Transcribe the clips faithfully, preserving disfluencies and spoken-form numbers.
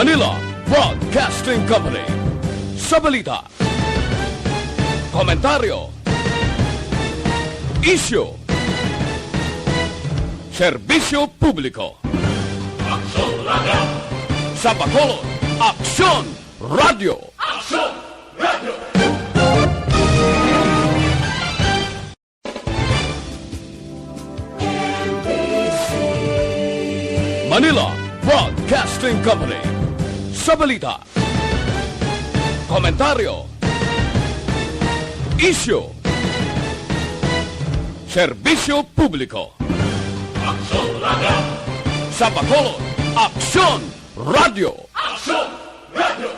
Manila Broadcasting Company. Sa balita, komentaryo, isyu, serbisyo publiko. Aksyon Radio! Sa Bacolod, Aksyon Radio! Aksyon Radio! Manila Broadcasting Company. Sa balita, komentaryo, isyu, serbisyo publiko. Aksyon Radio! Sa Bacolod, Aksyon Radio! Aksyon Radio!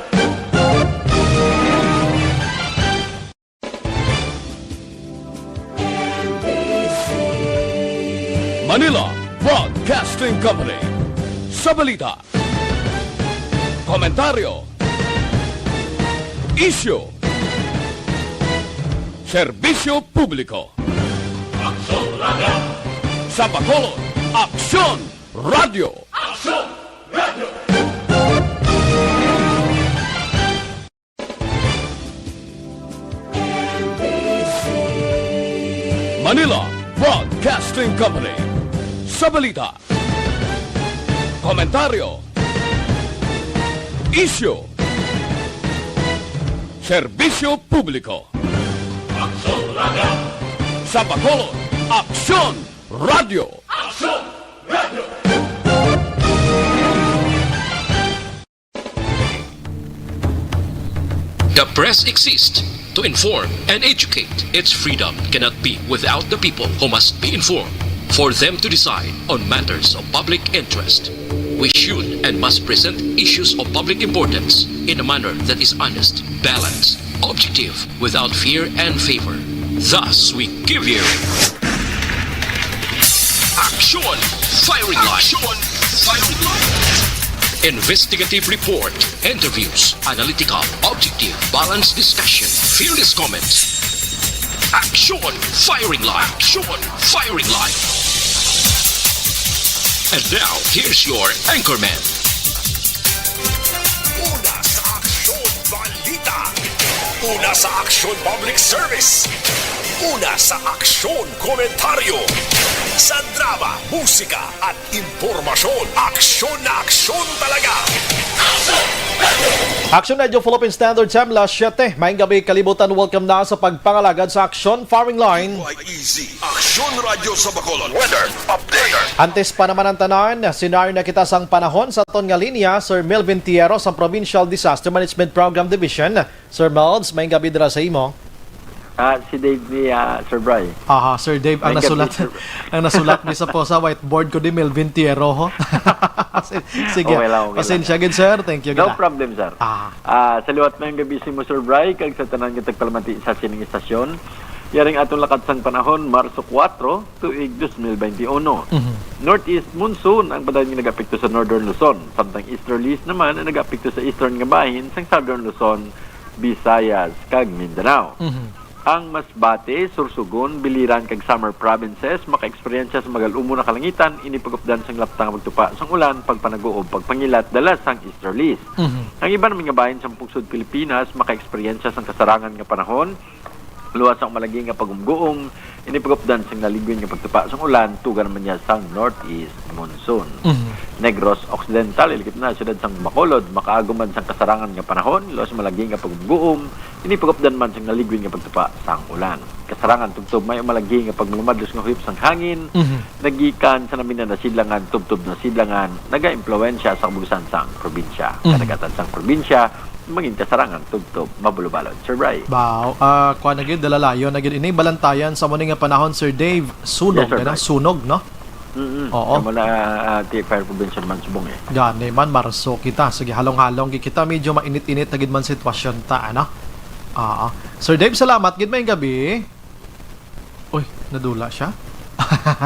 Manila Broadcasting Company. Sa balita, komentaryo, isyu, serbisyo publiko. Aksyon Radio! Sa Bacolod, Aksyon Radio! Aksyon Radio! Manila Broadcasting Company. Sa balita, komentaryo, isyu, serbisyo publiko. Aksyon Radio! Sa Bacolod, Aksyon Radio! Aksyon Radio! The press exists to inform and educate. Its freedom cannot be without the people who must be informed for them to decide on matters of public interest. We should and must present issues of public importance in a manner that is honest, balanced, objective, without fear and favor. Thus, we give you Action Firing Line. Action Firing Line. Investigative report, interviews, analytical, objective, balanced discussion, fearless comments. Action Firing Line. Action Firing Line. And now, here's your anchorman. Una sa Aksyon Balita. Una sa Aksyon Public Service. Una sa Aksyon Komentaryo. Sa drama, musika, at impormasyon. Aksyon na aksyon talaga. Aksyon Radio Philippine Standard Time, las siete. Maayong gabi, kalibutan. Welcome na sa pagpangalagad sa Aksyon Firing Line. Easy. Aksyon Radyo sa Bacolod. Weather update. Antes pa naman ang tanan, senaryo na kita sang panahon sa aton nga linya, Sir Melvin Tiero sang Provincial Disaster Management Program Division. Sir Melvs, maayong gabi dira sa imo. Ah, si Dave ni, ah, Sir Bry. Aha, Sir Dave, ang Maayong gabi, nasulat, Sir Bry. Ang nasulat mi sa po sa whiteboard ko di Melvin Tiero, ho. Sige, Okay lang, okay lang. Pasensya gid, sir. Thank you No gid, ah. problem, sir. Ah. Ah, sa liwat, maayong gabi sa imo, Sir Bry, kag sa tanan nga tagpalamati sa sining istasyon. Yaring aton lakat sang panahon, Marso kuwatro, tuig dos mil bente uno. Mhm. Northeast monsoon ang padayon nga nag-apekto sa Northern Luzon, samtang easterlies naman ang nag-apekto sa eastern nga bahin sang Southern Luzon, Visayas, kag Mindanao. Mhm. Ang Masbate, Sorsogon, Biliran, kag Samar provinces makaeksperyensya sa magal-umo na kalangitan, ini pag-updan sang lapta nga pagtupa sang ulan, pagpanaguob, pagpangilat dala sang easterlies. Mhm. Ang iban naman nga bahin sang pungsod Pilipinas makaeksperyensya sang kasarangan nga panahon, luwas sang malagi nga pagumguom, ini pag-updan sang naligwin nga pagtupa sang ulan, tuga naman niya sang northeast monsoon. Mhm. Negros Occidental, hilakip na, siyudad sang Bacolod, makaagom man sang kasarangan nga panahon, luwas malagi nga pagumguom, ini pag-updan man sang naligwin nga pagtupa sang ulan. Kasarangan tubtob may malagi nga pagmalumadlos nga huyop sang hangin, Mhm. nagikan sa namin na nasidlangan tubtob nasidlangan, nagaimpluwensya sa kabugusan sang probinsya. Mhm. Kadagatan sang probinsya, mangin kasarangan tubtob mabulobalon. Sir Bry. Baw, ah, kuwan na gid, dalalayon na gid ini. Balantayan sa muni nga panahon, Sir Dave, sunog, Yes, Sir ano? Bry. Sunog, no? Mm-mm. Oo. Kamo na, ah, ti Fire Prevention Month subong eh. Gani man, Marso kita. Sige, halong-halong gid kita. Medyo mainit-init na gid man sitwasyon ta, ano? Oo. Sir Dave, salamat gid. Maayong gabi. Uy, nadula siya.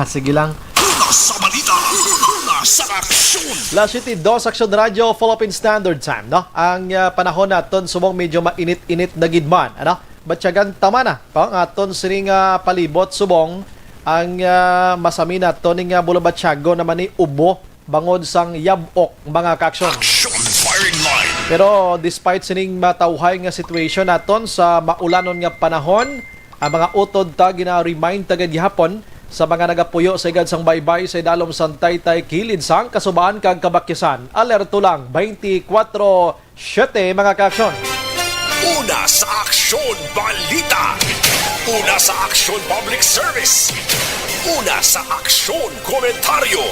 Sige lang. Una sa balita, una sa aksyon. Las siete dos, Aksyon Radyo, Philippine Standard Time, no? Ang, ah, panahon naton subong medyo mainit-init na gid man, ano? Batyagan ta man, ah, ang aton sining, ah, palibot subong ang, ah, masami naton ning, ah, bulabatyagon naman ni ubo bangod sang yab-ok, mga kaaksyon. Action Firing Pero despite sining matawhay nga situation naton sa maulanon nga panahon, ang mga utod ta gina-remind ta gid gihapon sa mga nagapuyo sa igad sang baybay sa idalom sang taytay kilid sang kasubaan kag kabakyasan. Alerto lang, twenty-four siete, mga ka-aksyon. Una sa Aksyon Balita. Una sa Aksyon Public Service. Una sa Aksyon Komentaryo.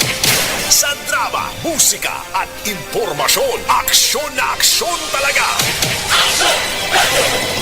Sa drama, musika, at impormasyon. Aksyon na aksyon talaga.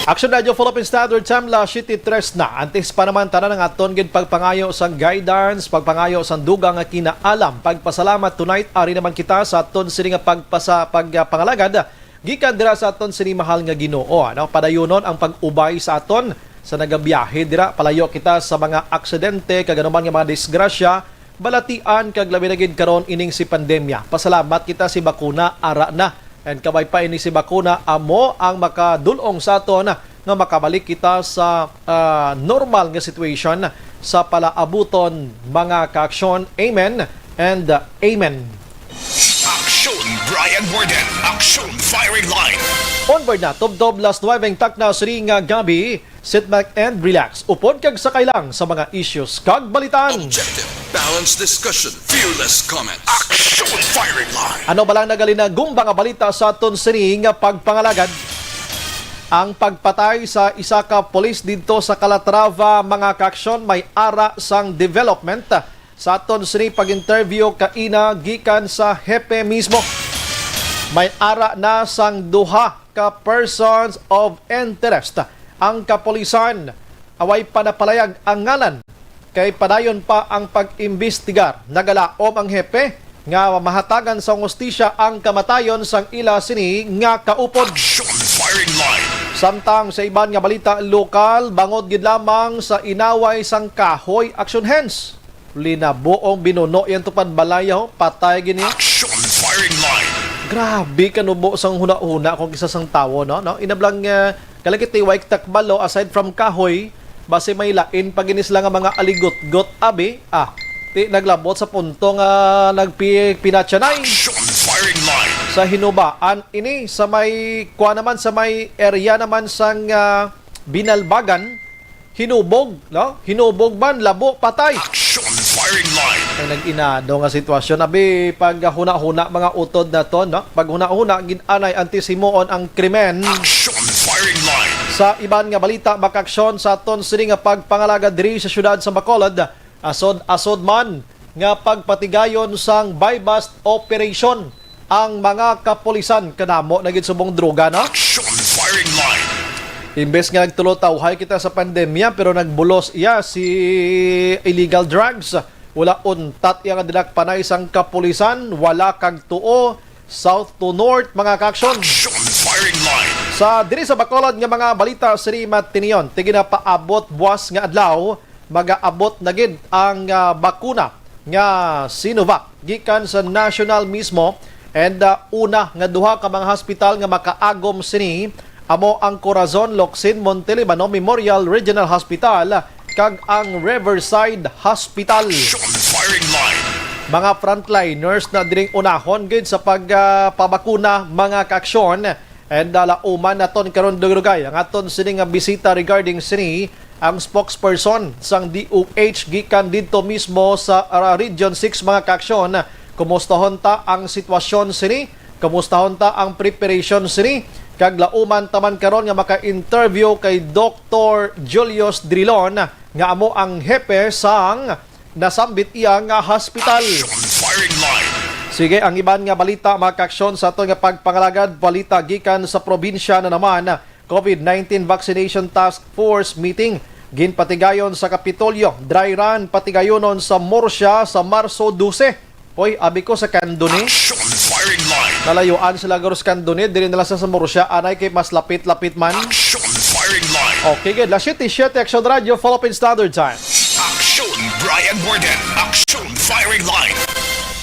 Aksyon Radio Philippine Standard Time, las siete tres na. Antes pa naman, tanan ang aton gid pagpangayo sang guidance, pagpangayo sang dugang nga kinaalam. Pagpasalamat tonight, ari naman kita sa aton sini nga pagpasa-, pagpangalagad gikan dira sa aton sini mahal nga Ginoo, ano? Padayunon ang pag-ubay sa aton sa nagabiyahe dira. Palayo kita sa mga aksidente kag anuman nga mga disgrasya, balatian, kag labi na gid karon ining si pandemya. Pasalamat kita si bakuna, ara na. And kabay pa ini si bakuna, amo ang makadul-ong sa aton nga makabalik kita sa, ah, normal nga situation sa palaabuton, mga ka-aksyon. Amen and, ah, amen. Aksyon Brian Warden, Aksyon Firing Line. Onward na, tubtob las nuwebe ang takna sini nga gabi. Sit back and relax. Upod kag sakay lang sa mga issues kag balitaan. Objective, balanced discussion, fearless comments. Aksyon Firing Line. Ano ba lang nagalinagumba nga balita sa aton sini nga pagpangalagad? Ang pagpatay sa isa ka pulis didto sa Calatrava, mga ka-aksyon, may ara sang development. Sa aton sini pag-interview kaina gikan sa hepe mismo, may ara na sang duha ka persons of interest ang kapulisan. Away pa napalayag ang ngalan, kay padayon pa ang pag-imbestigar. Nagalaom ang hepe nga mahatagan sang hustisya ang kamatayon sang ila sini nga kaupod. Action Firing Line. Samtang sa iban nga balita lokal, bangod gid lamang sa inaway sang kahoy, action hands. Linabuong binuno yang tupad balay, ho. Patay gini. Action Firing Line. Grabe kanubo sang hunahuna kung isa sang tawo, no? No? Inablang, ah, kalagit ni Waik Takbalo, aside from kahoy, basi may lain pa gini sila nga mga aligutgot, abi. Ah, ti naglabot sa punto nga nagpi-, pinatyanay. Action Firing Line. Sa hinubaan ini, sa may, kuha naman, sa may area naman sang, ah, Binalbagan, hinubog, no? Hinubog man, labo, patay. Action Firing Line. Ang nag-inado nga sitwasyon. Abi, paghunahuna, mga utod naton, no? Paghunahuna, gid anay antis himuon ang krimen. Action Firing Line. Sa iban nga balita, makaaksyon sa aton sini nga pagpangalagad diri sa siyudad sa Bacolod, asod-asod man nga pagpatigayon sang buy-bust operation ang mga kapulisan. Kadamo na gid subong droga, no? Action Firing Line. Imbes nga nagtulotawhay kita sa pandemya, pero nagbulos iya si illegal drugs. Wala untat iya nga dinakpanay sang kapulisan, wala kag tuo, south to north, mga kaaksyon. Action Firing Line. Sa diri sa Bacolod nga mga balita, sini matinion, ti ginapaabot buwas nga adlaw, magaabot na gid ang, ah, bakuna nga Sinovac gikan sa national mismo. And, ah, una nga duha ka mga hospital nga makaagom sini amo ang Corazon Locsin Montelibano Memorial Regional Hospital kag ang Riverside Hospital. Action Firing Line. Mga frontliners na diring unahon gid sa pag, ah, pabakuna, mga kaaksyon. And, ah, lauman naton karon, dugay-dugay, ang aton sini nga bisita regarding sini, ang spokesperson sang D O H gikan didto mismo sa, ah, Region six, mga kaaksyon. Kumustahon ta ang sitwasyon sini? Kumustahon ta ang preparation sini? Kag lauman ta man karon nga maka-interview kay Doktor Julius Drilon, nga amo ang hepe sang nasambit iya nga hospital. Action Firing Line. Sige, ang iban nga balita, mga kaaksyon, sa aton nga pagpangalagad, balita gikan sa probinsya na naman, COVID nineteen Vaccination Task Force meeting, ginpatigayon sa Kapitolyo. Dry run, patigayonon sa Murcia sa Marso dose. Hoy, abi ko sa Candoni. Action Firing Line. Nalayuan sila, garo, sa Candoni, diri na lang sa, sa Murcia, anay kay mas lapit-lapit man. Action Firing Line. Okay, good. Las siete siete, Action Radio, Philippine Standard Time. Action Brian Warden. Action Firing Line.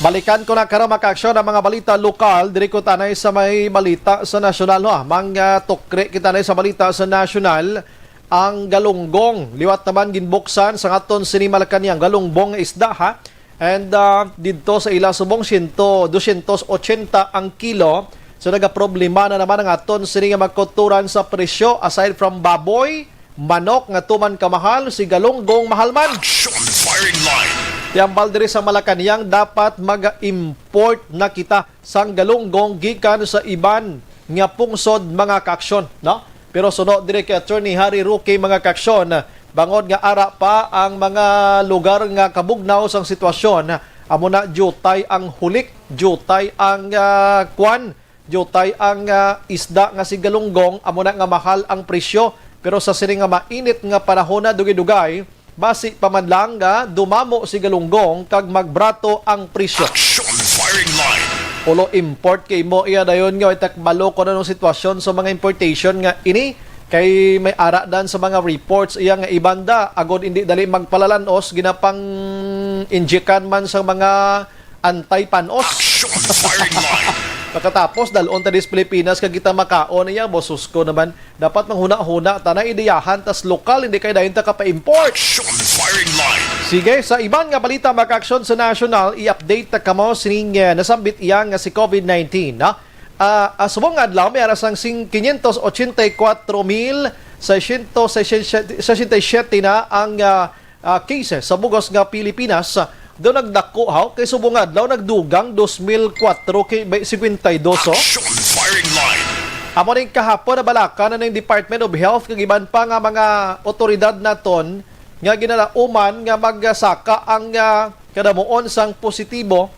Balikan ko na karon, mga kaaksyon, ang mga balita lokal. Diri ko tanay sa may balita sa nasyonal, ha. Mga tukri kita na sa balita sa nasyonal. Ang galunggong, liwat naman ginbuksan sa aton sini Malacañang, galunggong nga isda, ha. And, ah, didto sa ila subong, siyento, dosyentos ochenta ang kilo, So nagaproblema na naman ang aton sini nga mga kulturan sa presyo. Aside from baboy, manok nga tuman kamahal, si galunggong mahal man. Action Firing Line. Ti hambal diri sa Malacañang, dapat mag-import na kita sang galunggong gikan sa iban nga pungsod, mga kaaksyon, no? Pero suno diri kay Attorney Harry Roque, mga kaaksyon, bangod nga ara pa ang mga lugar nga kabugnaw sang sitwasyon, amo na, diutay ang hulik, diutay ang, ah, kwan, diutay ang, ah, isda nga si galunggong, amo na nga mahal ang presyo. Pero sa sini nga mainit nga panahon na, dugay-dugay, basi pa man lang nga dumamo si galunggong kag magbrato ang presyo. Action Firing Line. Ulo import kay mo iya dayon nga way takbalo kung anong sitwasyon sa mga importation nga ini, kay may ara dan sa mga reports iya nga iban da, agod hindi dali magpalalanos, ginapang injekan man sa mga anti-panos. Action Firing Line. Pagkatapos, dalon ta dis Pilipinas kag kita makaon iya, bosus ko naman. Dapat manghuna-huna ta na, ideyahan tas lokal, hindi kay dayon ta kapa-import. Action Firing Line. Sige, sa iban nga balita, mga kaaksyon, sa national, i-update ta kamo sining, eh, nasambit iya nga si covid nineteen, no? Ah, ah, subong nga adlaw, may ara sang sing-, quinientos ochenta y cuatro mil seiscientos sesenta y siete na ang, ah, ah, cases sa bug-os nga Pilipinas. Do nagdako, haw, kay subong nga adlaw nagdugang dos mil kuwatro kay bay cincuenta y dos, oh. Action Firing Line. Amo ning kahapon, nabalaka na ning Department of Health kag iban pa nga mga otoridad naton nga ginalauman nga magsaka ang, ah, kadamuon sang positibo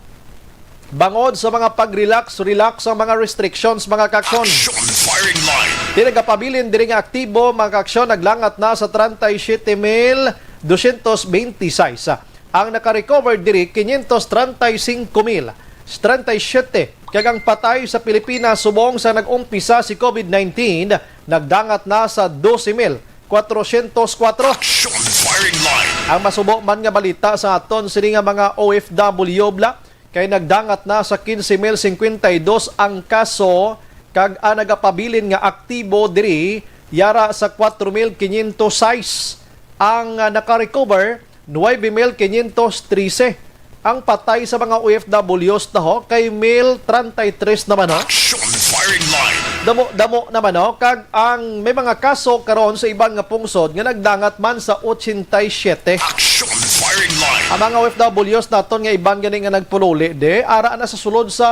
bangod sa mga pag-relax, relax ang mga restrictions, mga kaaksyon. Action Firing Line. Di nagapabilin diri nga aktibo, mga kaaksyon, naglangat na sa treinta y siete mil doscientos veintiséis. Ang naka-recover diri, quinientos treinta y cinco mil treinta y siete. Kag ang patay sa Pilipinas subong sa nag-umpisa si covid nineteen, nagdangat na sa doce mil cuatrocientos cuatro. Action Firing Line. Ang masubo man nga balita sa aton sini nga mga O F W bala, kay nagdangat na sa quince mil cincuenta y dos ang kaso, kag ang nagapabilin nga aktibo diri yara sa cuatro mil quinientos sais. Ang, ah, naka-recover, nuebe mil quinientos trese. Ang patay sa mga O F Ws taho kay mil treinta y tres naman, ho. Action Firing Line. Damo-damo naman, ho, kag ang may mga kaso karon sa iban nga pungsod nga nagdangat man sa ochenta y siete. Action Firing Line. Ang mga O F Ws naton nga iban gani nga nagpululi, de, ara na sa sulod sa,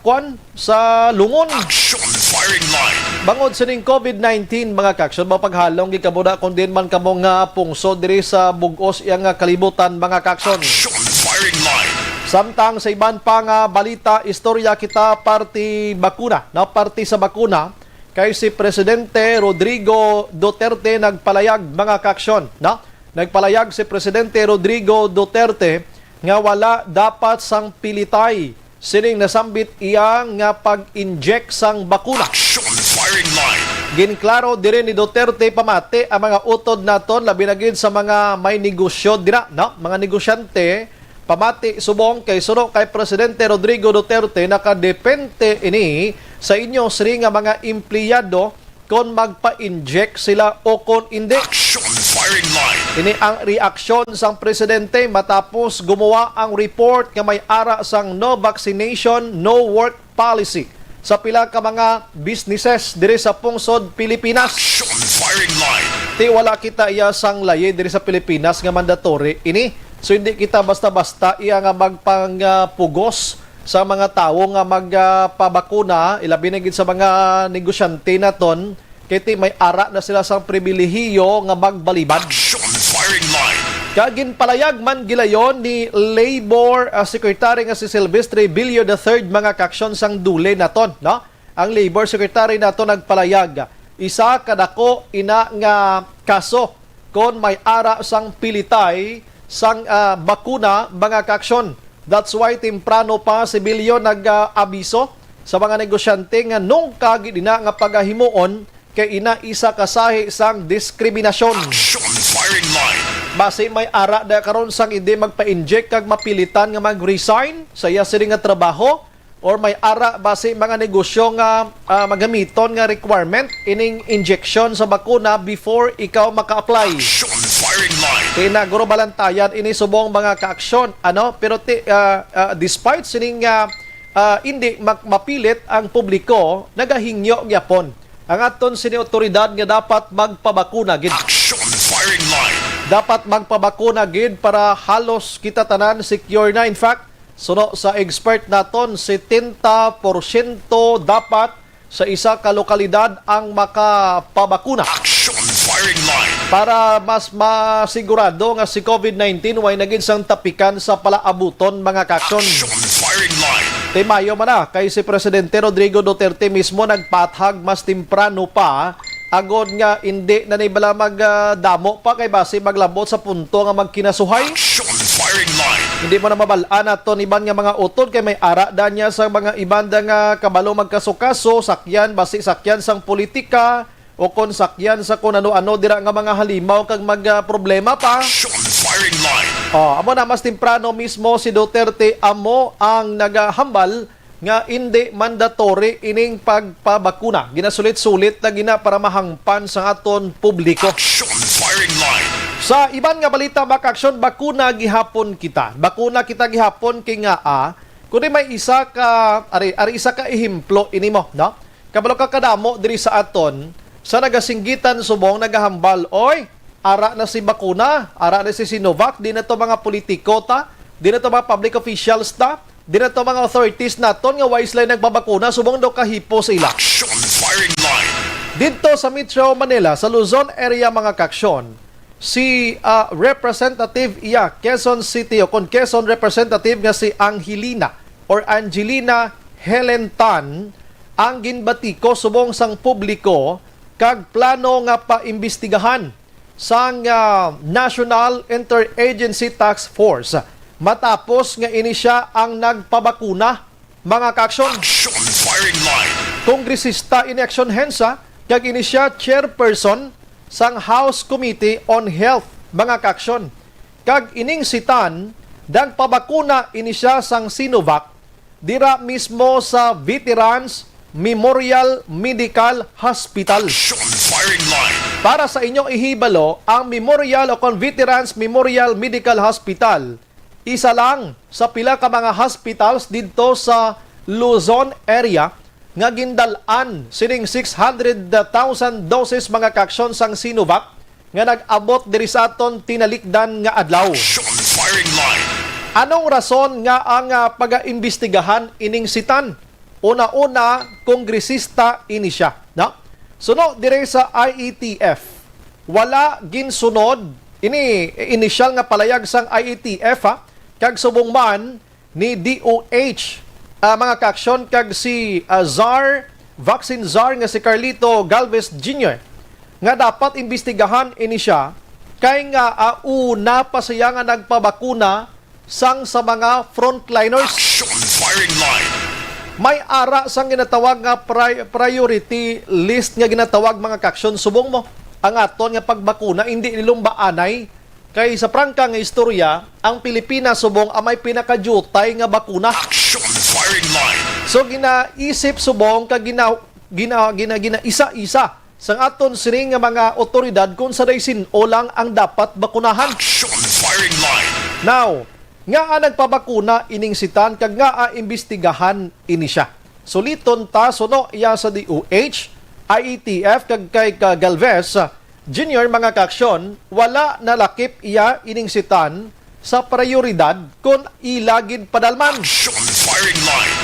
kwan, sa lungon. Action Firing Line. Bangod sining covid nineteen, mga kaaksyon, mapaghalong gid kamo na kung diin man kamo nga pungsod diri sa bug-os iya nga kalibutan, mga kaaksyon. Action Firing Line. Samtang sa iban pa nga balita, istorya kita parte bakuna, no? Parte sa bakuna, kay si Presidente Rodrigo Duterte nagpalayag, mga kaaksyon, no? Nagpalayag si Presidente Rodrigo Duterte nga wala dapat sang pilitay sining nasambit iya nga pag-inject sang bakuna. Action Firing Line. Ginklaro diri ni Duterte pamati ang mga utod naton, labi na gid sa mga may negosyo dira, no? Mga negosyante, pamati subong kay suno kay Presidente Rodrigo Duterte, nakadepende ini sa inyo sini nga mga empleyado kon magpa-inject sila o kon indi. Action Firing Line. Ini ang reaksyon sang presidente matapos gumawa ang report nga may ara sang no vaccination, no work policy sa pila ka mga businesses diri sa pungsod Pilipinas. Action Firing Line. Ti wala kita iya sang layi diri sa Pilipinas nga mandatory ini. So hindi kita basta-basta iya nga magpangpugos sa mga tawo nga magpabakuna, ilabi na gid sa mga negosyante naton, kay ti may ara na sila sang pribilehiyo nga magbalibad. Action Firing Line. Kag ginpalayag man gilayon ni Labor, ah, Secretary nga si Silvestre Billo the third, mga kaaksyon, sang DOLE naton, no? Ang Labor Secretary naton nagpalayag, isa ka dako ina nga kaso kon may ara sang pilitay sang, ah, bakuna, mga kaaksyon. That's why temprano pa si Billo nag-abiso sa mga negosyante nga nungka gid ina nga pagahimuon, kay ina isa ka sahi sang diskriminasyon. Action Firing Line. Basi may ara na karon sang hindi magpa-inject kag mapilitan nga mag-resign sa iya sini nga trabaho, or may ara basi mga negosyo nga, ah, magamiton nga requirement ining injection sa bakuna before ikaw maka-apply? Action Firing Line. Ti na guro balantayan ini subong, mga kaaksyon, ano? Pero ti, ah, ah, despite sining, ah, ah, indi mak-, mapilit ang publiko, nagahingyo gyapon ang aton sini otoridad nga dapat magpabakuna gid. Action firing line. Dapat magpabakuna gid para halos kita tanan secure na. In fact, suno sa expert naton, setenta porsyento dapat sa isa ka lokalidad ang makapabakuna. Action firing line. Para mas masigurado nga si covid nineteen way na gid sang tapikan sa palaabuton, mga ka-aksyon. Action firing line. Timayo man na kay si Presidente Rodrigo Duterte mismo nagpaathag mas temprano pa, agod nga indi na ni bala mag, ah, damo pa kay basi maglabot sa punto nga magkinasuhay. Action firing line. Hindi mo na mabal-an naton iban nga mga utod kay may ara da niya sa mga iban da nga kabalo magkasukaso, sakyan, basi sakyan sang politika, o kon sakyan sa kon ano-ano dira nga mga halimaw kag mag, ah, problema pa. Action firing line. Oh, amo na, mas temprano mismo si Duterte amo ang nagahambal nga indi mandatory ining pagpabakuna. Ginasulit-sulit na gina para mahangpan sa aton publiko. Action firing line. Sa iban nga balita, mga ka-aksyon, bakuna gihapon kita. Bakuna kita gihapon kay nga, ah, kundi may isa ka, ari, ari isa ka ehemplo ini mo, no? Kabalo ka kadamo diri sa aton, sa nagasinggitan subong nagahambal, "Oy, ara na si bakuna, ara na si Sinovac, di na to mga politiko ta, di na to mga public officials ta, di na to mga authorities naton nga wala sila nagpabakuna, subong daw kahipo sila." Action firing line. Didto sa Metro Manila, sa Luzon area, mga ka-aksyon, si, ah, Representative iya Quezon City, o kon Quezon Representative nga si Angelina or Angelina Helen Tan ang ginbatiko subong sang publiko kag plano nga paimbestigahan sang, ah, National Interagency Task Force matapos nga ini sia ang nagpabakuna, mga ka-aksyon. Action firing line. Kongresista ini, Action Hensa, kag ini sia chairperson sang House Committee on Health, mga ka-aksyon. Kag ining si Tan, nagpabakuna ini sia sang Sinovac dira mismo sa Veterans Memorial Medical Hospital. Action firing line. Para sa inyong ihibalo, ang Memorial o kon Veterans Memorial Medical Hospital, isa lang sa pila ka mga hospitals didto sa Luzon area nga gindal-an sining six hundred thousand doses, mga ka-aksyon, sang Sinovac nga nag-abot diri sa aton tinalikdan nga adlaw. Action firing line. Anong rason nga ang, ah, pagaimbestigahan ining si Tan? Una-una, kongresista ini sia, no? Suno dire sa I A T F, wala ginsunod ini inisyal nga palayag sang I A T F, ha? Kag subong man ni D O H, ah, mga ka-aksyon, kag si, ah, czar, vaccine czar nga si Carlito Galvez Junior, nga dapat imbestigahan ini sia kay nga, ah, una pa siya nga nagpabakuna sang sa mga frontliners. Action firing line. May ara sang ginatawag nga pri-, priority list nga ginatawag, mga ka-aksyon, subong mo ang aton nga pagbakuna, hindi nilumbaanay. Kay sa prangka nga istorya, ang Pilipinas subong ang may pinakadiutay nga bakuna. Action firing line. So, ginaisip subong kag gina-, gina-, gina-, ginaisa-isa sang aton sining nga mga otoridad kung sanay sin-o lang ang dapat bakunahan. Action firing line. Now, ngaa nagpabakuna ining si Tan kag ngaa imbestigahan ini sia? Suliton ta, suno iya sa D O H, I A T F kag kay ka Galvez Junior, mga ka-aksyon, wala nalakip iya ining si Tan sa prioridad kon ila gid padalman. Action firing line.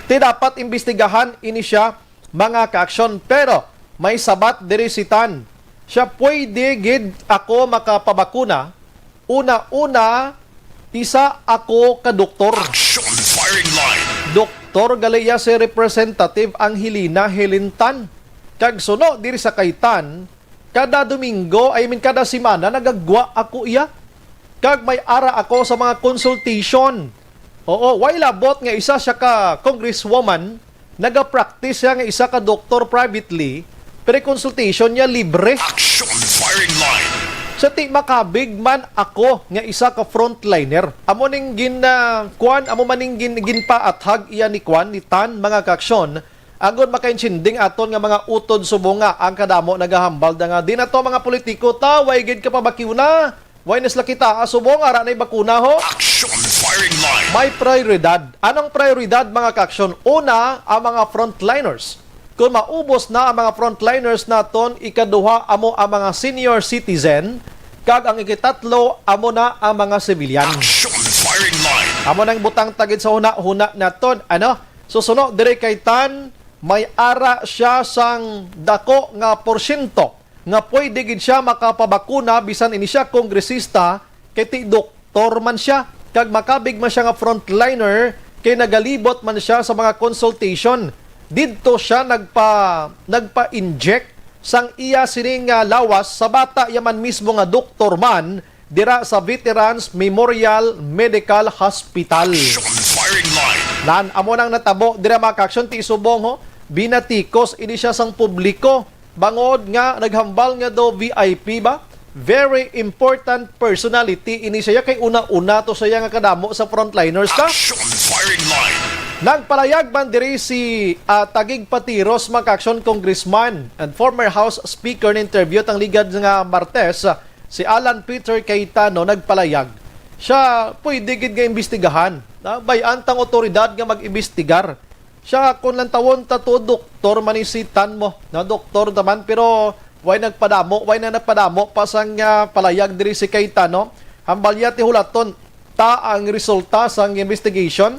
Ti dapat imbestigahan ini sia, mga ka-aksyon, pero may sabat diri si Tan. Siya, "Pwede gid ako makapabakuna. Una-una, isa ako ka doktor." Action firing line. Doktor gali iya si Representative Angelina Helen Tan. Kag suno diri sa kay Tan, kada Domingo, I mean, kada semana, nagagwa ako iya. Kag may ara ako sa mga consultation. Oo, way labot nga isa siya ka congresswoman, nagapractice siya nga isa ka doktor privately, pero consultation niya libre. Action firing line. Sa ti makabig man ako nga isa ka frontliner. Amo ning gin, ah, kuan, amo man ning gin, ginpaathag iya ni kuan, ni Tan, mga ka-aksyon, agod makaintinding aton nga mga utod subong nga ang kadamo nagahambal da nga di na to mga politiko ta, way gid ka pabakiw na. Way na sila kita, ah, subong ara na'y bakuna, ho? Action firing line. May prioridad. Anong prioridad, mga kaaksyon? Una, ang mga frontliners. Kung maubos na ang mga frontliners naton, ikaduha amo ang mga senior citizen, kag ang ikitatlo amo na ang mga civilian. Action firing line. Amo nang butang tagid sa hunahuna naton, ano? Susuno diri kay Tan, may ara siya sang dako nga porsyento nga pwede gid siya makapabakuna, bisan ini siya kongresista, kay ti doktor man siya, kag makabig man siya nga frontliner, kay nagalibot man siya sa mga consultation. Didto siya nagpa-, nagpa-inject sang iya sini nga lawas sa bata, iya man mismo nga doktor man, dira sa Veterans Memorial Medical Hospital. Action firing line. Nan, amo nang natabo dira, mga kaaksyon, ti subong, ho, binatikos ini siya sang publiko, bangod nga naghambal nga daw V I P ba? Very important personality ini siya, kay una-una to siya nga kadamo sa frontliners, ba? Action firing line. Nagpalayag man diri si, ah, Taguig Patiros, mga kaaksyon, Congressman and former House Speaker, na interview tang ligad nga Martes, ah, si Alan Peter Cayetano, nagpalayag. Siya pwede gid nga imbestigahan. Na, bay-an tang otoridad nga mag-imbestigar. Siya, kung lantawon ta to, doktor man ni si Tan mo. Na, doktor naman, pero way nagpadamo, way na napadamo pa sang, ah, palayag diri si Cayetano. Hambal niya ti hulaton ta ang resulta sang investigation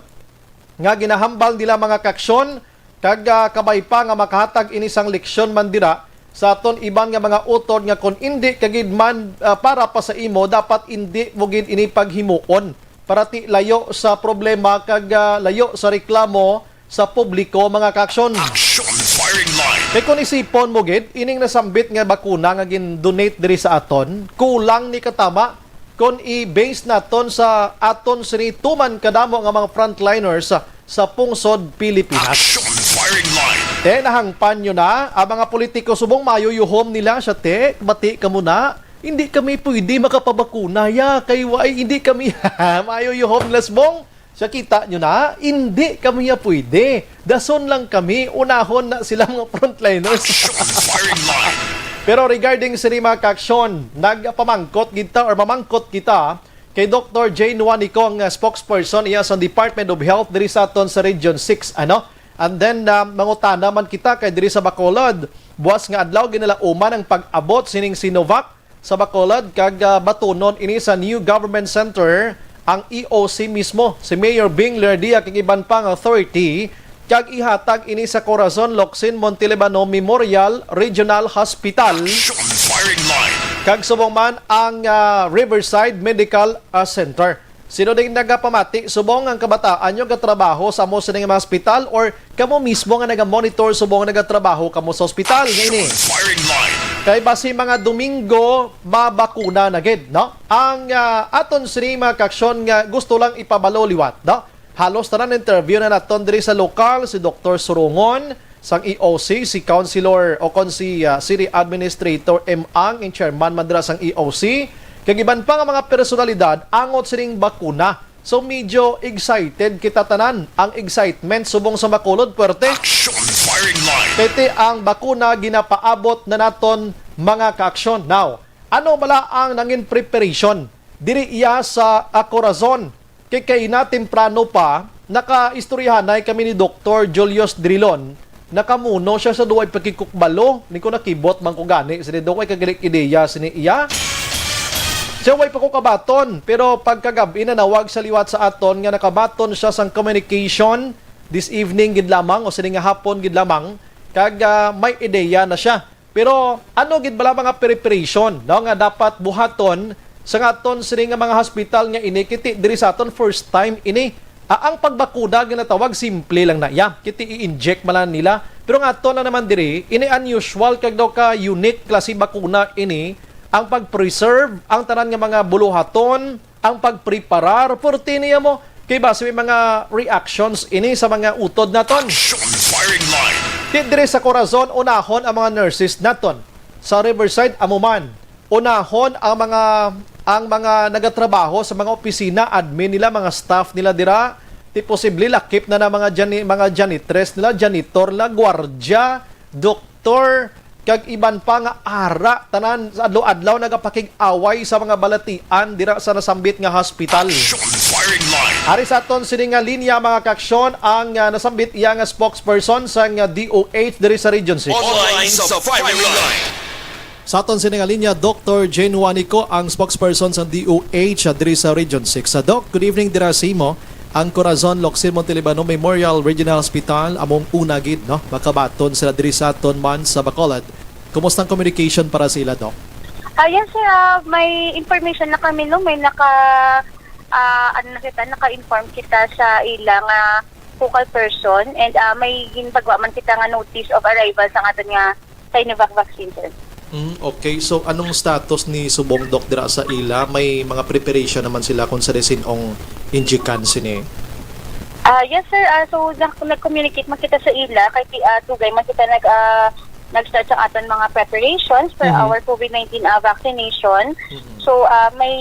nga ginahambal nila, mga kaaksyon, kag, ah, kabay pa nga makahatag ini sang leksyon man dira sa aton iban nga mga utod, nga kon indi ka gid man, ah, para pa sa imo, dapat indi mo gid ini paghimuon, para ti layo sa problema kag, ah, layo sa reklamo sa publiko, mga kaaksyon. Action firing line. Kay kung isipon mo gid, ining nasambit nga bakuna nga gin-donate diri sa aton, kulang ni katama kon i-base naton sa aton sini tuman kadamo nga mga frontliners sa, sa pungsod Pilipinas. Action firing line. Te, nahangpan nyo na ang mga politiko subong, mayuyuhom nila siya, te, bati ka muna. Hindi kami pwede makapabakuna, ya, kay wa-, hindi kami mayuyuhom nila subong. Sa kita nyo na, hindi kami ya pwede. Dason lang kami, unahon na sila mga frontliners. Action firing line. Pero regarding sini, mga kaaksyon, nagpamangkot gid ta or mamangkot kita kay Doktor Jane Juanico, ang, uh, spokesperson iya sa Department of Health diri sa aton sa Region six, ano? And then, uh, mangutana man kita kay diri sa Bacolod, buwas nga adlaw ginalauman ang pag-abot sining Sinovac sa Bacolod, kag, ah, batunon ini sa New Government Center ang E O C mismo, si Mayor Bing Lerdia, kag iban pang authority, kag ihatag ini sa Corazon Locsin Montelibano Memorial Regional Hospital. Action firing line. Kag subong man ang, ah, Riverside Medical, ah, Center. Sino ding nagapamati subong ang kabataan nyo gatrabaho sa amo sini nga mga hospital, or kamo mismo nga naga-monitor subong nagatrabaho kamo sa ospital nga ini? Firing line. Kay basi mga Domingo, mabakuna na gid, no? Ang, ah, aton sini, mga kaaksyon, nga gusto lang ipabalo liwat, no? Halos tanan interview na naton diri sa lokal, si Doktor Surungon sang E O C, si Councilor o kon si, ah, City Administrator M Ang, ang chairman man dira sang E O C, kag iban pa nga mga personalidad angot sining bakuna. So, medyo excited kita tanan. Ang excitement subong sa Bacolod, puwerte. Action firing line. Kay ti ang bakuna ginapaabot na naton, mga kaaksyon. Now, ano bala ang nangin preparation diri iya sa, ah, Corazon? Kay, kay na temprano pa, nakaistoryahanay kami ni Doktor Julius Drilon. Nakamuno siya sa duway pakikukbalo. Ni ko nakibot man ko gani sini, Dok, way kagaling ideya sini iya. Siya way pa ko kabaton, pero pagkagab-i nanawag sa liwat sa aton nga nakabaton siya sang communication this evening gid lamang o sini nga hapon gid lamang, kag, ah, may ideya na siya. Pero ano gid bala mga preparation, no, nga dapat buhaton sa nga aton sini nga mga hospital nga ini, kay ti diri sa aton first time ini? Ah, ang pagbakuna ginatawag simple lang na iya, kay ti i-inject man lang nila. Pero nga aton na naman diri, ini unusual kag daw ka unique klase bakuna ini, ang pag-preserve ang tanan nga mga buluhaton, ang pagpreparar, puwerte niya mo. Kay basi may mga reactions ini sa mga utod naton. Action firing line. Di diri sa Corazon, unahon ang mga nurses naton. Sa Riverside, amo man. Unahon ang mga, ang mga nagatrabaho sa mga opisina, admin nila, mga staff nila dira. Ti posible lakip na na mga jani-, mga janitress nila, janitor nila, gwardya, doktor, kag iban pa nga ara tanan sa adlaw-adlaw nagapakig-away sa mga balatian dira sa nasambit nga hospital. Aksyon Firing Line. Ari sa aton sini nga linya, mga kaaksyon, ang, ah, nasambit iya nga spokesperson sang, ah, D O H diri sa Region six. Online sa Firing Line. Sa aton sini nga linya, Doktor Jane Juanico, ang spokesperson sang D O H, ah, diri sa Region six. Sa Doc, good evening dira sa imo. Ang Corazon Locsin Montelibano Memorial Regional Hospital, among una gid, no? Makabaton sila diri sa aton man sa Bacolod. Kumusta ang communication para sa ila, Doc? Ah, yes, sir. Ah, may information na kami, no? May naka, ah, ano na kita, naka-inform kita sa ila nga focal person, and, ah, may ginpagawa man kita nga notice of arrival sa aton nga Sinovac vaccine, sir. Mm, okay. So, anong status ni subong, Doc, dira sa ila? May mga preparation naman sila kung sa sin-ong injikan sini? Ah, yes, sir. Ah, so, nag-, nag-communicate man kita sa ila kay ti-, ah, dugay man kita nag, ah, nag-start sa aton mga preparations for Mhm. our COVID nineteen, ah, vaccination. Mhm. So, ah, may,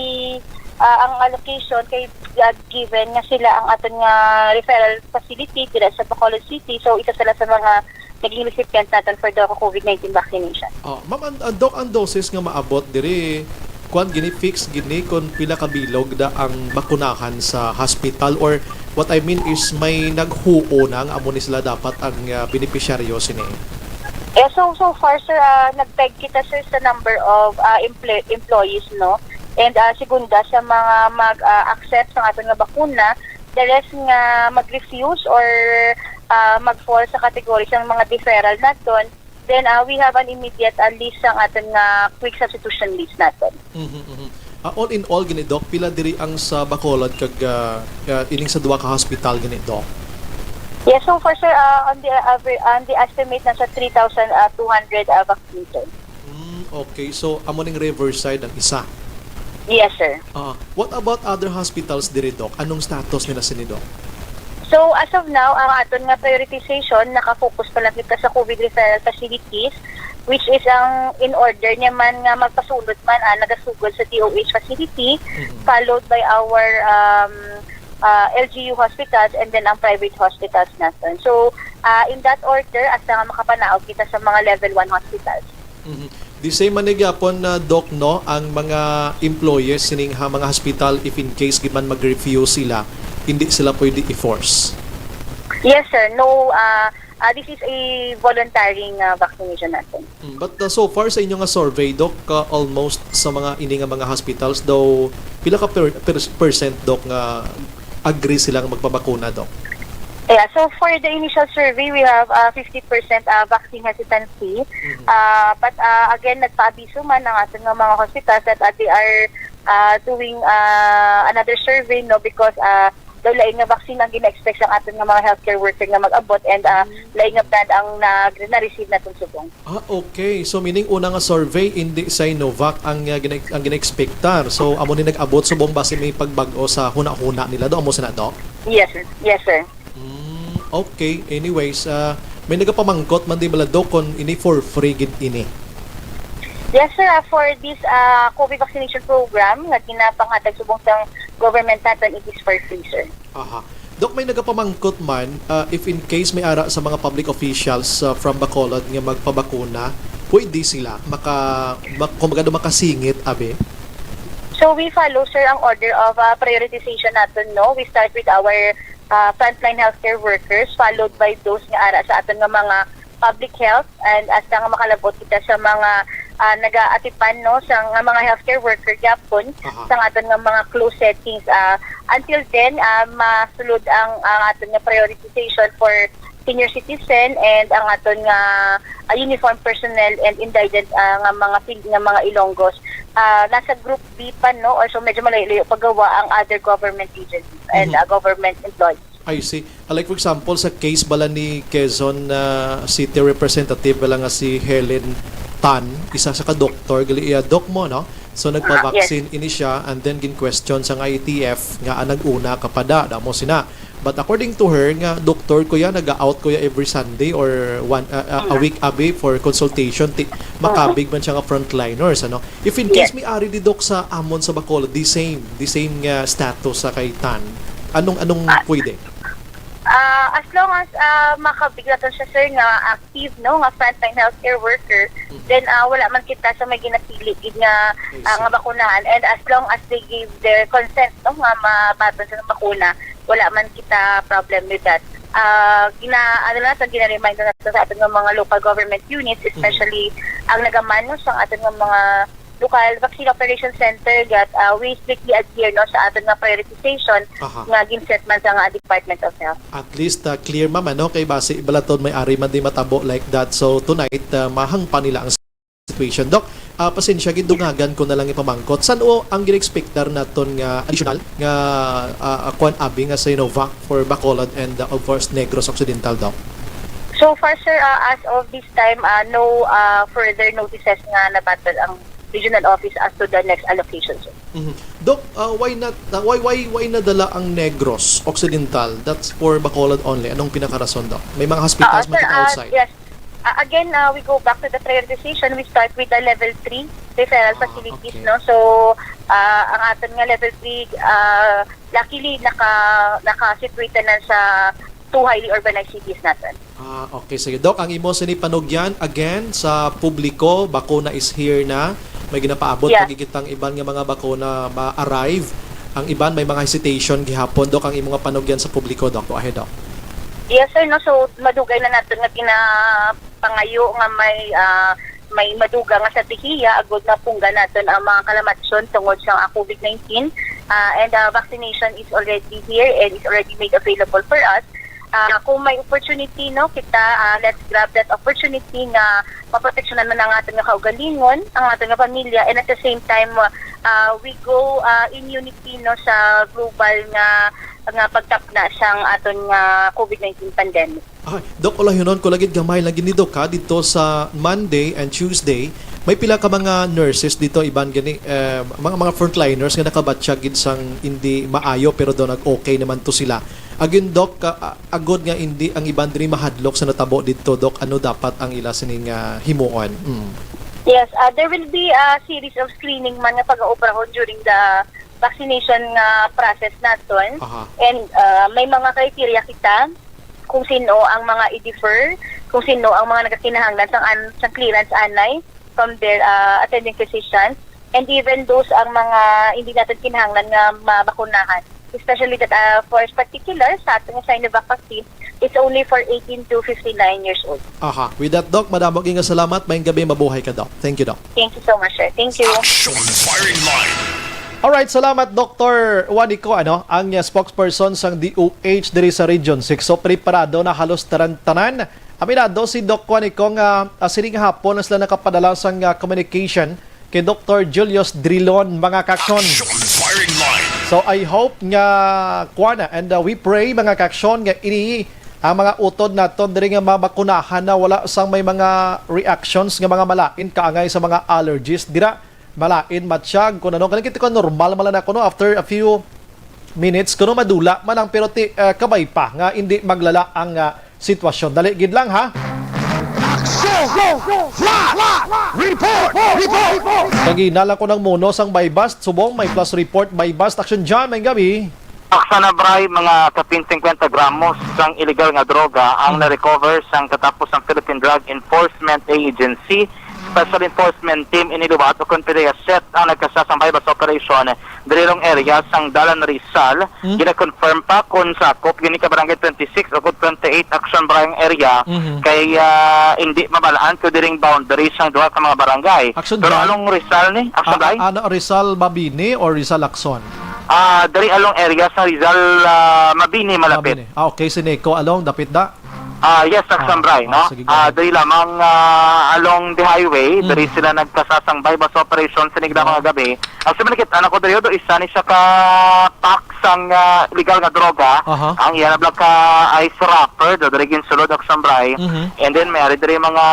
ah, ang allocation kay, ah, given nga sila ang aton nga referral facility dira sa Bacolod City. So, isa sila sa mga naging recipient naton for the COVID nineteen vaccination. Oh, ma'am, ang, ang, Doc, ang doses nga maabot diri, kuan gini, fix gini kung pila ka bilog da ang bakunahan sa hospital, or what I mean is may naghuo na nga amo ni sila dapat ang, ah, benepisyaryo sini? Eh, so, so far, sir, ah, nag-peg kita, sir, sa number of, ah, emple-, employees, no? And, ah, segunda sa mga mag, ah, accept sa aton nga bakuna, the rest nga mag-refuse or, ah, mag-fall sa category sa mga deferral naton, then, ah, we have an immediate, ah, list sa aton nga quick substitution list naton. Mhm, mhm. Ah, all in all gani, Doc, pila diri ang sa Bacolod kag, ah, ah, ining sa duha ka hospital gani, Doc? Yes, so far, sir, ah, on the, ah, aver-, on the estimate, nasa three thousand two hundred, ah, vaccine, sir. Mm, okay. So, amo ning Riverside ang isa? Yes, sir. Ah, what about other hospitals diri, Doc? Anong status nila sini, Doc? So, as of now, ang aton nga prioritization, nakafocus pa lang kita sa COVID referral facilities, which is ang in order niya man nga magpasulod man, ah, nagasugod sa D O H facility, Mhm. followed by our, um, ah, L G U hospitals and then ang private hospitals naton. So, ah, in that order, hasta nga makapanaog kita sa mga level one hospitals. Mhm. The same man ni gyapon, ah, Doc, no, ang mga employees sining ha mga hospital, if in case gid man mag-refuse sila, hindi sila pwede i-force. Yes, sir. No, ah, ah, this is a voluntary nga vaccination naton. Mm, but, uh, so far sa inyo nga survey, Doc, uh, almost sa mga ini nga mga hospitals daw, pila ka per-, per-, percent, Doc, nga agree sila nga magpabakuna, Doc? Yeah, so for the initial survey, we have, uh, fifty percent, uh, vaccine hesitancy. Mhm. Uh, but, uh, again, nagpaabiso man ang aton nga mga hospitals that, uh, they are, uh, doing, uh, another survey, no, because, uh, daw lain nga vaccine ang gina-expect sang aton nga mga healthcare worker nga mag-abot, and, ah, Mm. lain nga brand ang na, na-receive naton subong. Ah, okay. So, meaning, una nga survey, hindi Sinovac ang, ah, gina-, ang gina-expectar. So, amo ni nag-abot subong basi may pagbag-o sa hunahuna nila, do? Amo sina, do? Yes, sir. Yes, sir. Mm, okay. Anyways, ah, may nagapamangkot man di bala, Doc, kung ini for free gid ini? Yes, sir. Ah, for this, ah, COVID vaccination program nga ginapanghatag subong sang government naton, it is for free, sir. Aha. Doc, may nagapamangkot man, ah, if in case may ara sa mga public officials, ah, from Bacolod nga magpabakuna, pwede sila maka-, mak-, kumbaga, do makasingit, abi? So, we follow, sir, ang order of, ah, prioritization naton, no? We start with our, ah, frontline healthcare workers, followed by those nga ara sa aton nga mga public health, and hasta nga makalabot kita sa mga, ah, nagaatipan, no, sa nga mga healthcare worker gyapon, Aha. sa aton nga mga close settings. Ah, until then, ah, masulod ang, ang aton nga prioritization for senior citizen and ang aton nga, ah, uniform personnel and indigent, ah, nga mga fil-, nga mga Ilonggos. Ah, nasa group B pa, no, or so medyo malayo-layo pagawa ang other government agencies and, Mhm. ah, government employees. I see. Ah, like, for example, sa case bala ni Quezon, ah, City Representative bala nga si Helen Tan, isa sa ka doktor, gali iya, Doc, mo, no? So, Ah, yes. nagpa-vaccine ini siya, and then gin-question sang I A T F nga, ah, nag-una ka pa da, damo sina. But according to her, nga doktor ko ya, naga-out ko ya every Sunday or one, ah, ah, a Ah. week, abi, for consultation, ti-, makabig man siya nga frontliners, ano? If in case Yes. may ari di, Doc, sa amon sa Bacolod, the same, the same nga status sa kay Tan, anong, anong Ah. pwede? Ah, as long as, ah, makabig naton siya, sir, nga active, no, nga frontline healthcare worker, then, ah, wala man kita sa may ginapili gid nga, ah, nga bakunahan. And as long as they give their consent, no, nga mabaton sa bakuna, wala man kita problem with that. Ah, gina-, ano na, sa gina-remind na sa aton nga mga local government units, especially ang nagamano sa aton nga mga local vaccine operation center, that, ah, we strictly adhere, no, sa aton nga prioritization nga ginset man sa nga Department of Health. At least, ah, clear, ma'am, ano? Kay basi balaton may ari man di matabo like that. So, tonight, ah, mahangpan nila ang situation. Doc, ah, pasensya, gidungagan ko na lang ipamangkot. San-o ang gina-expectar naton nga additional nga, ah, ah, kwan abi nga Sinovac for Bacolod and, ah, of course, Negros Occidental, Doc? So far, sir, ah, as of this time, ah, no, ah, further notices nga nabaton ang regional office as to the next allocation, sir. Mhm. Doc, ah, why not, ah, why, why, why nadala ang Negros Occidental? That's for Bacolod only. Anong pinakarason, Doc? May mga hospitals man sir, kita ah, outside. Yes. Ah, again, ah, we go back to the prioritization. We start with the level three referral Ah, facilities, okay. No? So, ah, ang aton nga level three, ah, luckily, naka, naka-situate na sa two highly urbanized cities natin. Ah, okay. Sige, Doc, ang imo sini panugyan, again, sa publiko, bakuna is here na. May ginapaabot Yeah. pa gid kitang iban nga mga bakuna ma-arrive. Ang iban may mga hesitation gihapon, Doc, ang imo nga panugyan sa publiko, Doc. Go ahead, Doc. Yes, sir, no? So, madugay na naton nga ginapangayo nga may, ah, may madugang nga estratehiya agud mapunggan naton ang mga kalamatyon tungod sa, ah, COVID nineteen. Ah, and, ah, vaccination is already here and is already made available for us. Ah, kung may opportunity, no, kita, ah, let's grab that opportunity nga maproteksyonan man ang aton nga kaugalingon, ang aton nga pamilya, and at the same time, ah, we go, ah, in unity, no, sa global nga, nga pagtapna sang aton nga COVID nineteen pandemic. Ah, Doc, ulayonon ko lagi gamay lang gid ni Doc, ha, dito sa Monday and Tuesday, may pila ka mga nurses dito, iban gani, eh, mga, mga frontliners nga nakabatyag gid sang hindi maayo, pero daw nag-okay naman to sila. Agin, Doc, ka-, a-, agod nga hindi ang iban diri mahadlok sa natabo dito, Doc, ano dapat ang ila sining, ah, himuon? Mm. Yes, ah, there will be a series of screening man nga pag-aobrahon during the vaccination nga process naton. Aha. And, ah, may mga criteria kita kung sino ang mga i-defer, kung sino ang mga nagakinahanglan sang an-, sang clearance anay from their, ah, attending physicians, and even those ang mga hindi naton kinahanglan nga mabakunahan, especially that, ah, for particular sa aton nga Sinovac vaccine, it's only for eighteen to fifty-nine years old. Aha. With that, Doc, madamo gyud nga salamat. Maayong gabi, mabuhay ka, Doc. Thank you, Doc. Thank you so much, sir. Thank you. Action Firing Line. Alright, salamat, Doctor Juanico, ano, ang, uh, spokesperson sang D O H diri sa Region six. So, preparado na halos tanan-tanan. Aminado si Doc Juanico nga, uh, sining hapon na sila nakapadala sang, uh, communication kay Doctor Julius Drilon, mga kaksyon. Action Firing Line. So, I hope nga, kuwan na, and, uh, we pray, mga kaksyon, nga ini ang mga utod naton diri nga mabakunahan na wala sang may mga reactions nga mga malain kaangay sa mga allergies dira. Malain, matyag, kung ano. Kaning kita ko, normal man lang ako, no? After a few minutes, kuno madula man lang, pero ti, ah, kabay pa nga hindi maglala ang, ah, sitwasyon. Dali gid lang, ha? Action! Flash! Report! Report! Kagina lang ko nang muno sang buy-bust, subong may flash report, buy-bust. Action John, maayong gabi. Aksan na, Bri, mga kapin singkwenta gramos sang illegal nga droga ang Hmm. na-recover sang katapos ang Philippine Drug Enforcement Agency Special Enforcement Team ini liwat, o kon PDEA SET, ang nagkasa sang buy-bust operation diri long area sang Dalan Rizal. Hmm. Gina-confirm pa kon sakop gini ka Barangay twenty-six o kon twenty-eight, Action, Bri, ang area. Mhm. Kay, ah, hindi mabalaan ko diring boundary sang duha ka mga barangay. Action, Pero Bri? Along Rizal ni, Action, Ah, Bri? Ano, Rizal Mabini or Rizal Lacson? Ah, diri along area sa Rizal, ah, Mabini, malapit. Mabini. Ah, okay, si Nico along, dapit da? Ah, yes, Action, Ah, Bri, ah, no? Sige, go Ah, ahead. Diri lamang, ah, along the highway, Mm. diri sila nagkasasang buy-bust operation sining Ah. mga gabi. Actually, nakita na ko diri, do isa ni siya ka pack sang, ah, illegal nga droga. Aha. Ang iya na black ka ice wrapper, do diri ginsulod, Action, Bri. Mhm. And then, may ari diri mga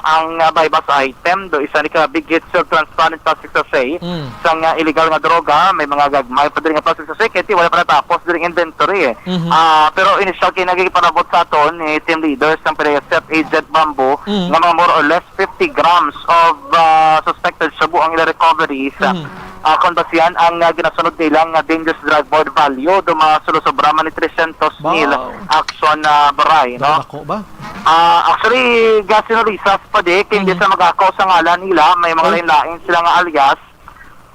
ang, ah, buy-bust item, do isa ni ka big head seal transparent plastic sachet. Mm. Sang, ah, illegal nga droga, may mga gagmay pa diri nga plastic sachet, kay ti wala pa natapos diri inventory, eh. Mhm. Ah, pero initial kay nagipalabot sa aton ni team leaders sang PDEA SET, Agent Bamboo, Mm. nga mga more or less fifty grams of, ah, suspected shabu ang ila recovery sa Mm. Ah, kung basihan ang, ah, ginasunod nila nga dangerous drug board value, do mga sulosobra man ni tresyentos mil Wow. action, ah, baray, Dako no? Dako ba? Ah, actually, gasin risas pa di, kay hindi Mhm. sa mag-ako sa ngalan nila, may mga Mhm. lain-lain sila nga alias.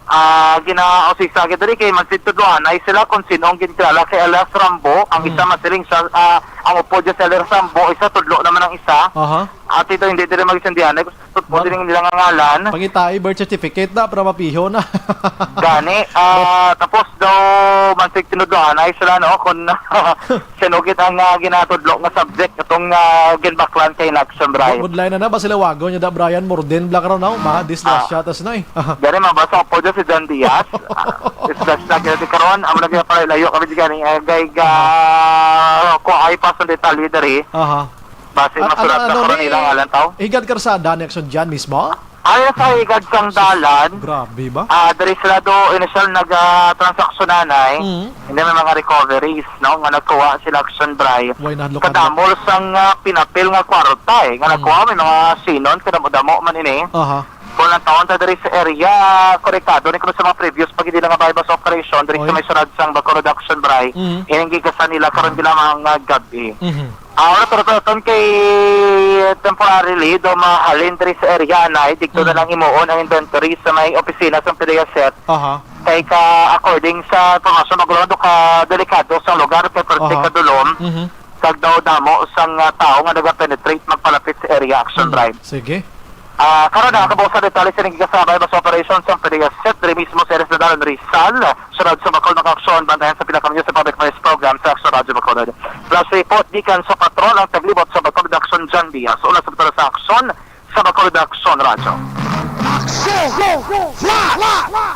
Ah, ginausisa gid diri kay magtitudloanay sila kung sino ang ginkilala kay alias Rambo. Ang Mhm. isa masiling siya, ah, ang upod niya si alias Rambo, isa tudlo naman ang isa. Aha. At ito hindi diri magsindihan. Ay, gusto po Ba- diri nila nga ngalan. Pangitai birth certificate na para mapiho na. Gani, ah, tapos daw mansig tinudloanay sila, no, kung sino gid ang, ah, ginatudlo nga subject katong, ah, ginbaklan kay Naxon Bray. Budlay na na ba sila wagon niya da Brian Morden bla karon, no? Mga disgrasya Ah. tas na eh. Gani, mabasa po dyan si John Diaz. Ah, disgrasya na kaya di karon, amo na kaya pala layo kami di gani, eh, gay ga, Aha. Ko ay pa sa detalye diri. Aha. Base An-, masulat ano, na ano karon ni ilang alang tao. Higad karsada ni Action dyan mismo? Ay, sa higad sang dalan. Grabe ba? Ah, diri sila do initial nag, ah, transaksyonan ay. Mm. Hindi may mga recoveries, no, nga nagkuha sila Action Bray. Why not look at Kadamol sang, ah, pinapil nga kwarta, eh, nga Mm. nagkuha may mga sinon, kadamo-damo man ini. Aha. Kung ang taon ta diri sa area, konektado ni kuno sa mga previous pag hindi nga buy-bust operation diri sa Oy. May sulod sang Bacolod Action Bray. Mm. Ining gigasan nila karon gila mga gabi. Mhm. Ah, wala, pero, pero ton kay temporarily do mahalin diri sa area na, dito na Mm. lang himuon ang inventory sa may opisina sa PDEA set. Aha. Kay ka, according sa impormasyon, magulo do ka delikado sa lugar kay pwerte Aha. kadulom. Mhm. Kag daw damo sang, ah, tao nga nagapenetrate magpalapit sa area Action Mm. Drive. Sige. Ah, karon na, kabuusan detalye sa nagkasabay mas operation sa PDEA set diri mismo sa Rizal, Rizal. Sunod sa bakol makaaksyon, bantayan sa pila ka minyo sa public noise program sa Aksyon Radyo Bacolod. Flash report gikan sa patrol ang taglibot sa Bacolod Aksyon John Diaz. Una sa patrol sa aksyon sa Bacolod Aksyon Radyo. Aksyon! Flash!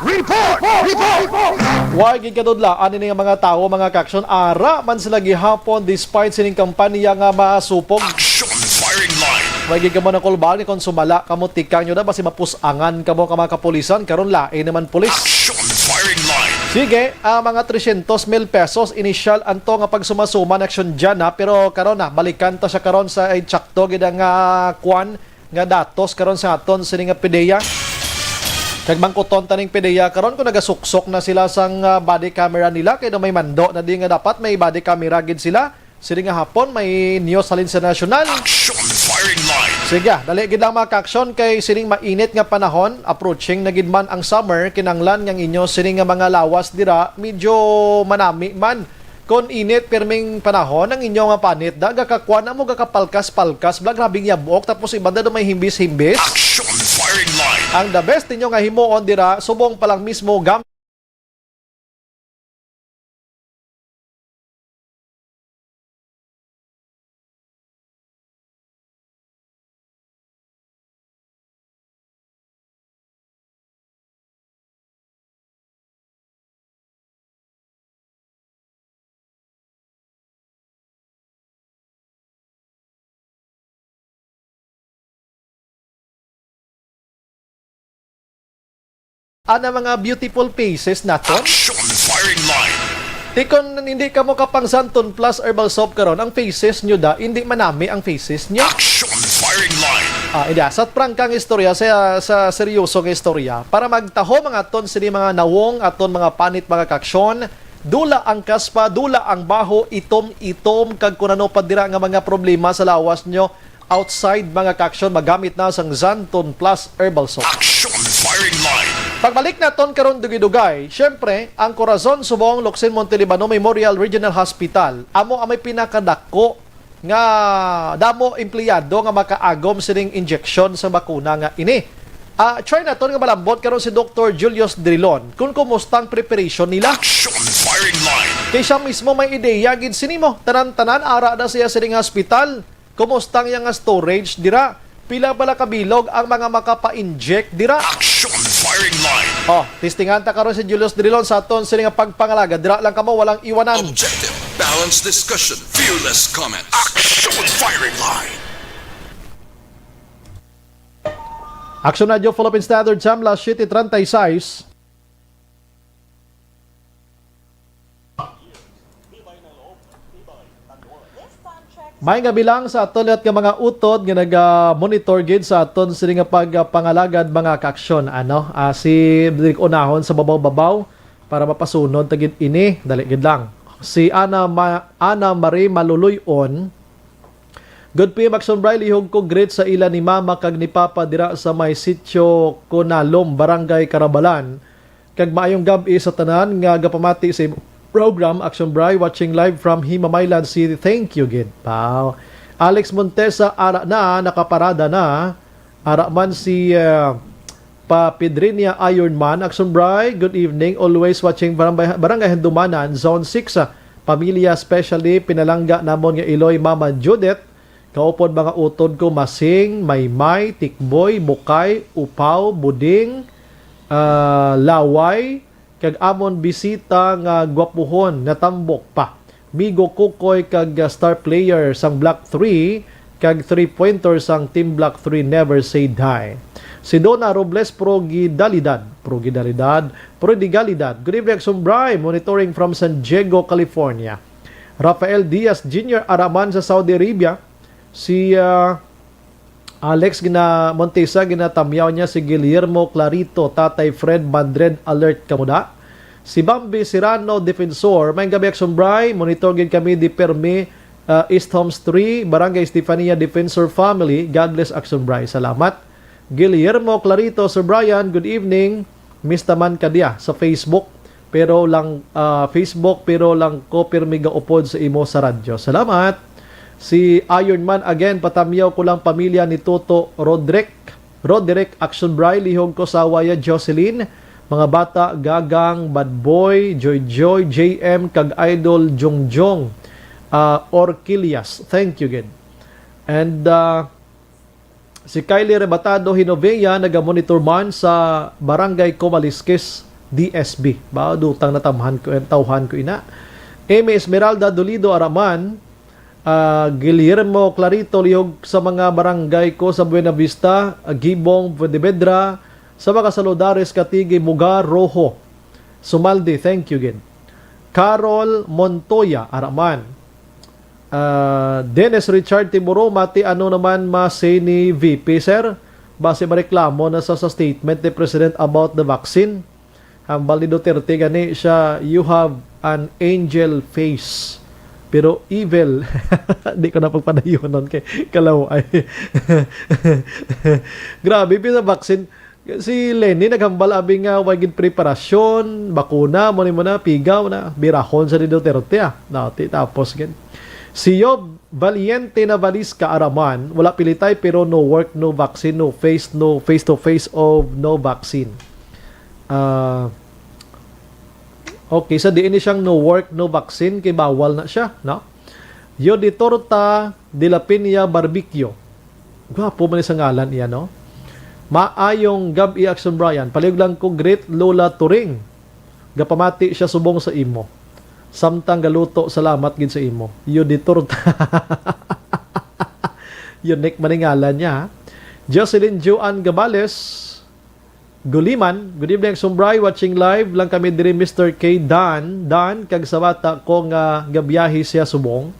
Report! Report! Wa gid kadudlaan ini nga mga tawo, mga kaaksyon, ara man sila gihapon despite sining kampanya nga masupog. Action firing line. Wa gid kamo nakulbaan kung sumala kamo, tikang nyo na basi mapus-angan kamo ka mga kapulisan, karon lain naman pulis. Action firing line. Sige, ah, mga tresyentos mil pesos initial anto nga pagsumasuma na aksyon dyan, ha, pero karon na balikan ta siya karon sa, eh, tsakto gid ang, ah, kwan nga datos karon sa aton sini nga PDEA. Kag mangkuton taning PDEA karon kung nagasuksok na sila sang, ah, body camera nila, kay daw may mando na di nga dapat may body camera gid sila. Sini nga hapon, may news halin sa nasyonal. Action firing line. Sige, dali gid lang, mga kaaksyon, kay sining mainit nga panahon, approaching na gid man ang summer, kinanglan nga ang inyo sini nga mga lawas dira medyo manami man. Kon init pirming panahon, ang inyo nga panit da gakakuan amo, gakapalkas-palkas, bla, grabing yabok, tapos iban da may himbis-himbis. Action firing line. Ang the best ninyo nga himuon dira, subong pa lang mismo gam- Ana, mga beautiful faces naton. Action firing line. Ti kon hindi kamo kapang Santon Plus Herbal Soap karon, ang faces nyo da, hindi manami ang faces nyo. Action firing line. Ah, hindi, ah, sa prangkang istorya, sa, sa seryoso nga istorya, para magtaho mga ton sini mga nawong, aton mga panit, mga kaaksyon, dula ang kaspa, dula ang baho, itom-itom, kag kun ano pa dira nga mga problema sa lawas nyo, outside, mga kaaksyon, magamit na sang Xanthone Plus Herbal Soap. Action firing line. Pagbalik naton karon dugay-dugay, syempre, ang Corazon Subong Locsin Montelibano Memorial Regional Hospital amo ang may pinakadako nga damo empleyado nga makaagom sining injection sa bakuna nga ini. Ah, try naton nga malambot karon si Doktor Julius Drilon kung kumusta ang preparation nila. Action firing line. Kay siya mismo may ideya gid sini mo. Tanan-tanan ara na siya sining hospital. Kumusta ang iya nga storage dira? Pila bala ka bilog ang mga makapa-inject dira? Action firing line. Oh, testingan ta karon si Julius Drilon sa aton sini nga pagpangalaga. Dira lang kamo, walang iwanan. Objective, balanced discussion, fearless comment. Action firing line. Action Radio Philippine Standard Time, las siete treinta y seis. This time check May nga bilang sa aton liwat nga mga utod nga naga-monitor gid sa aton sini nga pagpangalagad, mga kaaksyon. Ano, ah, si Rodrick unahon sa babaw-babaw para mapasunod ta gid ini. Dali gid lang. Si Ana Ma-, Ana Marie Maluloy-on, "Good P M, Action Bri, lihog ko greet sa ila ni Mama kag ni Papa dira sa may sitio Kunalom, Barangay Karabalan. Kag maayong gab-i sa tanan nga gapamati sa imong program, Action Bri, watching live from Himamaylan City." Thank you gid. Wow. Alex Montesa, ara na, nakaparada na. Ara man si, ah, Pa Pedrinia Ironman, "Action Bri, good evening. Always watching Barangay, Barangay Handumanan, Zone six, ah, pamilya, especially pinalangga namon nga iloy, Mama Judith. Kaupod mga utod ko, Masing, Maymay, Tikboy, Bukay, Upaw, Buding, ah, Laway, kag amon bisita nga gwapuhon, natambok pa, Migo Kukoy kag, ah, star player sang Block three kag three-pointer sang Team Block three, Never Say Die." Si Donna Robles Progidalidad, Progidalidad, Prodigalidad, "Good evening, Action Bri, monitoring from San Diego, California." Rafael Diaz Junior, ara man sa Saudi Arabia. Si, ah, Alex gina-, Montesa, ginatamyaw niya si Guillermo Clarito, Tatay Fred Madren, alert kamo da. Si Bambi Serrano, Defensor, "Maayong gab-i, Action Bri, monitor gid kami di permi, ah, East Homes three, Barangay Estefania, Defensor family. God bless, Action Bri." Salamat. Guillermo Clarito, "Sir Brian, good evening. Mista man ka diya sa Facebook, pero lang, ah, Facebook, pero lang ko pirmi gaupod sa imo sa radyo." Salamat. Si Iron Man again, "Patamyaw ko lang pamilya ni Toto Roderick. Roderick, Action Bri, lihog ko sa Waya Jocelyn. Mga bata, Gagang, Bad Boy, Joy Joy, J M, kag Idol Jongjong, ah, Orquillas." Thank you gid. And, ah, si Kylie Rebatado Hinovea, nagamonitor man sa Barangay Comalisques, D S B. Ba, dutang natamhan ko, eh, tawhan ko ina. Amy Esmeralda Dolido, ara man, ah, Guillermo Clarito, lihog sa mga barangay ko sa Buena Vista, ah, Gibong, Fuentevedra, sa mga Saludares, Katigi, Muga, Rojo, Sumaldi, thank you gid. Carol Montoya, ara man. Ah, Dennis Richard Timuro, mati, ano naman ma-say ni V P, sir? Basi mareklamo na sa, sa statement ni President about the vaccine. Hambal ni Duterte gani siya, "You have an angel face, pero evil." Di ko na pagpadayonon kay kalaw ay. Grabe, bisa vaccine. Si Leni naghambal abi nga way gid preparasyon, bakuna, mo ni mo na, pigaw na, birahon sa ni Duterte, ah. Dati, tapos gid. Si Yob Valiente Navalisca, ara man, "Wala pilitay, pero no work, no vaccine, no face, no face to face of no vaccine." Ah, okay, sa diin ni siyang no work, no vaccine, kay bawal na siya, no? Yoditorta de la Peña Barbecue. Gwapo man sa ngalan iya, no? "Maayong gab-i, Action Brian. Palihog lang ko greet Lola Turing. Gapamati siya subong sa imo. Samtang galuto, salamat gid sa imo." Yoditorta. Unique man ang ngalan niya, ha? Jocelyn Joan Gabales Guliman, "Good evening, Action Bri. Watching live lang kami diri, Mister K Dan, Dan, kag sa bata ko nga gabiyahe siya subong.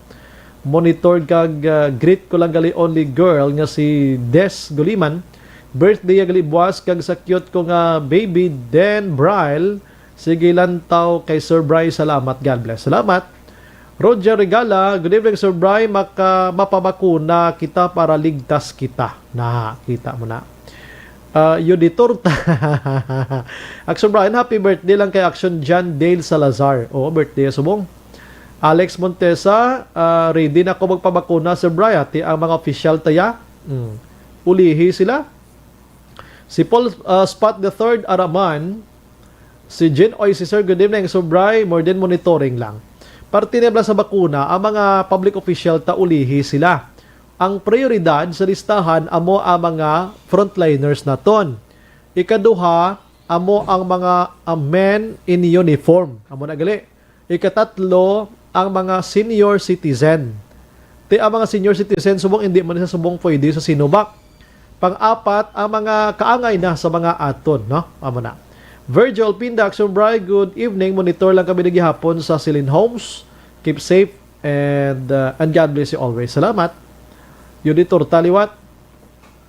Monitor kag, ah, greet ko lang gali only girl nga si Des Guliman. Birthday niya gali buwas, kag sa cute ko nga baby, Den Bryle. Sige, lantaw kay Sir Bri. Salamat. God bless." Salamat. Roger Regala, "Good evening, Sir Bri. Maka-, mapabakuna kita para ligtas kita." Na, kita mo na. Ah, Yoditorta. Action Brian, happy birthday lang kay Action John Dale Salazar. Oo, birthday subong. Alex Montesa, ah, "Ready na ko magpabakuna, Sir Brian. Ti ang mga official taya. Mm. Ulihi sila." Si Paul, ah, Spot the third, ara man. Si Jin Oy, si Sir, "Good evening, Sir Bri. More din monitoring lang." Parte na bala sa bakuna, ang mga public official ta ulihi sila. Ang prioridad sa listahan amo ang mga frontliners naton. Ikaduha, amo ang mga, ah, men in uniform. Amo na gali. Ikatatlo, ang mga senior citizen. Ti ang mga senior citizen, subong hindi man sa subong pwede sa Sinovac. Pang-apat, ang mga kaangay na sa mga aton, no? Amo na. Virgil Pinda, Action Bri, good evening. Monitor lang kami na gihapon sa Silin Homes. Keep safe. And, uh, and God bless you always. Salamat. Yun di torta liwat.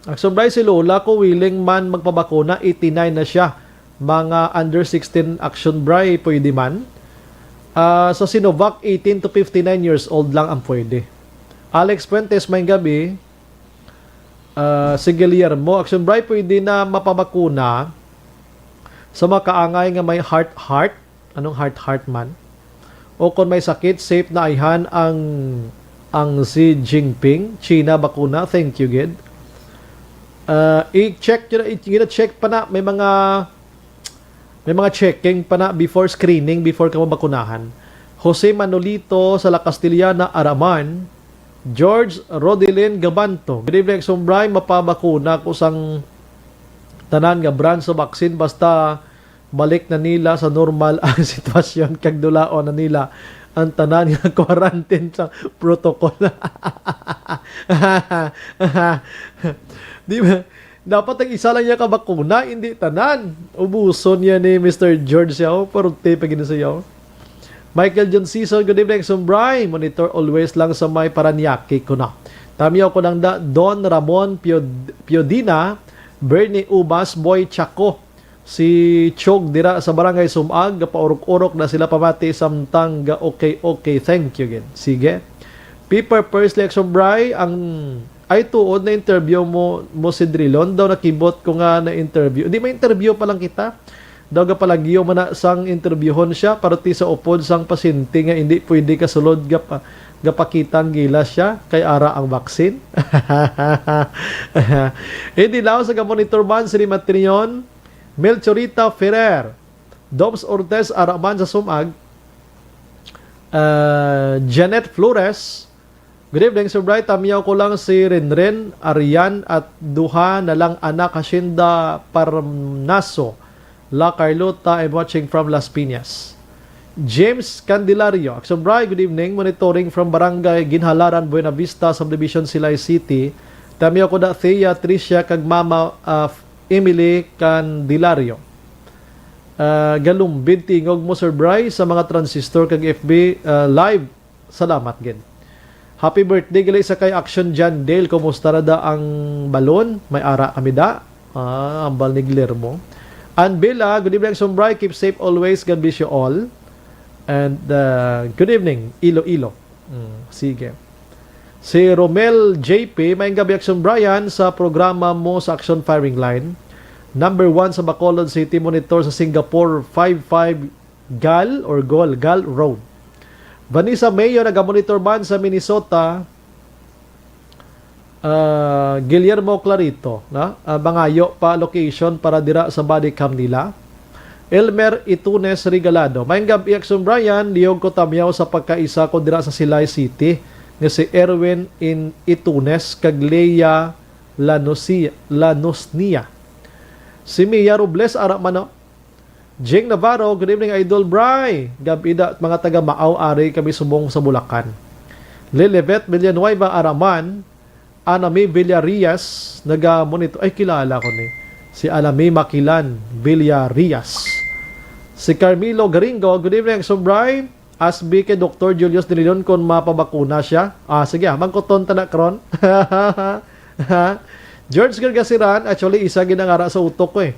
Action Bry, si Lola ko willing man magpabakuna, eighty-nine na siya. Mga under sixteen, Action Bry, pwede man. Ah, sa Sinovac, eighteen to fifty-nine years old lang ang pwede. Alex Fuentes, may gabi. Ah, si Guillermo, Action Bry, pwede na mapabakuna sa makaangay nga may heart-heart. Anong heart-heart man? O kung may sakit, safe na ayhan ang, ang Xi Jinping, China bakuna. Thank you, gid. Ah, i-check nyo na, i-, gina-check pa na. May mga, may mga checking pa na before screening, before ka mabakunahan. Jose Manolito sa La Castellana, Araman. George Rodelin Gabanto. Good evening, Action Bry. Mapabakuna ko sang tanan nga brand sa vaccine, basta balik na nila sa normal ang sitwasyon kag dulaon na nila ang tanan nga quarantine sa protocol. Di ba? Dapat ang isa lang niya ka bakuna, hindi tanan. Ubuson niya ni Mister George siya, oh, pero te pa gid siya, oh. Michael John Season, good evening, Action Bry. Monitor always lang sa may Paranaque ko na. Tamiyaw ko lang da, Don Ramon Piod-, Piodina, Bernie Ubas, Boy Chaco. Si Chog dira sa Barangay Sumag, gapaurok-urok na sila pamati samtang ga okay, okay. Thank you, gid. Sige. Piper First Lection Bry, ang, ay, tuod na interview mo, mo si Drilon. Daw nakibot ko nga na interview. Di, may interview pa lang kita. Daw gapalagyo man na sang interviewon siya, parte sa upod sang pasyente nga hindi pwede kasulod gapa-, gapakita ang gilas siya kay ara ang vaccine. Hindi lang sa gamonitor man si Matrion, Melchorita Ferrer, Dobbs Ortez, ara man sa Sumag, ah, Janet Flores, good evening, Sir Bright. Tamiyaw ko lang si Renren, Arian, at duha na lang anak, Hacienda Parnaso, La Carlota. I'm watching from Las Piñas. James Candelario, Action Bright, good evening. Monitoring from Barangay Ginhalaran, Buena Vista Subdivision, Silay City. Tamiyaw ko da Thea, Tricia, kag Mama, ah, Emily Candelario. Ah, galumbid tingog mo, Sir Bry, sa mga transistor kag F B, ah, live. Salamat gid. Happy birthday gali sa kay Action John Dale. Kumusta na da ang balon? May ara kami da. Ah, ambal ni Guillermo. Ann Villa, good evening, Action Bry. Keep safe always. God bless you all. And, ah, good evening, Iloilo. Mm, sige. Si Romel J P, maayong gabi, Action Brian, sa programa mo sa Action Firing Line. Number one sa Bacolod City, monitor sa Singapore five five Gal or Gol, Gal Road. Vanessa Mayo, nagamonitor man sa Minnesota. Ah, Guillermo Clarito, na? Ah, mangayo pa location para dira sa body cam nila. Elmer Itunes Regalado. Maayong gabi, Action Brian. Lihog ko tamiyaw sa pagkaisa ko dira sa Silay City nga si Erwin in Itunes kag Lea Lanosia, Lanosnia. Si Mia Robles, ara man, no? Jing Navarro, good evening, Idol Bry. Gabi da, mga taga Maaw, ari kami subong sa Bulacan. Lilibet Villanueva, ara man. Anami Villarias, naga-monitor. Ay, kilala ko ni. Si Anami Makilan Villarias. Si Carmelo Gringo, good evening, Action Bry. Asbi kay Doktor Julius Drilon kung mapabakuna siya. Ah, sige, ah, mangkuton ta na karon. George Gargasiran, actually, isa gid ang ara sa utok ko eh.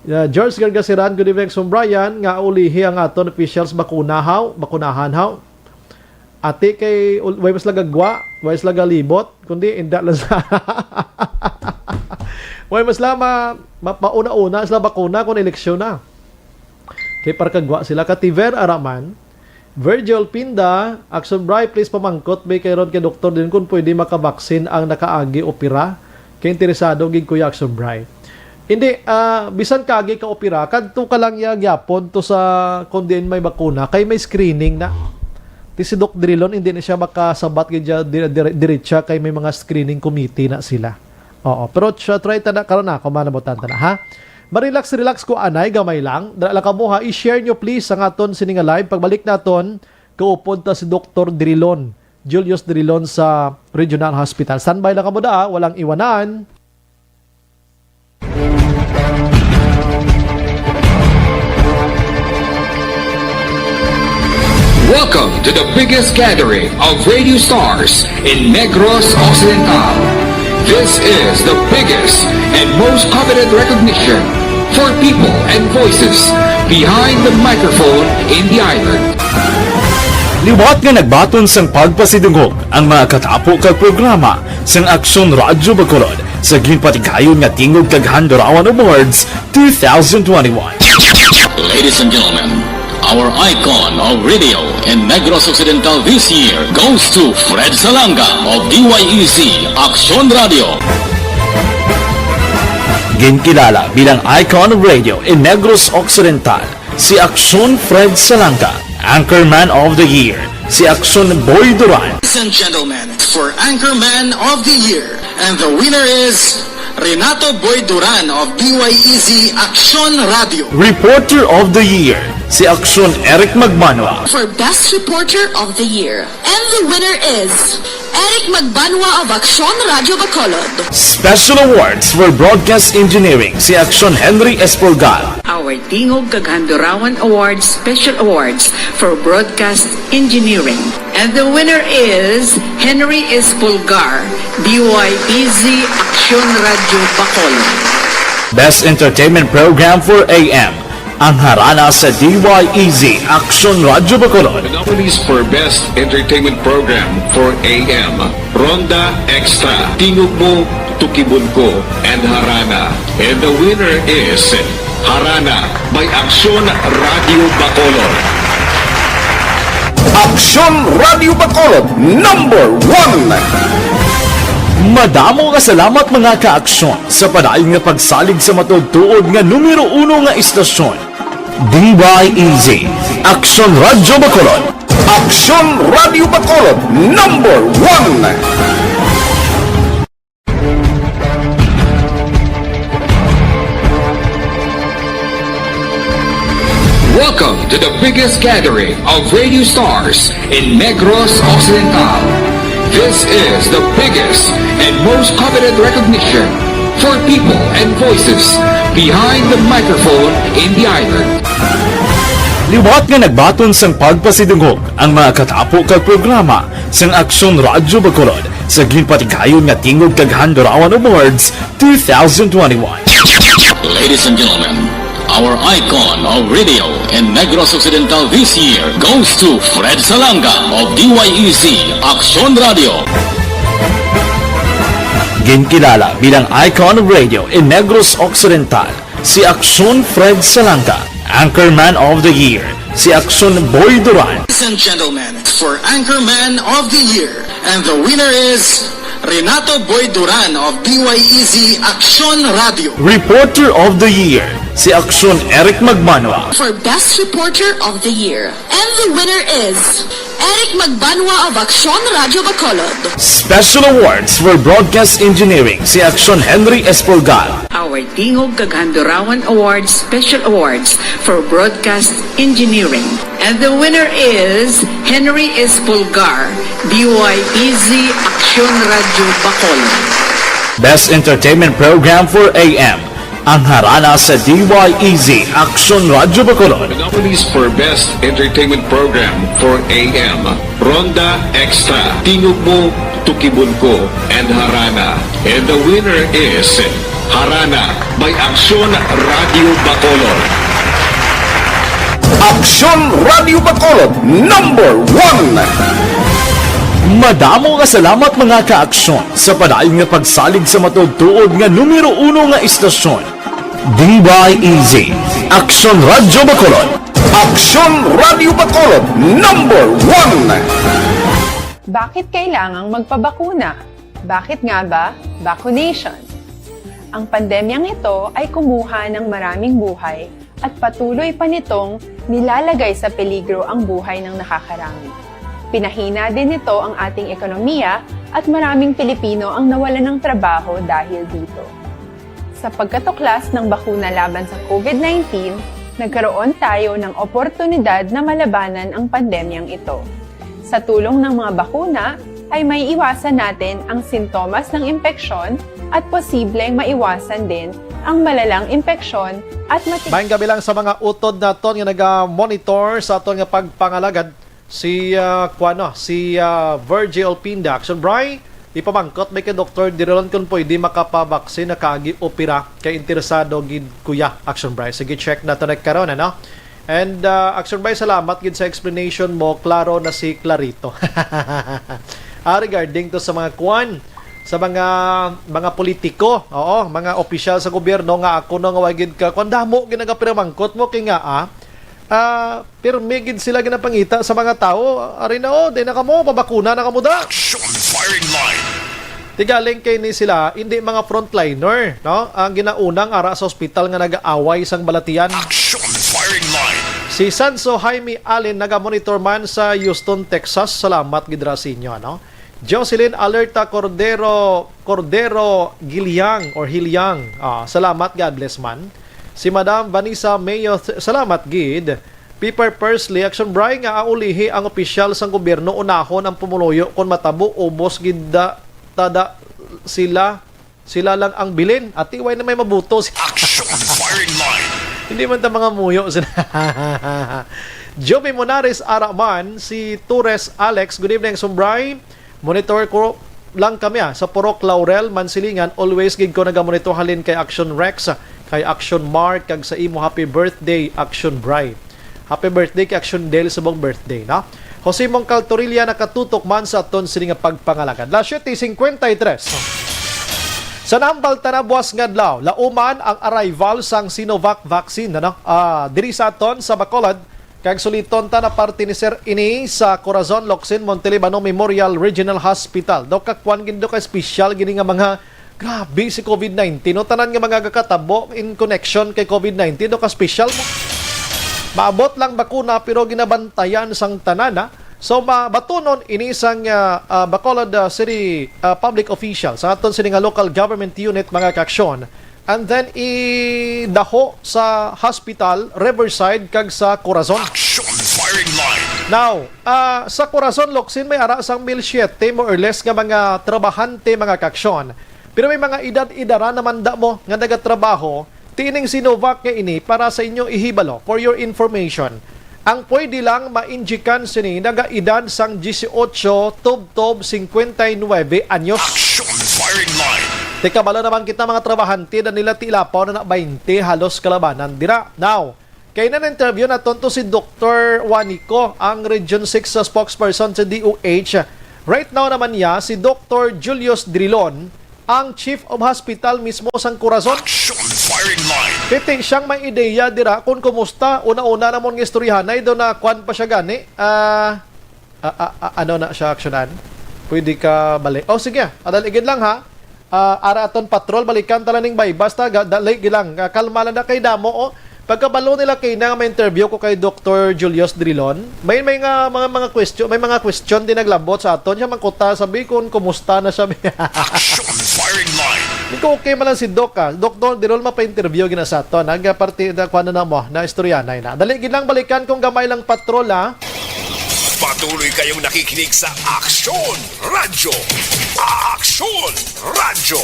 Uh, George Gargasiran, good evening, Action Brian, nga ulihi ang aton officials, bakuna haw, bakunahan haw. Ati kay ul-, way mas lagagwa, way mas lagalibot, kundi inda lang sa way mas lama, ma-, mauna-una sila bakuna kung eleksyon na. Kay parkagwa sila. Kativer Araman, Virgil Pinda, Action Bry, please pamangkot mi kay ron kay doktor din kung pwede makabaksin ang nakaagi opera. Kay interesado gid, Kuya Action Bry. Hindi, ah, bisan kaagi ka opera, kadto ka lang ya gyapon to sa kung diin may bakuna, kay may screening na. Ti si Doc Drilon, hindi na siya makasabat gid dya dire-, dire-, diretsa kay may mga screening committee na sila. Oo, pero try, try ta na karon na, kung manabutan ta na, ha? Marelax, relax ko, anay, gamay lang. Dala lang kamo, ha, i-share nyo please ang aton sini nga live. Pagbalik naton, kaupod ta si Doktor Drilon, Julius Drilon sa Regional Hospital. Standby lang kamo da, ah. Walang iwanan. Welcome to the biggest gathering of radio stars in Negros Occidental. This is the biggest and most coveted recognition for people and voices behind the microphone in the island. Liwat nga nagbaton sang pagpasidungog ang mga katapo kag programa sang Aksyon Radyo Bacolod sa ginpatigayon nga Tingog kag Handurawan Awards two thousand twenty-one. Ladies and gentlemen, our icon of radio in Negros Occidental this year goes to Fred Salanga of D Y E Z Aksyon Radio. Ginkilala bilang icon of radio in Negros Occidental, si Aksyon Fred Salanga, Anchorman of the Year, si Aksyon Boy Duran. Ladies and gentlemen, for Anchorman of the Year, and the winner is Renato Boy Duran of D Y E Z Aksyon Radio. Reporter of the Year, si Aksyon Eric Magbanwa. For Best Reporter of the Year, and the winner is Eric Magbanwa of Aksyon Radio Bacolod. Special Awards for Broadcast Engineering, si Aksyon Henry Espolgar. Our Tingog kag Handurawan Awards Special Awards for Broadcast Engineering. And the winner is Henry Espolgar, D Y E Z Aksyon Radio Bacolod. Best Entertainment Program for A M, ang Harana sa D Y E Z Aksyon Radio Bacolod. The nominees for Best Entertainment Program for A M, Ronda Extra, Tingog Mo, Tukibon Ko, and Harana. And the winner is Harana by Aksyon Radio Bacolod. Aksyon Radio Bacolod, number one. Madamo nga salamat, mga ka-aksyon, sa padayon nga pagsalig sa matuod-tuod nga numero uno nga istasyon, D Y E Z, Aksyon Radyo Bacolod. Aksyon Radyo Bacolod, number one. Welcome to the biggest gathering of radio stars in Negros Occidental. This is the biggest and most coveted recognition for people and voices behind the microphone in the island. Liwat nga nagbaton sang pagpasidungog ang mga katapo kag programa sang Aksyon Radyo Bacolod sa ginpatigayon nga Tingog kag Handurawan Awards two thousand twenty-one. Ladies and gentlemen, our icon of radio in Negros Occidental this year goes to Fred Salanga of D Y E Z Aksyon Radio. Ginkilala bilang icon of radio in Negros Occidental, si Aksyon Fred Salanga, Anchorman of the Year, si Aksyon Boy Duran. Ladies and gentlemen, for Anchorman of the Year, and the winner is Renato Boy Duran of D Y E Z Aksyon Radio. Reporter of the Year, si Aksyon Eric Magbanwa. For Best Reporter of the Year, and the winner is Eric Magbanwa of Aksyon Radio Bacolod. Special Awards for Broadcast Engineering, si Aksyon Henry Espolgar. Our Tingog kag Handurawan Awards Special Awards for Broadcast Engineering. And the winner is Henry Espolgar, D Y E Z Aksyon Radio Bacolod. Best Entertainment Program for A M, ang Harana sa D Y E Z Aksyon Radyo Bacolod. The nominees for Best Entertainment Program for A M, Ronda Extra, Tingog Mo, Tukibon Ko, and Harana. And the winner is Harana by Aksyon Radio Bacolod. Aksyon Radio Bacolod, number one. Madamo nga salamat, mga ka-aksyon, sa padayon nga pagsalig sa matuod-tuod nga numero uno nga istasyon, D Y E Z, Aksyon Radyo Bacolod. Aksyon Radyo Bacolod, number one. Bakit kailangang magpabakuna? Bakit nga ba vaccination? Ang pandemyang ito ay kumuha ng maraming buhay at patuloy pa nitong nilalagay sa peligro ang buhay ng nakakarami. Pinahina din nito ang ating ekonomiya at maraming Pilipino ang nawalan ng trabaho dahil dito. Sa pagkatuklas ng bakuna laban sa COVID nineteen, nagkaroon tayo ng oportunidad na malabanan ang pandemyang ito. Sa tulong ng mga bakuna, ay may iwasan natin ang sintomas ng impeksyon at posibleng maiwasan din ang malalang impeksyon at mati- Maayong gabi lang sa mga utod naton nga naga-monitor sa aton nga pagpangalagad. Si, ah, kuwano, si, ah, Virgil Pinda, Action Bri, ipamangkot may kay Doktor Dirilon kung pwede makapabaksin na kaagi opera kay interesado gid kuya, Action Bri. Sige, check na to na karon, ano? And, ah, Action Bri, salamat gid sa explanation mo. Klaro na si Clarito. Ah, regarding to sa mga kuan, sa mga, mga politiko, oo, mga opisyal sa gobyerno nga ako no nga wa gid ka, kung damo ginagapinamangkot mo, kay nga, ah, ah, pirmi gid sila ginapangita sa mga tawo. Ari na, oh, di na kamo, pabakuna na kamo da. Action firing line. Tigaling kay ni sila, hindi mga frontliner, no? Ang ginaunang ara sa ospital nga nag-aaway sang balatian. Action firing line. Si Sanso Jaime Allen nagamonitor man sa Houston, Texas. Salamat gid ra sa inyo, no? Jocelyn Alerta Cordero, Cordero Giliang or Hiliang. Ah, salamat, God bless man. Si Madam Vanessa Mayo, th- salamat gid. Piper Pursley, Action Bri, nga aulihi ang opisyal sang gobyerno unahon ang pumuluyo kon matabo ubos gid da, tada sila, sila lang ang bilin. Ati, way na may mabuto si Action firing line. Hindi man ta mga muyo sila. Joby Monares Araman, si Torres Alex, good evening, Action Bri. Monitor ko lang kami, ah, sa Purok Laurel, Mansilingan. Always gid ko nagamonitor halin kay Action Rex, kay Action Mark, kag sa imo, happy birthday, Action Bri. Happy birthday kay Action Del, subong birthday, no? Jose Mongcal Torilla nakatutok man sa aton sini nga pagpangalagad. Las siete cincuenta y tres. Sa nambal ta na buwas nga adlaw, lauman ang arrival sang Sinovac vaccine, ano? Ah, diri sa aton sa Bacolod, kag suliton ta na parte ni Sir ini sa Corazon Locsin Montelibano Memorial Regional Hospital. Daw kakwan gid, daw ka special gini nga mga grabe si covid nineteen. No, tanan nga mga gakatabo in connection kay covid nineteen, daw ka special mo. Maabot lang bakuna pero ginabantayan sang tanan, ha. So, mabatunon ini sang, ah, ah, Bacolod, ah, City, ah, public official sa aton sini nga local government unit, mga kaaksyon. And then idaho sa hospital, Riverside, kag sa Corazon. Action firing line. Now, ah, sa Corazon, Locsin, may ara sang mil siete, more or less, nga mga trabahante, mga kaaksyon. Pero may mga edad-edaran naman da mo nga nagatrabaho. Tining Sinovac nga ini, para sa inyo ihibalo, for your information. Ang pwede lang ma-injikan sini nagaedad sang dieciocho tubtob cincuenta y nueve anyos. Action firing line. Ti kabalo naman kita, mga trabahante, da nila ti ilapaw na na twenty halos kalabanan dira. Now, kay na-interview naton to si Doktor Juanico, ang Region six sa spokesperson sa D O H. Right now naman niya si Doktor Julius Drilon, ang chief of hospital mismo sang Corazon. Action firing line. Piti siyang may ideya dira kung kumusta. Una-una namon nga istoryahanay, do na kwan pa siya gani. Ah, ah, ah, ah, ano na siya aksyonan? Pwede ka balik. Oh, sige. Adal igid lang, ha. Ah, ara aton patrol, balikan ta lang ning bay. Basta ga, dali gid lang. Ah, kalma lang na kay damo, oh. Pagkabalo nila kay na may interview ko kay Doktor Julius Drilon, may, may nga mga, mga question, may mga question din naglabot sa aton. Siya mangkuta, sabi kung kumusta na siya. Action firing line. Di ko okay man lang si Doc, ah. Doktor Drilon, mapa-interview gina sa aton. Ang parte na kuha na mo, na istoryanay na. Dali gid lang, balikan kong gamay lang patrol, ah. Patuloy kayong nakikinig sa Action Radyo. Action Radyo.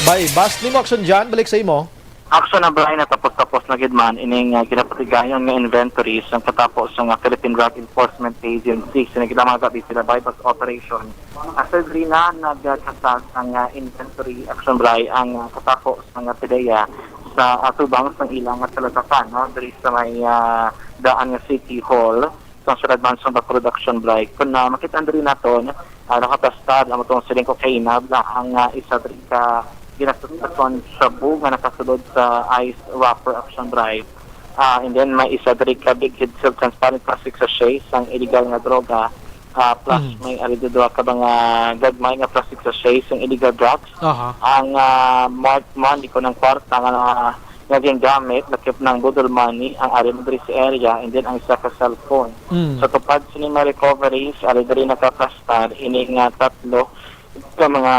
Bay, bas nimo, Action Jan, balik sa imo. Action na, Brian, na tapos-tapos na gid man ining, ah, ginapatigayon nga inventory sang katapo sang, ah, Philippine Drug Enforcement Agency. Sini gid ang mga gabi sila buy-bust operation. After diri na nagkasas ang, ah, inventory, Action Bri, ang, ah, katapo sang, ah, PDEA sa atubang sang ilang nga salatapan, no? Diri sa may, ah, daan nga City Hall. Sang siyudad man sang Bacolod, Action Bri. Kung, ah, makita diri naton, ah, nakaplastar ang atong siling cocaine, bala ang, ah, isa diri ka ginasasakon shabu nga nakasulod sa ice wrapper, Action Bri. Ah, and then may isa diri ka big head silk transparent plastic sachet sang illegal nga droga. Ah, plus Mm. may ari duha ka mga gagmay nga plastic sachet sang illegal drugs. Aha. Ang, ah, marked money, kuno ang kwarta nga na nga gingamit, lakip ng boodle money, ang ari mo diri sa area, and then ang isa ka cellphone. Mm. Sa tupad sini mga recoveries, ari diri nakaplastar ini nga tatlo ka mga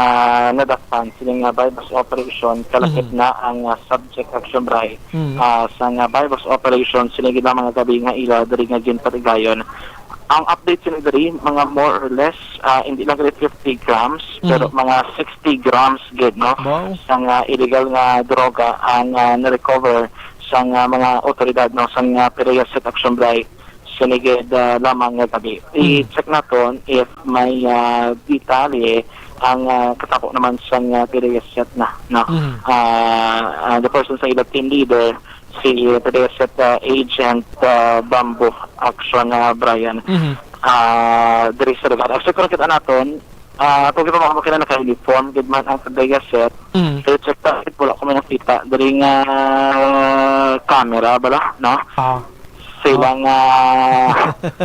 nadakpan sini nga buy-bust operation, kalakip Mhm. na ang, ah, subject, Action Bri, Mm. ah, sa nga buy-bust operation, sini gid ang mga gabi nga ila diri nga ginpatigayon. Ang update sini diri, mga more or less, ah, hindi lang gid fifty grams, pero Mhm. mga sixty grams gid, no? Wow. Sa nga illegal nga droga ang, ah, na-recover sa nga mga otoridad, no, sa nga PDEA set, Action Bri, Kini gid, ah, lamang nga gabi. Mm. I-check naton if may, ah, detalye ang, ah, katapo naman sang, ah, P D S set na, no? Mm. Ah, ah, the person sa ila team leader, si P D S set, ah, agent, ah, Bamboo Action, ah, Brian. Mhm. Ah, diri sa lugar. Actually, kung nakita naton, ah, kung kita mga makina naka-uniform, gid man ang P D S set. Mm. Pero check ta, wala ko may nakita. Diri nga camera, bala, no? Ah. Sila nga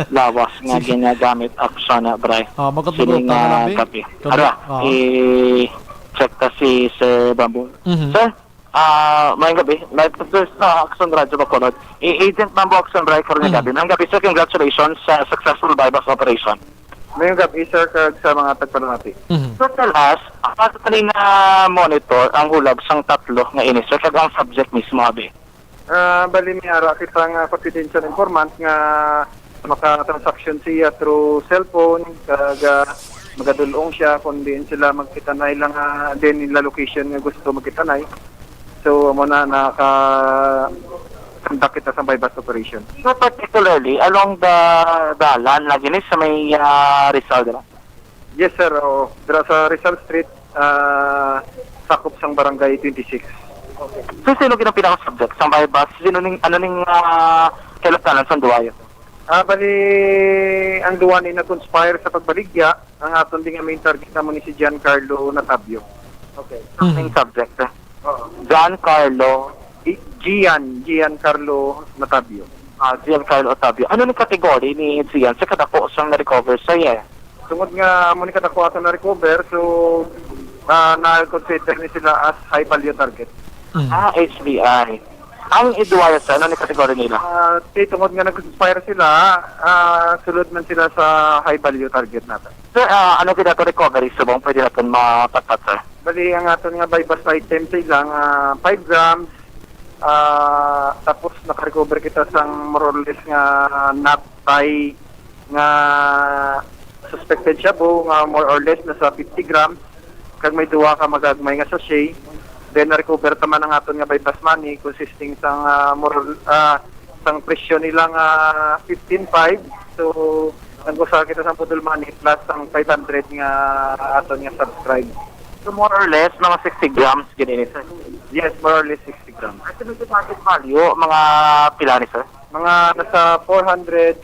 lawas nga Sige. ginagamit, Action, ah, Bray. Ah, magkatulog Sini ta na nga lang, Bi. kape. Kami, Ara, ah. i-check ta si Sir Bamboo. Mhm. Sir, ah, maayong gabi. Live to first sa Action Radio Bacolod. I-, Agent Bamboo Action Bray karon nga Mhm. gabi. Maayong gabi, sir. Congratulations sa successful buy-bust operation. Maayong gabi, sir, kag sa mga tagpalamati. Mhm. So, tell us, paano tani na monitor ang hulab sang tatlo nga ini, sir, kag ang subject mismo, abi? Ah, bali, may ara kita nga confidential informant nga maka-transaction siya through cellphone, kag, ah, magadulong siya kung diin sila magkitanay lang, ah, din nila location nga gusto magkitanay. So, amo na, naka-conduct kita sa buy-bust operation. So, particularly along the dalan lagi ni sa may, ah, Rizal, di ba? Yes, sir. Oo. Dira sa Rizal Street, ah, sakop sang Barangay twenty-six. So, sino gid ang pinaka-subject sang buy-bust? Sino ning, ano ning, ah, kahilanganan sang duwa? Ah, bali, ang duwa ni nag-conspire sa pagbaligya. Ang aton din nga main target namo ni si Giancarlo Natavio. Okay. Mhm. Ang subject, eh. Oo. Giancarlo. Gi-, Gian, Giancarlo Natavio. Ah, Giancarlo Otavio. Ano ni category ni Gian? Sa kadako sang na-recover sa iya? Tungod nga amo ni kadako ato na-recover, so, ah, na-consider ni sila as high value target. Mm. Ah, H B I. Ang iduwaya sa ano ni category nila? Ah, ti, tungod nga nag-expire sila, ah, sulod man sila sa high value target natin. Sir, ah, ano gid ato recovery subong pwede natin mapatpat, sir? Bali, ang aton nga buy-bust item sa ila nga five grams, ah, tapos naka-recover kita sang more or less nga natay nga suspected shabu nga more or less nasa fifty grams, kag may duha ka magagmay nga sachet. Then, na-recover ta man ang aton nga buy-bust money consisting sang, ah, more or, ah, sang presyo nila nga fifteen five. So, nag-usa kita sa boodle money plus ang five hundred nga aton nga subscribe. So, more or less, mga sixty grams gid ini, sir? Yes, more or less sixty grams. Estimated market value, mga pila ni, sir? Mga nasa four hundred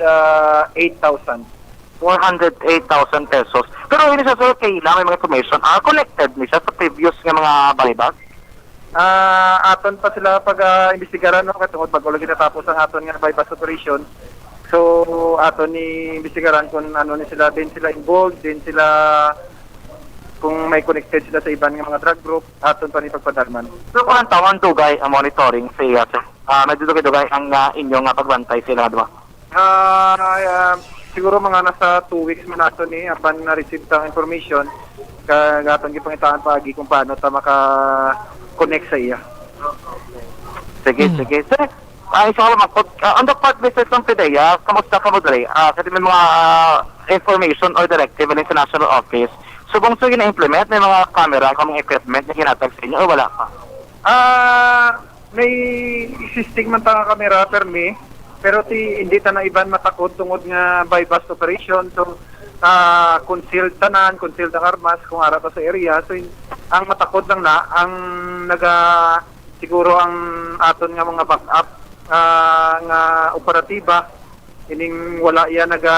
eight thousand. Four hundred eight thousand pesos. Pero ini sa, sir, kailangan may mga information. Ah, connected ni siya sa previous nga mga buy-bust? Ah, aton pa sila pag, ah, imbestigaran, no, kay tungod bag-o lang ginatapos ang aton nga buy-bust operation. So, aton ni imbestigaran kung ano ni sila, din sila involved, din sila kung may connected sila sa iban nga mga drug group, aton pa ni pagpadalman. So, kung ang tawon dugay ang monitoring sa iya, sir? Ah, medyo dugay-dugay ang, ah, inyo nga pagbantay sila, di ba? Ah, ah, siguro mga nasa two weeks man nato ni apan na-receive ta ang information, kag aton gipangitaan paagi kung paano ta maka-connect sa iya. Sige, Mm. sige. Sir, ah, isa ko lang, ah, on the part, Mister Song Pidea, kamusta kamo diri? Ah, kasi may mga, ah, information or directive ng sa national office. Subong sa gina-implement, may mga camera, kamo equipment na ginatag sa inyo o wala pa? Ah, may existing man ta nga kamera, permi, pero ti, hindi ta na iban matakod tungod nga buy-bust operation. So, ah, concealed tanan, concealed ang armas kung ara ta sa area. So, in-, ang matakod lang na, ang naga, siguro ang aton nga mga backup, ah, nga operatiba, ining wala iya naga,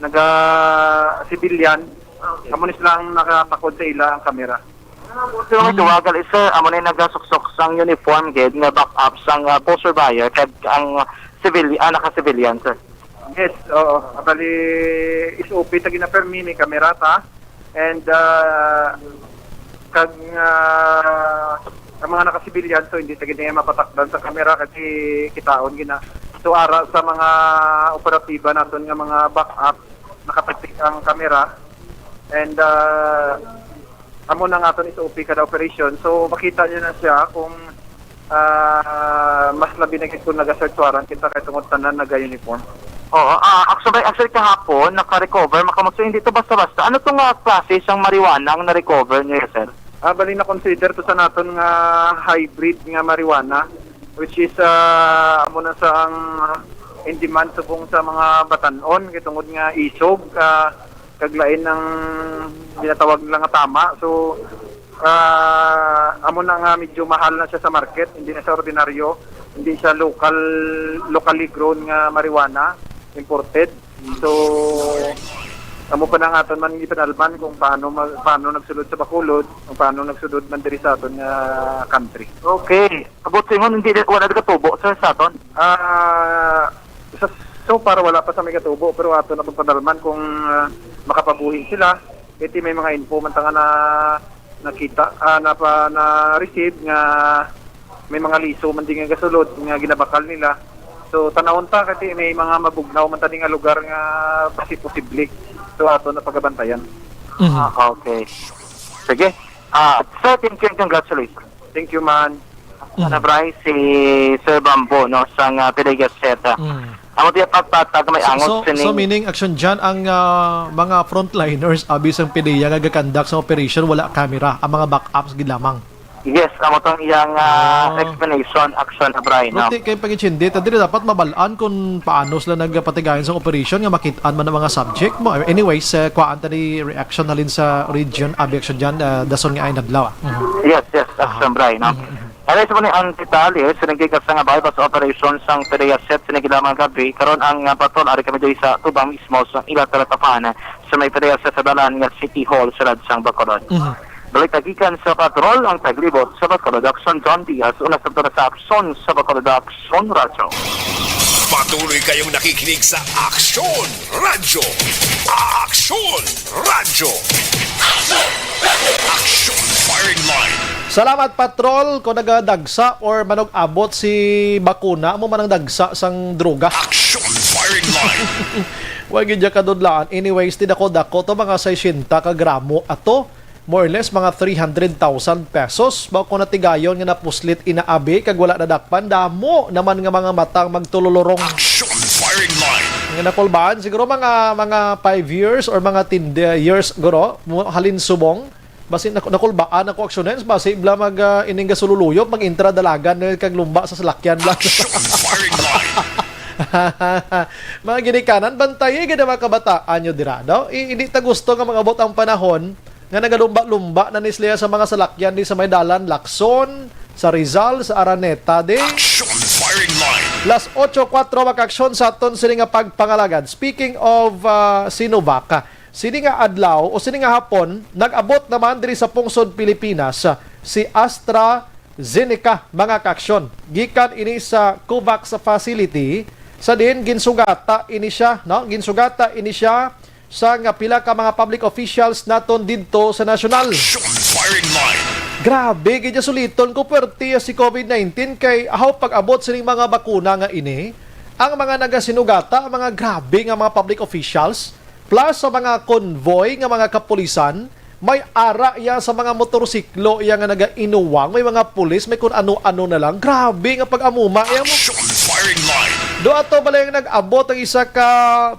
naga civilian, amo ni sila ang nakatakod sa ila ang kamera. Pero may duwagal, eh, sir, amo na yung nagasuksok sang uniform gid nga back up sang, ah, poster buyer kag ang civil, ah, naka-civilian, sir. Yes, oo. Bali, S O P ta ginapermi, may kamera ta. And, ah, kag, ah, ang mga naka-civilian, so hindi ta gid niya mapatakdan sa kamera kasi kitaon gina. So, ara sa mga operatiba naton nga mga back up, nakataktik ang kamera. And, ah, amo na nga aton S O P kada operation. So, makita niyo na siya kung, ah, mas labi na gid kung naga-search warrant kita kay tungod tanan naga-uniform. Oo, ah, actually, actually kahapon, naka-recover, makamusto, hindi to basta-basta. Ano to nga klase sang marijuana ang na-recover niyo, sir? Ah, bali na-consider to sa naton nga hybrid nga marijuana, which is, ah, amo na sa ang In demand subong sa mga batan-on, kay tungod nga isog, ah, kag lain ang ginatawag nila nga tama. So, ah, amo na nga medyo mahal na siya sa market, hindi na siya ordinaryo, hindi siya local, locally grown nga marijuana, imported. So, amo pa na nga aton man gipanalman kung paano mag, paano nagsulod sa Bacolod, kung paano nagsulod man diri sa aton nga country. Okay. Abot sa ingon, hindi, wala na katubo, sir, sa aton? Ah, sa, so far, wala pa sa may katubo, pero ato na pagpadalman kung, ah, makapabuhi sila. Iti may mga info man ta nga na nakita, ah, na pa, na receive nga may mga liso man din nga gasulod nga ginabakal nila. So, tanawon ta kasi may mga mabugnaw man tani nga lugar nga basi posible. So, ato na pagabantayan. Mhm. Ah, okay. Sige. Ah, sir, thank you and congratulations. Thank you, man. Mhm. Ano, Bryce, si Sir Bambo, no, sa, ah, Piligas Zeta. Mm. Amo diya pagpatag may So, angot so, sini. So meaning, Action John, ang, ah, mga frontliners, abi sang PDEA nga gakandak sa operation, wala camera. Ang mga backups gid lamang. Yes, amo tong iyang, ah, Ah. explanation, Action Abray, no? Pero ti-, kay pag-intindi, ta diri dapat mabalaan kung paano sila nagpatigayon sa operation nga makit-an man ang mga subject mo. Anyways, eh, kuhaan ta ni reaction halin sa region, abi, Action John, ah, dason nga ay nadlaw, ah. Mhm. Yes, yes, Action Aha. Abray, no? Mhm, mhm. Aray sa ni ang detalye, sa nagkikasa nga balbas operation sang PDEA Zeta sa nagidamang gabi, karon ang, ah, patrol ari kami diri sa tubang mismo sa ila talatapan sa may PDEA Zeta sa dalan nga City Hall, sulod sang Bacolod. Mhm. Balik ta gikan sa patrol ang taglibot sa Bacolod, Action John Diaz, una sa sa Action sa Bacolod, Action Radyo. Patuloy kayong nakikinig sa Action Radyo. Action Radyo. Action Firing Line. Salamat, Patrol. Kung nagadagsa or manug-abot si bakuna, amo man ang dagsa sang droga. Action Firing Line. Wa gid ya kadudlaan. Anyways, ti dako-dako to, mga sesenta ka gramo ato. More or less, mga three hundred thousand pesos. Ba ko natigayon nga napuslit inaabi kag wala nadakpan. Damo naman nga mga matang magtululurong. Action Firing Line. Nga nakulbaan, siguro mga, mga five years or mga ten years, guro, mo-, halin subong. Basi nak-, nakulbaan ako, Action Hands. Basi bla mag, ah, ining gasululuyop, mag-intra dalagan na kag lumba sa salakyan bla. Action Firing Line. Mga ginikanan, bantayi gid ang mga kabataan nyo dira, no? I-, hindi ta gusto nga mag-abot ang panahon nga nagalumba-lumba na ni sila sa mga salakyan di sa may dalan, Lacson, sa Rizal, sa Araneta, di. Action Firing Line. Las otso kuwatro, mga ka-aksyon, sa aton sini nga pagpangalagad. Speaking of, ah, Sinovac, sini nga adlaw o sini nga hapon, nag-abot naman diri sa pungsod Pilipinas si AstraZeneca, mga ka-aksyon. Gikan ini sa COVAX facility, sa din ginsugata ini siya, no? Ginsugata ini siya sa nga pila ka mga public officials naton didto sa nasyonal. Action Firing Line. Grabe gid ya, suliton ko, puwerte ya si COVID nineteen kay ahaw pag-abot sining mga bakuna nga ini, ang mga nagasinugata, ang mga grabe nga mga public officials, plus sa mga convoy nga mga kapulisan, may ara ya sa mga motorsiklo iya nga nagainuwang, may mga pulis, may kun ano-ano na lang. Grabe nga pag-amuma iya mo. Action Firing Line. Do ato bala yung nag-abot ang isa ka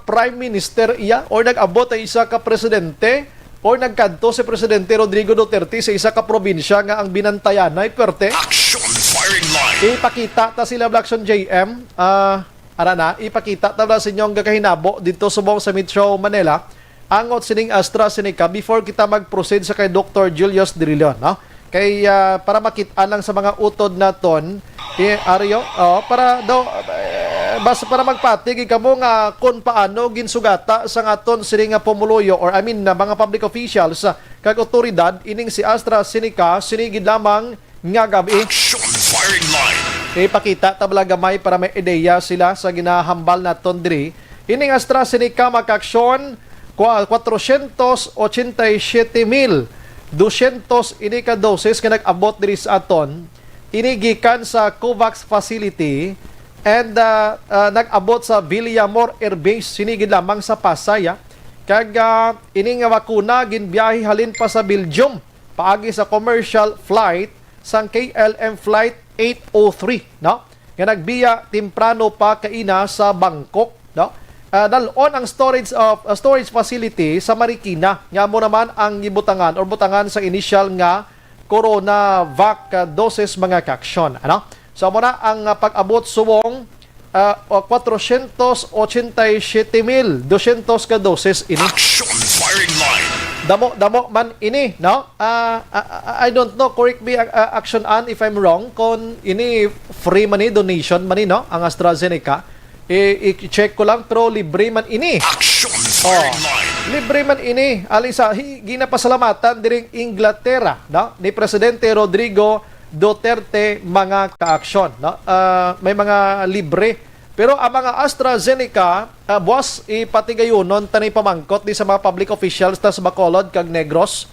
prime minister iya or nag-abot ang isa ka presidente or nagkadto si Presidente Rodrigo Duterte sa isa ka probinsya nga ang binantayanay, perte? Action Firing Line. Ipakita ta sila, Blackson J M. Ah, ara na, ipakita ta bala sa inyong gakahinabo dito subong sa Metro Manila. Angot sining AstraZeneca before kita mag-proceed sa kay Doktor Julius Drilon, no? Kay, ah, para makit-an lang sa mga utod naton, eh, Ario, oh, para daw, eh, basta para magpati gid kamo nga kung paano ginsugata sa aton sini nga pumuluyo or, I mean, na mga public officials, ah, kag otoridad ining si AstraZeneca, sini gid lamang nga gabi. Action Firing Line. Ipakita ta bala gamay para may ideya sila sa ginahambal naton diri. Ining AstraZeneca, mga ka-aksyon, kwa-, kwatrocientos ochenta y siete mil doscientos ini ka doses nga nag-abot diri sa aton. Ini gikan sa COVAX facility and, ah, ah, nag-abot sa Villamor Air Base, sini gid lamang sa Pasay, ah. Kag, ah, ini nga bakuna ginbiyahe halin pa sa Belgium paagi sa commercial flight sang K L M Flight eight oh three, no? Nga nagbiya temprano pa kaina sa Bangkok, no? Ah, dal-on ang storage of, ah, storage facility sa Marikina, nga amo naman ang gibutangan or butangan sa initial nga CoronaVac, ah, doses, mga ka-aksyon, ano? So, amo na ang, ah, pag-abot subong ah, o, kwatrosyentos ochenta y siyete mil dosyentos ka doses ini. Action firing line. Damo, damo man ini, no? Ah, ah, ah, I don't know, correct me, ah, ah, Action An, if I'm wrong, kung ini free man ni, donation man ni, no? Ang AstraZeneca. I, i-check ko lang, pero libre man ini. Action Oh, firing line. Libre man ini. Alin sa, hi, ginapasalamatan diring Inglaterra, no? Ni Presidente Rodrigo Duterte, mga ka-aksyon, no? Ah, may mga libre. Pero ang mga AstraZeneca, ah, buwas ipatigayunon tani pamangkot di sa mga public officials ta sa Bacolod kag Negros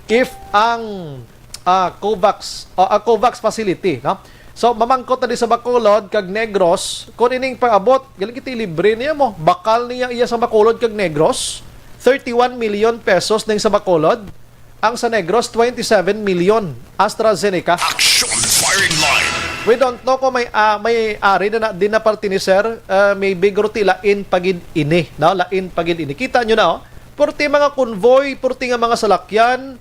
if ang, ah, COVAX, ah, ang COVAX facility, no? So, mamangkot na di sa Bacolod kag Negros, kung ining pag-abot, galing kita libre niya mo. Bakal niya iya sa Bacolod kag Negros, thirty-one million pesos ning sa Bacolod, ang sa Negros, twenty-seven million. AstraZeneca. Action firing line. We don't know kung may, ah, may ari na, na din na parte ni sir. Ah, maybe guro ti lain pagid ini, no? Lain pagid ini. Kita nyo na, oh. Purti mga convoy, purti nga mga salakyan.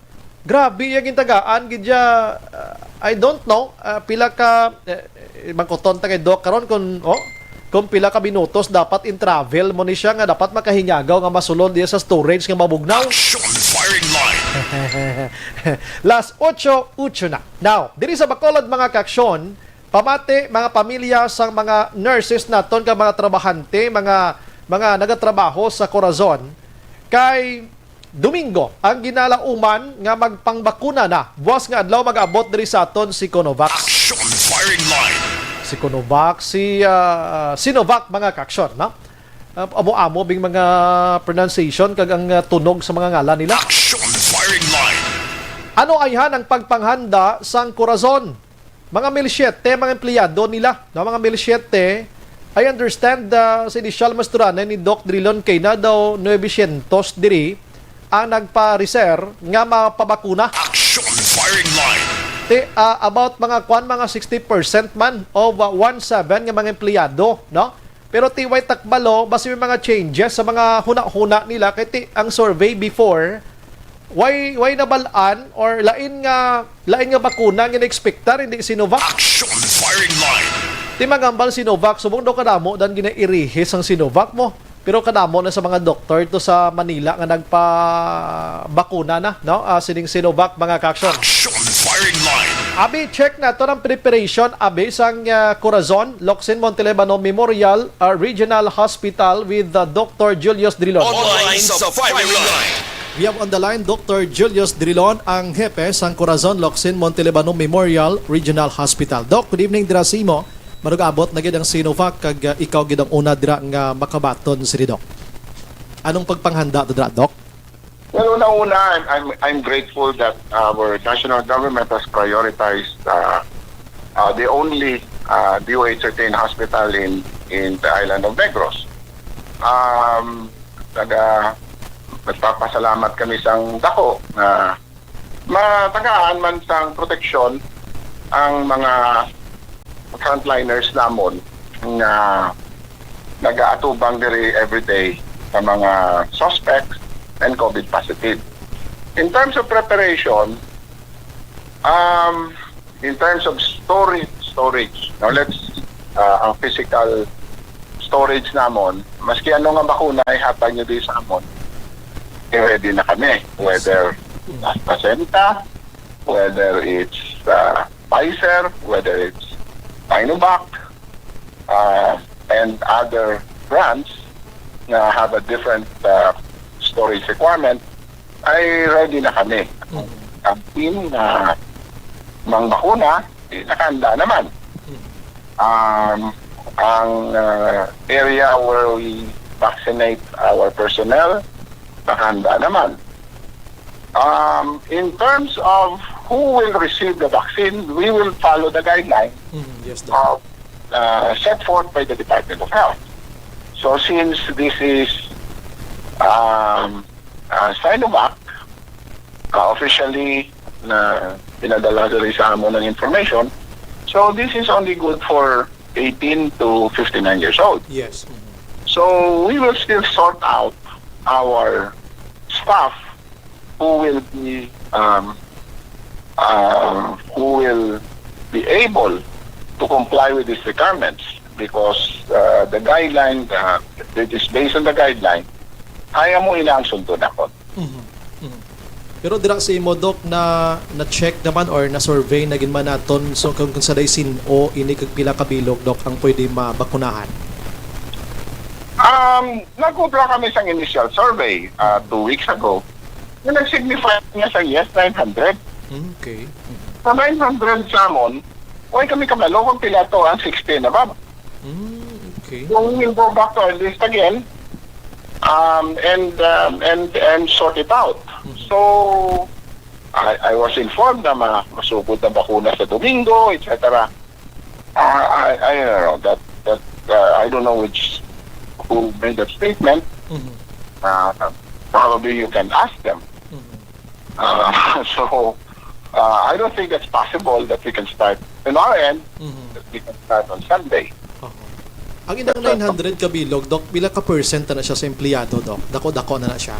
Grabe yung gintagaan, gid ya, ah, I don't know, ah, pila ka, eh, eh, magkuton ta kay Doc karon kung, oh, kung pila ka minutos dapat in travel mo ni siya nga dapat makahinyagaw nga masulod diya sa storage nga mabugnaw. Action firing line. Las ocho, ocho na. Now, diri sa Bacolod, mga kaaksyon, pamati, mga pamilya sang mga nurses naton, kag mga trabahante, mga, mga nagatrabaho sa Corazon, kay Domingo ang ginalauman nga magpangbakuna na. Buwas nga adlaw mag-abot diri sa aton si Conovax. Action firing line. Si Conovax, si, ah, Sinovac, mga kaaksyon, no? Ah, amo-amo bing mga pronunciation kag ang, ah, tunog sa mga ngalan nila. Action firing line. Ano ayhan ang pagpanghanda sang Corazon? Mga mil siyete, mga empleyado nila, no? Mga mil siyete. I understand, ah, sa inisyal masturana ni Doc Drilon kay na daw nuebe syentos diri ang nagpa-reserve nga mapabakuna. Action firing line. Ti, ah, about mga kwan, mga sixty percent man of, ah, one seven nga mga empleyado, no? Pero ti way takbalo, basi may mga changes sa mga hunahuna nila kay ti ang survey before, way, way nabal-an or lain nga, lain nga bakuna nga na-expectar, hindi Sinovac. Action firing line. Ti magambal Sinovac, subong daw kadamo dan ginairihis ang Sinovac mo. Pero kadamo na sa mga doktor to sa Manila nga nagpabakuna na, no? Ah, sining Sinovac, mga kaaksyon. Action firing line. Abi, check naton ang preparation, abi, sang, ah, Corazon, Locsin Montelibano Memorial, ah, Regional Hospital with, ah, Doctor Julius Drilon. Online sa firing line. We have on the line Doctor Julius Drilon, ang hepe sang Corazon, Locsin Montelibano Memorial Regional Hospital. Doc, good evening dira sa imo. Marag-abot na gid ang Sinovac kag, ah, ikaw gid ang una dira nga makabaton sini, Doc. Anong pagpanghanda to dira, Doc? Well, una-una, I'm, I'm, I'm grateful that our national government has prioritized, uh, uh, the only, uh, D O H thirteen hospital in, in the island of Negros. Um, naga, nagpapasalamat kami sang dako nga matagaan man sang proteksyon ang mga frontliners namon nga nagaatubang diri everyday sa mga suspects and COVID positive. In terms of preparation, um, in terms of storage, storage, now let's, uh, ang physical storage namon, maski ano nga bakuna ihatag nyo di sa amon, eh, ready na kami. Whether AstraZeneca, whether it's, uh, Pfizer, whether it's Sinovac, uh, and other brands na have a different, uh, storage requirement, ay ready na kami. Mm. Ang team na mangbakuna, eh, nakahanda naman. Mm. Um, ang, uh, area where we vaccinate our personnel, nakahanda naman. Um, in terms of who will receive the vaccine, we will follow the guideline Mm, yes, Doc. of, uh, set forth by the Department of Health. So since this is, um, uh, Sinovac, uh, officially na pinadala diri sa amon ang information, so this is only good for eighteen to fifty-nine years old. Yes. Mm-hmm. So we will still sort out our staff who will be, um, um, who will be able to comply with these requirements. because, uh, the guideline, uh, it is based on the guideline, ay amo ina ang sundon ako. Mhm. Mhm. Pero dira sa imo, Doc, na, na-check naman or na-survey na gid man naton, so kung, kung sa day sin-o ini kag pila ka bilog, Doc, ang pwede mabakunahan? Um, nagkubra kami sa initial survey, uh, two weeks ago. Nga nag-signify niya sa yes, nine hundred. Mm, okay. Mm. Sa nine hundred sa amon, why kami kabalo kung pila to ang sixty and above? Mm, okay. So we will go back to our list again, um, and, um, and, and sort it out. Mhm. So, I, I was informed na ma-, masugod na bakuna sa Domingo, et cetera. Uh, I, I don't know that, that, uh, I don't know which, who made that statement. Mhm. Uh, probably you can ask them. Mhm. Uh, so, uh, I don't think that's possible that we can start on our end, Mhm. that we can start on Sunday. Aha. Ang inang nine hundred ka bilog, Doc, pila ka percent na siya sa empleyado, Doc? Dako-dako na na siya.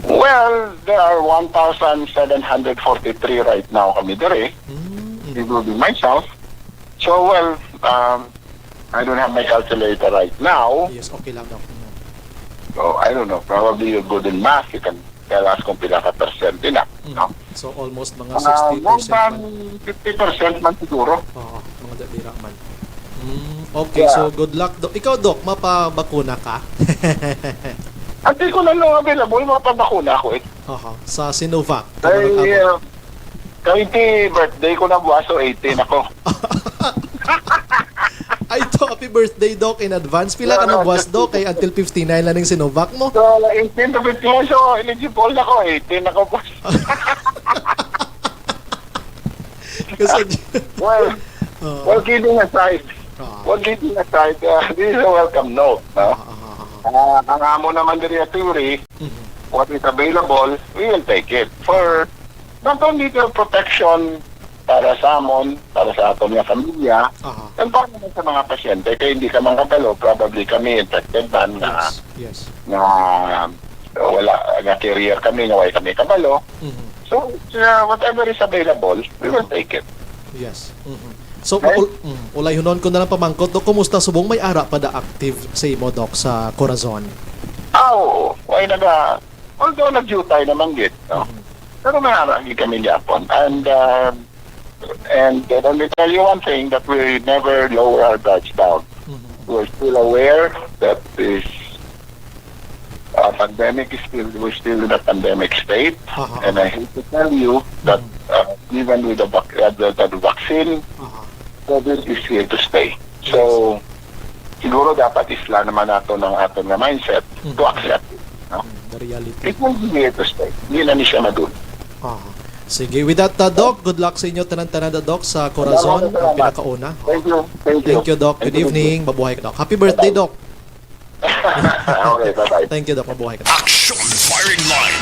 Well, there are one thousand seven hundred forty-three right now kami diri, Mm, mm. including myself. So, well, um, I don't have my calculator right now. Yes, okay lang, Doc. Mm. So, I don't know. Probably you're good in math. You can tell us kung pila ka percent din, ah, Mm. no? So, almost mga Ah, sixty percent more than man. fifty percent man siguro. Oo, mga da-, dira man. Mm, okay, Yeah. So good luck, Doc. Ikaw, Doc, mapabakuna ka? Hindi ko na lang available, mapabakuna ako eh. Aha, sa Sinovac, Ay, kung ano ka uh, twenty birthday ko na buwas, so eighteen ako. Ay, to, happy birthday, Doc, in advance. Pila ka na buwas, Doc? Kay until fifty-nine lang ning Sinovac mo. So, eighteen to fifty-nine, so eligible na ko, eighteen ako, boss. Kasi, Well, Oo. well, kidding aside, Oo. well, kidding aside, uh, this is a welcome note, no? Oo, oo, oo. Uh, ang amo naman diri at theory, Mhm. what is available, we will take it. For not only the protection para sa amon, para sa aton nga pamilya, Aha. and para naman sa mga pasyente, kaya hindi ka man kabalo, probably kami infected man nga, Yes, yes. nga wala, nga carrier kami, nga wala kami kabalo. Mhm. So, uh, whatever is available, we will take it. Yes. Mhm. So, Okay? ul-, mm, ulayhunon ko na lang pamangkot, Doc, kumusta subong may ara pa da active sa imo, Doc, sa Corazon? Ah, oo. Why naga, although nag-jutay naman gid, no? Mhm. Pero may ara gid kami gyapon. And, um, and, uh, let me tell you one thing, that we never lower our guards down. Mhm. We're still aware that this, uh, pandemic is still, we're still in a pandemic state. Aha. And I hate to tell you that, Mhm. uh, even with the vac-, uh, the, the vaccine, Aha. COVID is here to stay. So, Yes. siguro dapat isla naman nato ang aton nga mindset to Mhm. accept it, no? Mm, the reality. It will be here to stay. Hindi na ni siya madul. Aha. Sige, with that, uh, Doc, good luck sa inyo tanan-tanan, Doc, sa Corazon, Salamat, ang salamat. pinakauna. Thank you. Thank you. Thank you, Doc. Thank Good you, thank you. evening. Mabuhay ka, Doc. Happy birthday, Bye-bye. Doc. Okay, bye-bye. Thank you, Doc. Mabuhay ka, Doc. Action Firing Line.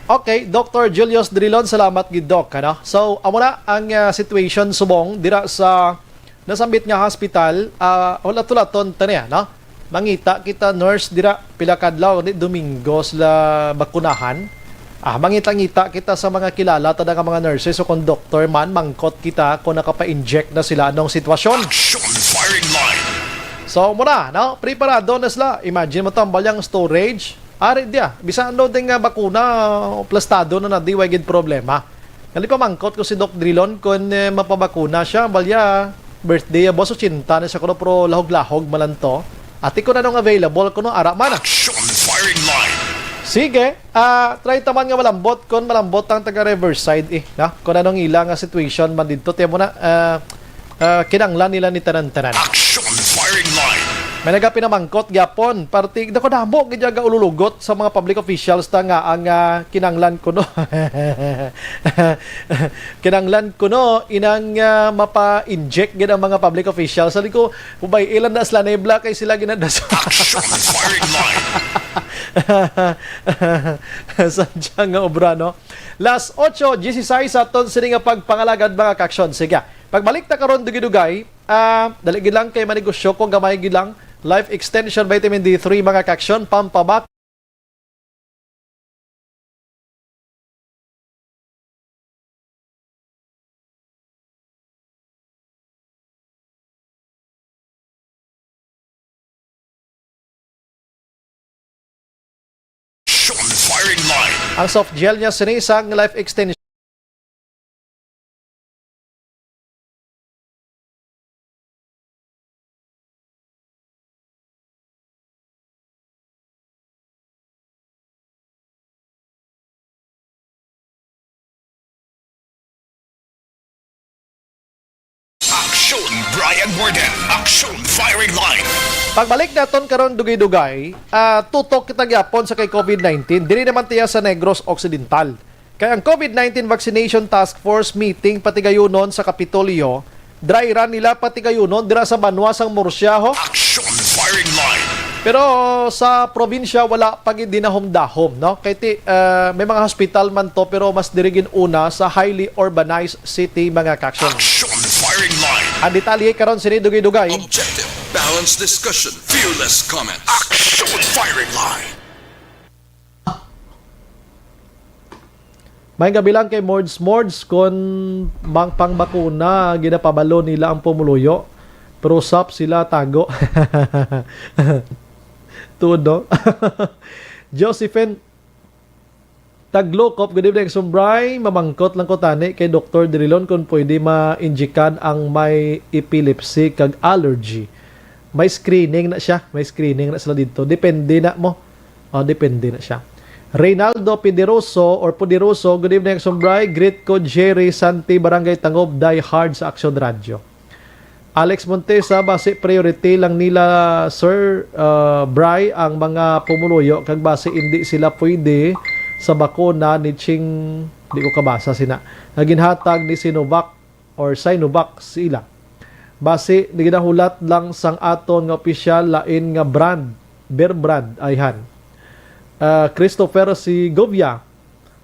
Okay, Doctor Julius Drilon, salamat gid, Doc, ano? So, amo na ang, ah, situation subong dira sa nasambit nga hospital, ah, hulat-hulaton ta niya, no? Mangita kita, nurse, dira, pila ka adlaw, ni Domingo sila bakunahan. Ah, mangita-ngita kita sa mga kilala ta nga mga nurses o kung doktor man, mangkot kita kung nakapa-inject na sila, anong sitwasyon. Action Firing Line. So, muna, no? Preparado na sila. Imagine mo, tambal yung storage. Ari dia, bisan ano din nga bakuna, plastado na na, di way gid problema. Nalipamangkot ko si Doc Drilon kung, eh, mapabakuna siya. Balya, birthday ya, boss, ochenta na siya kuno, pero lahog-lahog man lang to. Ati ko na nung available kuno, ara man. Action Firing Line. Sige, ah, try taman nga malambot kung malambot ang taga Riverside, eh, na? Kung anong ila nga situation man dito, tiyan mo na, ah, ah, kinanglan nila ni tanan-tanan. Action Firing Line. May nagapinamangkot gyapon, parti, dako damo gid nga ululugot sa mga public officials ta nga ang, ah, kinanglan kuno. Kinanglan kuno inang, ah, mapa-inject gid ang mga public officials. Sabi ko, ubay, ilan na sila nibla kay sila ginadaso. Action Firing Line. Sadya nga obra, no? Las ocho dieciséis aton sini nga pagpangalagad, mga ka-action. Sige, pagbalik ta karon, dugay-dugay, ah, dali gid lang kay manegosyo ko gamay gid lang. Life Extension Vitamin D three, mga ka-action, pampabak Firing line. Ang soft gel niya sini sang life extension. Aksyon, Brian Warden. Aksyon, firing line. Pagbalik naton karon, dugay-dugay, ah, tutok kita gyapon sa kay covid nineteen. Diri naman tiya sa Negros Occidental. Kay ang covid nineteen Vaccination Task Force meeting patigayunon sa Kapitolyo, dry run nila patigayunon dira sa banwa sang Murcia, ho. Action firing line. Pero sa probinsya, wala pa gid dinahom-dahom, no? Kay ti, ah, may mga hospital man to, pero mas diri gid una sa highly urbanized city, mga kaksyon. Action firing line. Ang detalye karon sini, dugay-dugay. Objective, balanced discussion, fearless comments. Action firing line. May gabi lang kay Mords Mords kon mang pangbakuna ginapabalo nila ang pumuluyo. Pero sap sila tago. Tuod, no? Josephine Taglokop, good evening, Sumbray. Mamangkot lang ko tani kay Doktor Dirilon kung pwede ma-injikan ang may epilepsy kag allergy. May screening na siya. May screening na sila dito. Depende na mo. Oh, depende na siya. Reynaldo Pideroso or Puderoso, good evening, Sumbray. Greet ko Jerry Santi, Barangay Tangob, die hard sa Action Radio. Alex Montesa, basi priority lang nila, Sir, uh, Bry, ang mga pumuluyo, kag basi indi sila pwede sa bakuna ni Ching, di ko kabasa sina, nga ginhatag ni Sinovac or Sinovac sila. Basi, ginahulat lang sang aton nga opisyal, lain nga brand, Bear Brand, ayhan. Ah, Christopher Segovia,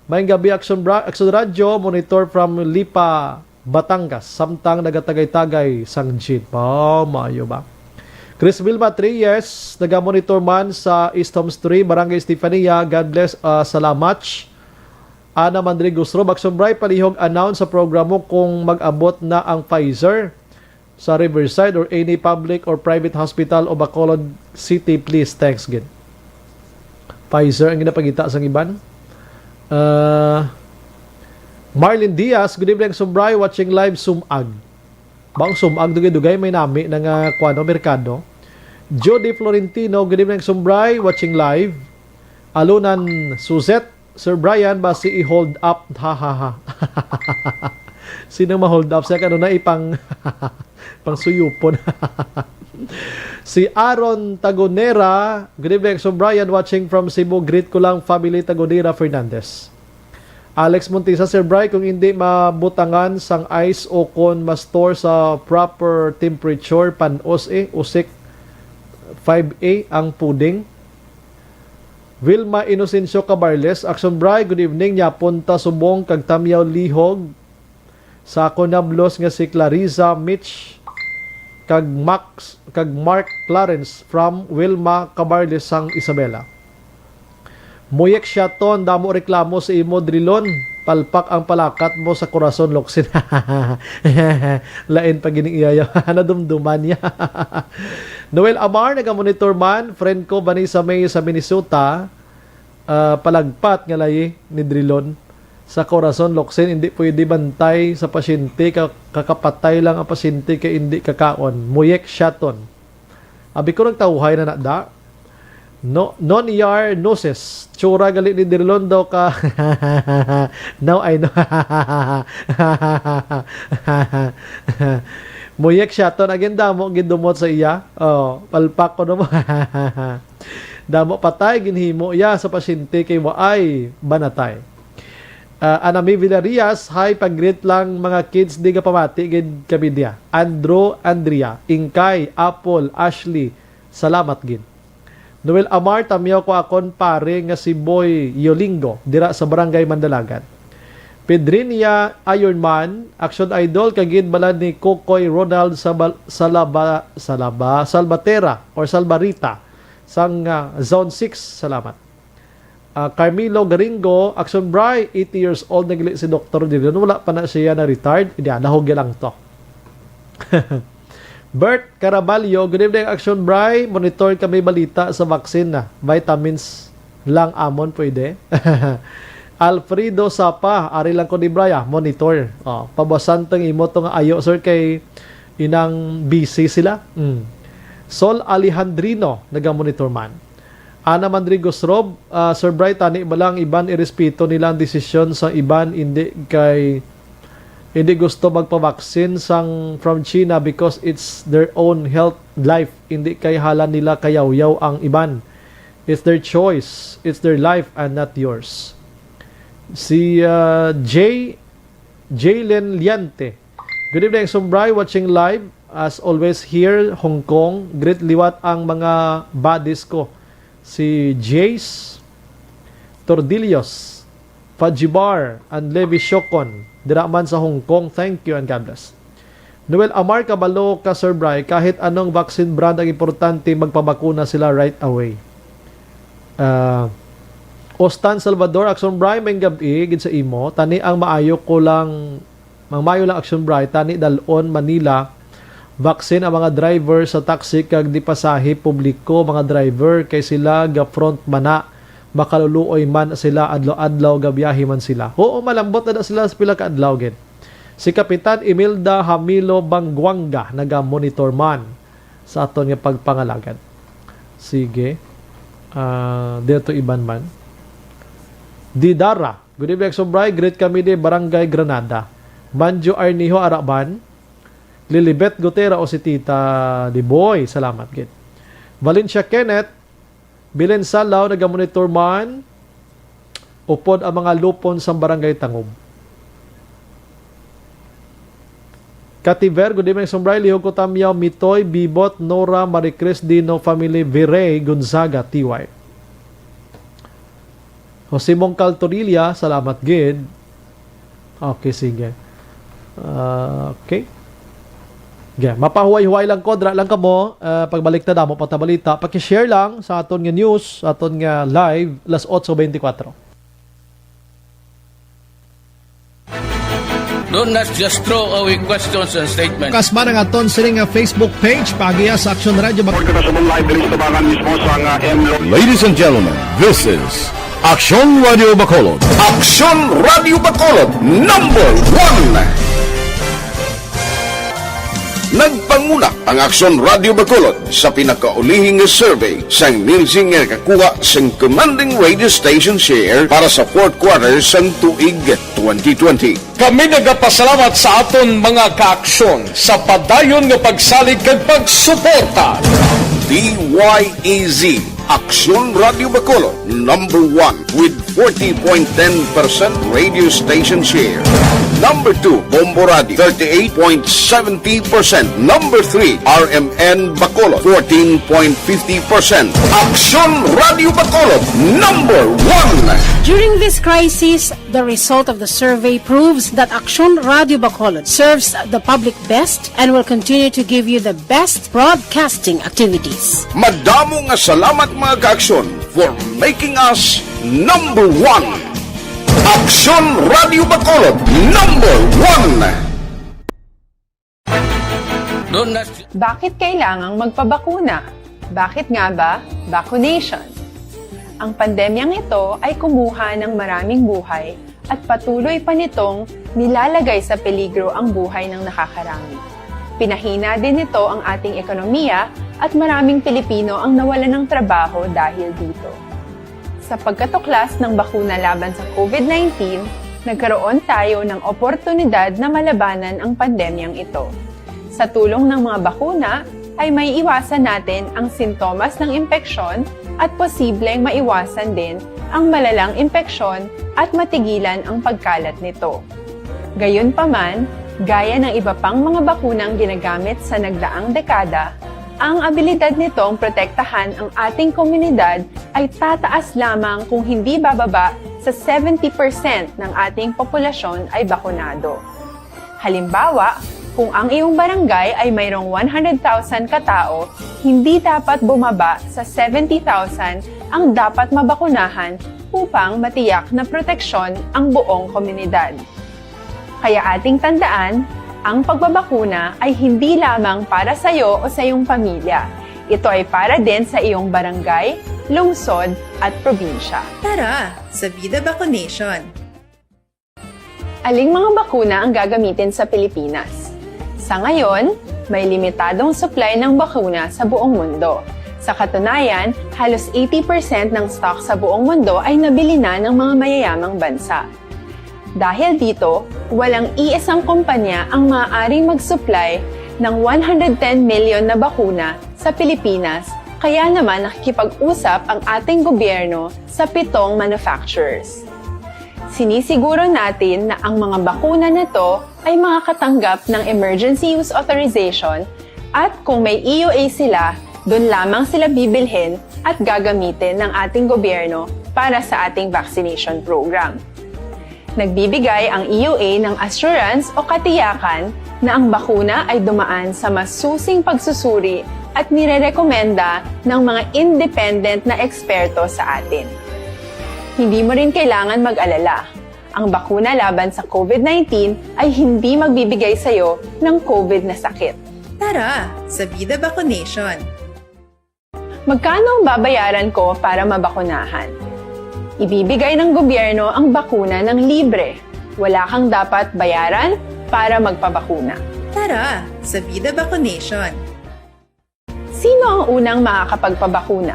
maayong gabi, Action Bra-, Action Radio, monitor from Lipa, Batangas, samtang nagatagay-tagay sang jeep. Oh, maayo ba? Chris Vilma Trias, naga-monitor man sa East Homes three, Barangay Estefania. God bless, ah, salamat. Ana Mandrigo Srob, Action Bry, palihog announce sa programa kung mag-abot na ang Pfizer sa Riverside or any public or private hospital o Bacolod City, please. Thanks gid. Pfizer ang ginapangita sang iban. Ah, Marlene Diaz, good evening, Sumbray, watching live, Sumag. Bang Sumag, dugay-dugay, may nami na nga, kuwano, merkado. Jody Florentino, good evening, Sumbray, watching live. Alunan Suzette, Sir Brian, basi i-hold up, ha, ha, ha. Sino ma-hold up? Siya kanunay ipang, pang suyupon. Si Aaron Tagonera, good evening, Sir Brian, watching from Cebu. Greet ko lang family Tagonera Fernandez. Alex Montisa, Sir Bry, kung hindi mabutangan sang ice o kon ma-store sa proper temperature, panos eh, usik five A ang pudding. Wilma Inocencio Cabarles, Action Bry, good evening. Yapon ta subong kag tamyaw lihog sa akon nablos nga si Clarissa Mitch kag Max, kag Mark Clarence from Wilma Cabarles sang Isabela. Muyek Siaton, damo reklamo sa imo, Drilon. Palpak ang palakat mo sa Corazon Locsin. Lain pa gini iya, nadumduman niya. Noel Amar, naga-monitor man. Friend ko, Vanessa May sa Minnesota. Ah, palagpat nga layi ni Drilon. Sa Corazon Locsin, hindi pwede bantay sa pasyente. Ka-, kakapatay lang ang pasyente kay hindi kakaon. Muyek Siaton. Abi ko, nagtawhay na na da. No, non yar noses. Tsura gali ni Dirlon daw ka. Now I know. Muyek Siaton, again, damo gid dumot sa iya. Oh, palpak ko naman. Damo patay ginhimo iya sa pasyente kay waay banatay. Ah, Anami Villarias, hi, pag-greet lang mga kids, di ka pamati gid kami diya. Andrew, Andrea, Ingkay, Apple, Ashley, salamat gid. Noel Amar, tamyaw ko akon pare nga si Boy Yolingo, dira sa Barangay Mandalagan. Pedrinia Ironman, Action Idol, kagid bala ni Kokoy Ronald Sabal-, Salaba-, Salaba-, Salbatera or Salbarita sang, ah, Zone six. Salamat. Ah, Carmelo Garingo, Action Bry, eighty years old na gali si Doktor Dillon. Wala pa na siya na-retired. Hindi, ah, nahugya lang to. Bert Caraballo, good evening, Action Bry. Monitor kami balita sa vaccine na, vitamins. Lang amon pwede. Alfredo Sapa, ari lang ko ni Bray, ah, monitor. Oh, pabasan tong imo to nga ayo, sir, kay inang busy sila. Mm. Sol Alejandrino, naga-monitor man. Ana Mandrigos Rob, ah, Sir Bray, tani bala ang iban irespeto nila ang desisyon sa iban, hindi kay, hindi gusto magpabaksin sang from China because it's their own health, life, hindi kay hala nila kayawyaw ang iban. It's their choice, it's their life and not yours. Si, ah, J, Jalen Liante. Good evening, Sir Bray, watching live. As always, here, Hong Kong. Greet liwat ang mga buddies ko. Si Jace Tordillos, Fajibar, and Levi Shokon. Dira man sa Hong Kong. Thank you and God bless. Noel Amar, kabalo ka, Sir Bray, kahit anong vaccine brand, ang importante, magpabakuna sila right away. Ah, Ostan Salvador, Action Bray, may gabi gid sa imo. Tani ang maayo ko lang, ang maayo lang, Action Bray, tani dalon Manila vaccine ang mga driver sa taxi kag di pasahe publiko, mga driver, kay sila ga front man na, makaluluoy man sila, adlaw-adlaw gabiyahe man sila. Oo, malambot na, na sila sa pila ka adlaw gid. Si Kapitan Imelda Hamilo Bangguanga naga-monitor man sa aton nga pagpangalagad. Sige. Ah, dito iban man. Didara. Good evening, Sobray. Greet kami di Barangay Granada. Manjo Arniho Araban. Lilibet Gutera o si Tita Diboy. Salamat gid. Valencia Kenneth. Bilen Salaw, naga-monitor man. Upod ang mga lupon sang Barangay Tangub. Kativer, good evening, Sombray. Lihog ko tamyaw, Mitoy, Bibot, Nora, Maricris, Dino, family, Viray, Gonzaga, T Y. Jose Mongcal Torilla, salamat gid. Okay, sige. Ah, okay. Yeah, mapahuway-huway lang ko, dra lang kamo, ah, pagbalik ta damo pa ta balita. Paki-share lang sa aton nga news, sa aton nga live, las otso beintikwatro. Don't not just throw away questions and statements. Kasman ang aton sini nga Facebook page, pagiya sa Action Radio Bac- Report kita sa live diri sa tubangan mismo sa nga M Lo- Ladies and gentlemen, this is Action Radio Bacolod. Action Radio Bacolod, number one. Nagpanguna ang Action Radio Bacolod sa pinakaulihing nga survey sang Nielsen nga nakakuha sang commanding radio station share para sa fourth quarter sang tuig twenty twenty. Kami nagapasalamat sa aton mga kaaksyon sa padayon nga pagsalig kag pagsuporta. D Y E Z, Aksyon Radio Bacolod, number one with forty point ten percent radio station share. Number two, Bombo Radio, thirty-eight point seventy percent. Number three, R M N Bacolod, fourteen point fifty percent. Aksyon Radio Bacolod, number one. During this crisis, the result of the survey proves that Aksyon Radio Bacolod serves the public best and will continue to give you the best broadcasting activities. Madamo nga salamat, mga kaaksyon, for making us number one. Aksyon Radio Bacolod, number one. Don't not Bakit kailangang magpabakuna? Bakit nga ba vaccination? Ang pandemyang ito ay kumuha ng maraming buhay at patuloy pa nitong nilalagay sa peligro ang buhay ng nakakarami. Pinahina din nito ang ating ekonomiya at maraming Pilipino ang nawalan ng trabaho dahil dito. Sa pagkatuklas ng bakuna laban sa COVID nineteen, nagkaroon tayo ng oportunidad na malabanan ang pandemyang ito. Sa tulong ng mga bakuna, ay maiiwasan natin ang sintomas ng impeksyon at posibleng maiwasan din ang malalang impeksyon at matigilan ang pagkalat nito. Gayunpaman, gaya ng iba pang mga bakunang ginagamit sa nagdaang dekada, ang abilidad nitong protektahan ang ating komunidad ay tataas lamang kung hindi bababa sa seventy percent ng ating populasyon ay bakunado. Halimbawa, kung ang iyong barangay ay mayroong one hundred thousand katao, hindi dapat bumaba sa seventy thousand ang dapat mabakunahan upang matiyak na proteksyon ang buong komunidad. Kaya ating tandaan, ang pagbabakuna ay hindi lamang para sa iyo o sa iyong pamilya. Ito ay para din sa iyong barangay, lungsod, at probinsya. Tara, sa Vida Vacunation! Aling mga bakuna ang gagamitin sa Pilipinas? Sa ngayon, may limitadong supply ng bakuna sa buong mundo. Sa katunayan, halos eighty percent ng stock sa buong mundo ay nabili na ng mga mayayamang bansa. Dahil dito, walang iisang kumpanya ang maaaring mag-supply ng one hundred ten million na bakuna sa Pilipinas, kaya naman nakikipag-usap ang ating gobyerno sa pitong manufacturers. Sinisiguro natin na ang mga bakuna na to ay makakatanggap ng emergency use authorization, at kung may E U A sila, doon lamang sila bibilhin at gagamitin ng ating gobyerno para sa ating vaccination program. Nagbibigay ang E U A ng assurance o katiyakan na ang bakuna ay dumaan sa masusing pagsusuri at nirerekomenda ng mga independent na eksperto sa atin. Hindi mo rin kailangan mag-alala. Ang bakuna laban sa COVID nineteen ay hindi magbibigay sa iyo ng COVID na sakit. Tara, sa Vida Vacunation! Magkano ang babayaran ko para mabakunahan? Ibibigay ng gobyerno ang bakuna ng libre. Wala kang dapat bayaran para magpabakuna. Tara, sa Vida Vacunation! Sino ang unang makakapagpabakuna?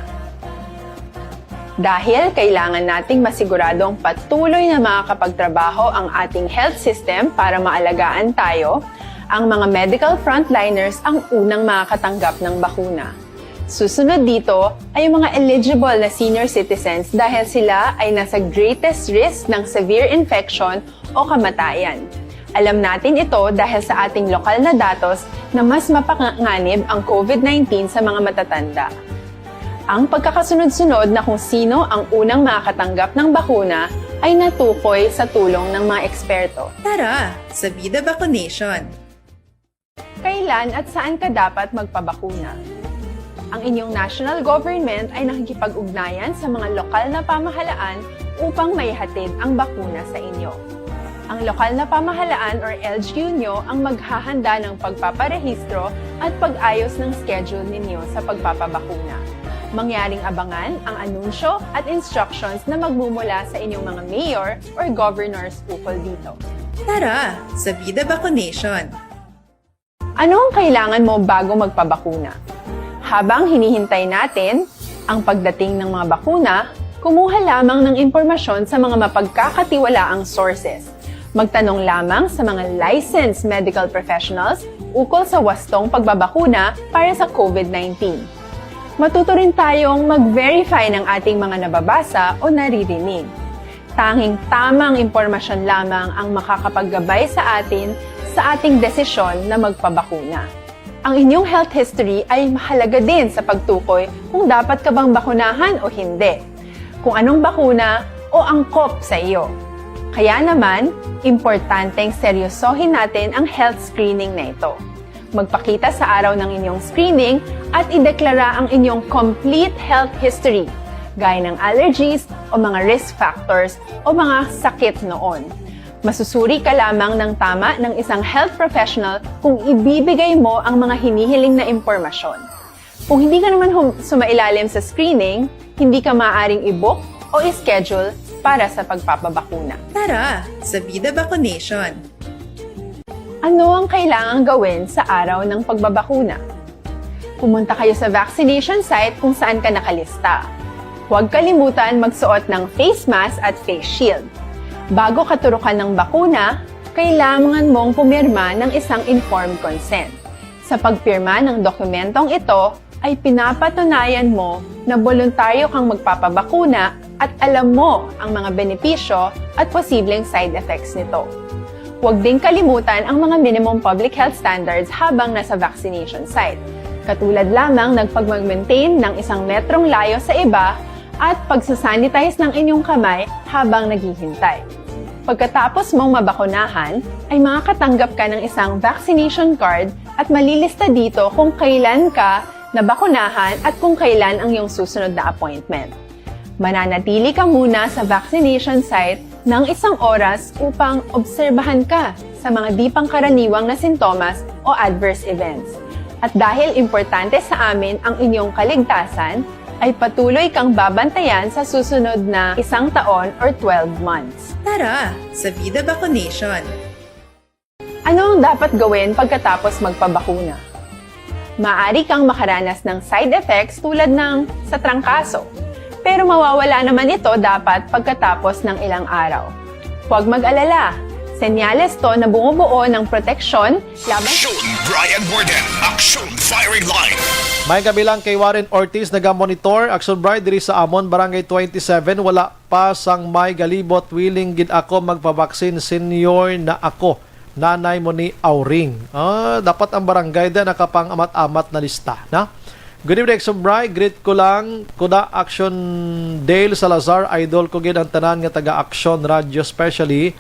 Dahil kailangan nating masiguradong patuloy na makakapagtrabaho ang ating health system para maalagaan tayo, ang mga medical frontliners ang unang makakatanggap ng bakuna. Susunod dito ay ang mga eligible na senior citizens dahil sila ay nasa greatest risk ng severe infection o kamatayan. Alam natin ito dahil sa ating lokal na datos na mas mapanganib ang COVID nineteen sa mga matatanda. Ang pagkakasunod-sunod na kung sino ang unang makakatanggap ng bakuna ay natukoy sa tulong ng mga eksperto. Tara, sa Vida Vacunation! Kailan at saan ka dapat magpabakuna? Ang inyong national government ay nakikipag-ugnayan sa mga lokal na pamahalaan upang maihatid ang bakuna sa inyo. Ang lokal na pamahalaan or L G U nyo ang maghahanda ng pagpaparehistro at pag-ayos ng schedule ninyo sa pagpapabakuna. Mangyaring abangan ang anunsyo at instructions na magmumula sa inyong mga mayor or governors ukol dito. Tara, sa Vida Vacunation! Ano ang kailangan mo bago magpabakuna? Habang hinihintay natin ang pagdating ng mga bakuna, kumuha lamang ng impormasyon sa mga mapagkakatiwalaang sources. Magtanong lamang sa mga licensed medical professionals ukol sa wastong pagbabakuna para sa COVID nineteen. Matuto rin tayong mag-verify ng ating mga nababasa o naririnig. Tanging tamang impormasyon lamang ang makakapaggabay sa atin sa ating desisyon na magpabakuna. Ang inyong health history ay mahalaga din sa pagtukoy kung dapat ka bang bakunahan o hindi, kung anong bakuna o angkop sa iyo. Kaya naman, importanteng seryosohin natin ang health screening na ito. Magpakita sa araw ng inyong screening at ideklara ang inyong complete health history, gaya ng allergies o mga risk factors o mga sakit noon. Masusuri ka lamang ng tama ng isang health professional kung ibibigay mo ang mga hinihiling na impormasyon. Kung hindi ka naman hum- sumailalim sa screening, hindi ka maaaring i-book o i-schedule para sa pagpapabakuna. Tara, sa Vida Vacunation! Ano ang kailangang gawin sa araw ng pagbabakuna? Pumunta kayo sa vaccination site kung saan ka nakalista. Huwag kalimutan magsuot ng face mask at face shield. Bago katurukan ng bakuna, kailangan mong pumirma ng isang informed consent. Sa pagpirma ng dokumentong ito, ay pinapatunayan mo na boluntaryo kang magpapabakuna at alam mo ang mga benepisyo at posibleng side effects nito. Huwag ding kalimutan ang mga minimum public health standards habang nasa vaccination site, katulad lamang ng pagmag-maintain ng isang metrong layo sa iba at pagsasanitize ng inyong kamay habang naghihintay. Pagkatapos mong mabakunahan, ay makakatanggap ka ng isang vaccination card at malilista dito kung kailan ka nabakunahan at kung kailan ang iyong susunod na appointment. Mananatili ka muna sa vaccination site ng isang oras upang obserbahan ka sa mga di pangkaraniwang na sintomas o adverse events. At dahil importante sa amin ang inyong kaligtasan, ay patuloy kang babantayan sa susunod na isang taon or twelve months. Tara, sa Vida Vaccination! Ano ang dapat gawin pagkatapos magpabakuna? Maaari kang makaranas ng side effects tulad ng sa trangkaso, pero mawawala naman ito dapat pagkatapos ng ilang araw. Huwag mag-alala, senyales to na bumubuo ng proteksyon laban Aksyon Brian Warden, Aksyon Firing Line. May kabilang kay Warren Ortiz, nagamonitor, Aksyon Brian, diri sa amon, Barangay twenty-seven, wala pa sang may galibot, willing gid ako magpabaksin, senior na ako. Nanay mo ni Auring. Ah, dapat ang barangay din nakapang-amat-amat na lista, na? Good evening, Aksyon Brian. Greet ko lang, kuda Aksyon Dale Salazar, idol ko gid ang tanan nga taga Aksyon Radio, especially.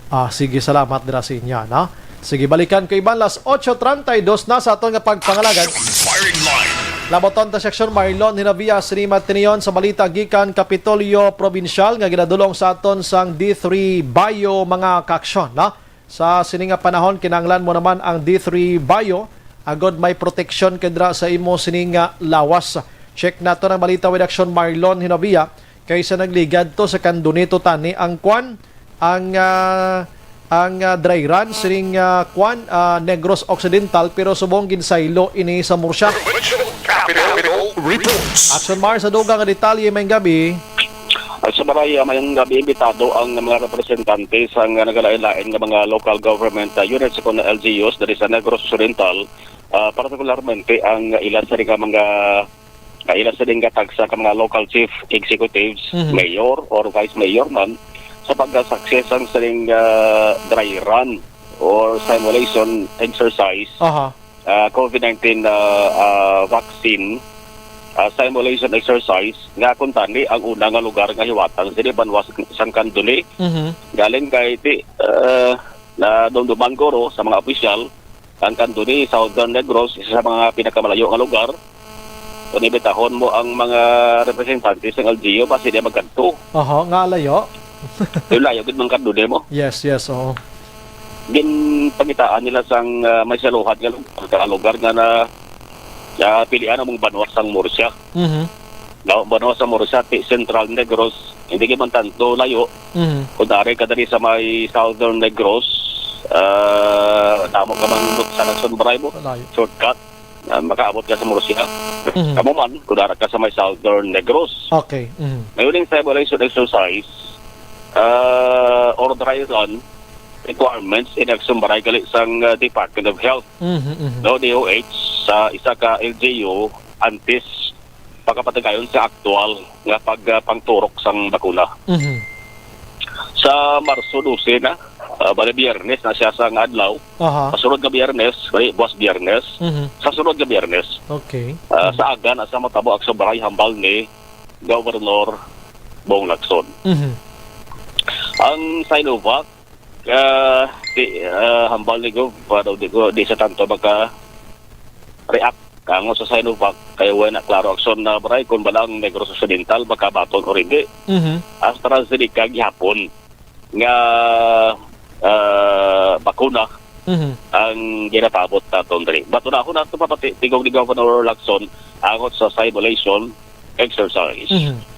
Ah, sige, salamat dira sa inyo, no? Sige, balikan ko iban, las ocho treinta y dos na sa aton nga pagpangalagad. Aksyon Firing Line. Laboton ta si Aksyon Marlon Hinabia, sini matiniyon sa balita gikan Kapitolyo Probinsyal nga ginadulong sa aton sang D three Bayo, mga kaaksyon, no? Sa sini nga panahon, kinahanglan mo naman ang D three Bayo agod may proteksyon ka dira sa imo sini nga lawas. Check nato ang balita with Aksyon Marlon Hinabia, kaysa nagligad to sa Candoni to tani ang kwan, ang, ah, ang, ah, dry run sining, ah, kwan, ah, Negros Occidental, pero subong ginsaylo ini sa Murcia. Provincial Capital Reports. Aksyon Mar sa dugang nga detalye, maayong gabi. At sa balay, ah, maayong gabi, imbitado ang mga representante sa nga nagalain-lain nga mga local government, ah, units o kon L G Us diri sa Negros Occidental, ah, partikularmente ang ila sa nga mga, ah, ila sa nga tagsa ka mga local chief executives, Mhm. mayor or vice mayor man, sa pagka-success ang sining, ah, dry run or simulation exercise, Aha. ah, COVID nineteen, ah, ah, vaccine, ah, simulation exercise nga kuntani ang una nga lugar nga hiwatan sini banwa sang Candoni. Mhm. Galing kay ti, ah, nadumduman guro sa mga opisyal, ang Candoni, Southern Negros, isa sa mga pinakamalayo nga lugar. Kung ibitahon mo ang mga representante sang L G U, basi di magkadto. Aha, nga layo. Yung layo gid man Candoni mo. Yes, yes, oo. Ginpangitaan nila sang, ah, may saluhan nga lugar, ka lugar nga na, ah, pilian among banwa sang Murcia. Mhm. Daw, banwa sa Murcia, ti Central Negros, hindi gid man tanto layo. Mhm. Kung dari ka dali sa may Southern Negros, ah, damo ka man sa Luzon, Bribo. Malayo. Shortcut, ah, makaabot ka sa Murcia. Mhm. Kamo man, kung dara ka sa may Southern Negros. Okay. Mhm. Ngayon, yung simulation exercise, ah, or dry run, requirements in Exum Barangay sang, ah, Department of Health, Mhm, mhm. no, D O H, sa isa ka L G U antes pagkapatigayon sa aktual nga pag, ah, pangturok sang bakuna. Mhm. Sa Marso dose na, ah, bali Biyernes na siya sa nga adlaw. Aha. Sa sunod nga Biyernes, bali, buwas Biyernes, Mhm. sa sunod nga Biyernes, Okay. ah, Mhm. sa aga na sa matabo ang sobray hambal ni Governor Bong Lacson. Mhm. Ang Sinovac, ah, di, ah, hambal ni Gov, ah, daw di ko, di sa tanto maka react kango sa Sinovac, kay wala na klaro aksyon na, Bray, kung bala ang Negros Occidental makabaton o hindi. Mhm. AstraZeneca gihapon nga, ah, bakuna Mhm. ang ginapabot naton diri. But unahon nato pa pati tigong ni Governor Lacson angot sa simulation exercise. Mhm.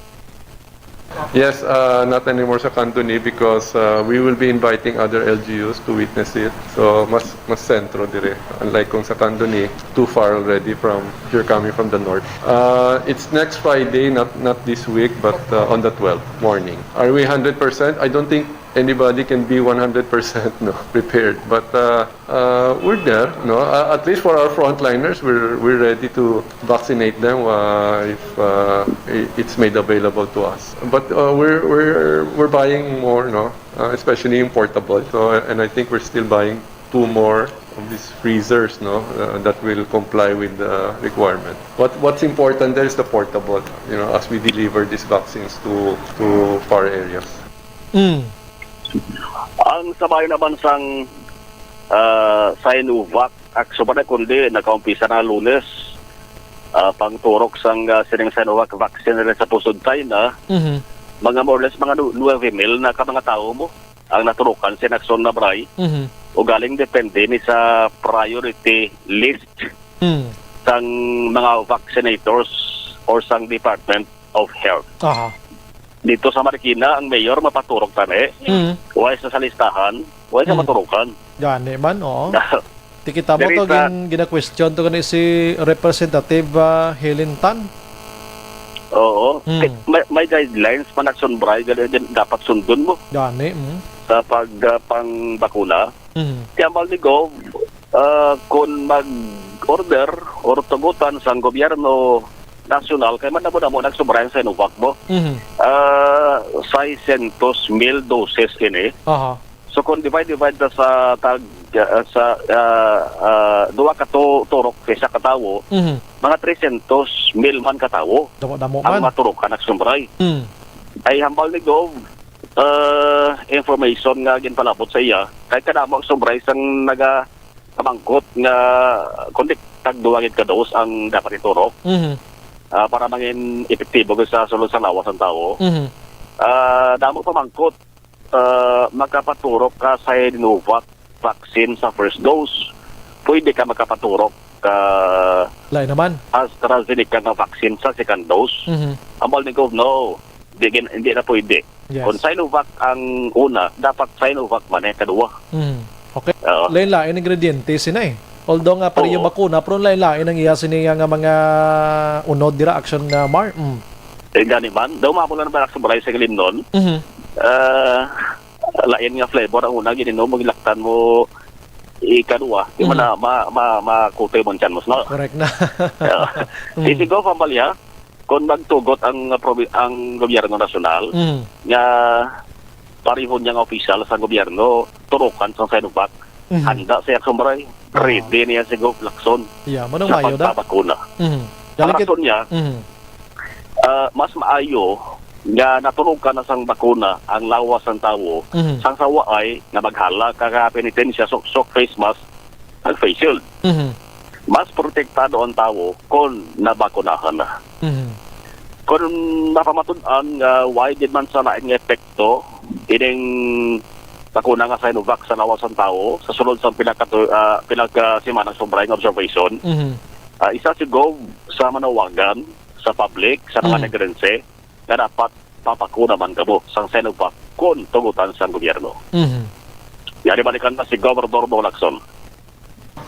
Yes, uh, not anymore sa Candoni because, uh, we will be inviting other L G Us to witness it. So, mas, mas sentro dire. Unlike kung sa Candoni, too far already from, if you're coming from the north. Uh, it's next Friday, not, not this week, but, uh, on the twelfth morning. Are we hundred percent? I don't think anybody can be one hundred percent, no, prepared. But, uh, uh, we're there, no? Uh, at least for our frontliners, we're, we're ready to vaccinate them, uh, if, uh, i-, it's made available to us. But, uh, we're, we're, we're buying more, no? Uh, especially yung portable. So, and I think we're still buying two more of these freezers, no, uh, that will comply with the requirement. What, what's important there is the portable, you know, as we deliver these vaccines to, to far areas. Mm. Ang sabay naman sang, ah, Sinovac, actually, kundi nakaumpisa na Lunes, ah, pangturok sang, ah, sining Sinovac vaccine rin sa pusod China, Mhm. mga more or less mga nu-, nuwebe mil na ka mga tawo mo ang naturukan sa Naxon na Bray. Mhm. O galing depende ni sa priority list Hmm. sang mga vaccinators or sang Department of Health. Aha. Dito sa Marikina, ang mayor mapaturok tani. Hmm. Wala sa listahan, wala sa Hmm. maturukan. Gani man, oo. Ti kita mo Diri to, sa- gin, gina-question to gani si Representative ah, Helen Tan. Oo. Hmm. Eh, May, may guidelines man, Action Bray, gali din dapat sundon mo Gani, mm. sa pag ah, pangbakuna. Mm. Kaya mahal ni Gov, ah, kung mag-order or tugutan sang gobyerno nasyonal, kay man mo na mo nagsubrayan sa Sinovac mo. Mhm. Ah, six hundred mil doses ini. Aha. So kung divide-divide na sa tag ah, sa ah, ah, duha ka tu- turok sa isa ka tawo, Mhm. mga three hundred mil man ka tawo Damo-damo ang man. maturukan, Action Bray. Mm. Ay hambal ni Gov, ah, information nga ginpalabot sa iya, kay kadamo ang sumbray sang naga kamangkot nga kundi tag duwa gid ka dose ang dapat iturok Mhm. ah, para mangin epektibo gid sa sulod sa lawas sang tawo. Mhm. Ah, damo pamangkot, ah, makapaturok ka sa Sinovac vaccine sa first dose. Pwede ka makapaturok ka Lain naman. AstraZeneca nga vaccine sa second dose. Mhm. Ambal ni Gov, no, di, gin- hindi na pwede. Yes. Kung Sinovac ang una, dapat Sinovac man ang kaduwa. Mhm. Okay. Oo. Lain-lain ingrediente sina eh. Although nga pareho Oo. bakuna, pero lain-lain ang iya sini nga mga unod dira, Action ah, Mar. Mm. Eh, gani man, daw mamo lang ba sa balay sa Limnon? Mhm. Ah, lain nga flavor ang una gininom mo, gilaktan mo ikaduha, di man Mhm. na ma, ma, makutoy mo ang tiyan mo, no? Correct na. Yeah. Mm. Isi ko, Pambalya, kung magtugot ang, uh, probi- ang gobyerno nasyonal, Mhm. nga pareho niya nga opisyal sa gobyerno, turukan sa Sinovac, Mhm. handa siya, Action Bray. Ah. Ready niya si Gov Lacson. Yeah, manong Sa mayo da. pagpabakuna. Mhm. Ang Galing kit- rason niya, Mhm. ah, mas maayo nga naturukan na sang bakuna ang lawas sang tawo Mhm. sang sawaay nga maghala ka, ka penitensya, sok-sok, face mask, ag face shield. Mhm. Mas protektado ang tawo kon nabakunahan na. Mhm. Kon mapamatud-an nga why did man sa lain nga epekto ining bakuna nga Sinovac sa lawas sang tawo sa sulod sang pila ka tu- ah, pila ka semana subray nga observation, Mhm. ah, isa si Gov sa manawagan sa public, sa mga Mhm. Negrense, nga dapat papakuna man kamo sang Sinovac kon tugutan sang gobyerno. Mhm. Yari balikan na si Gobernador Bo Lacson.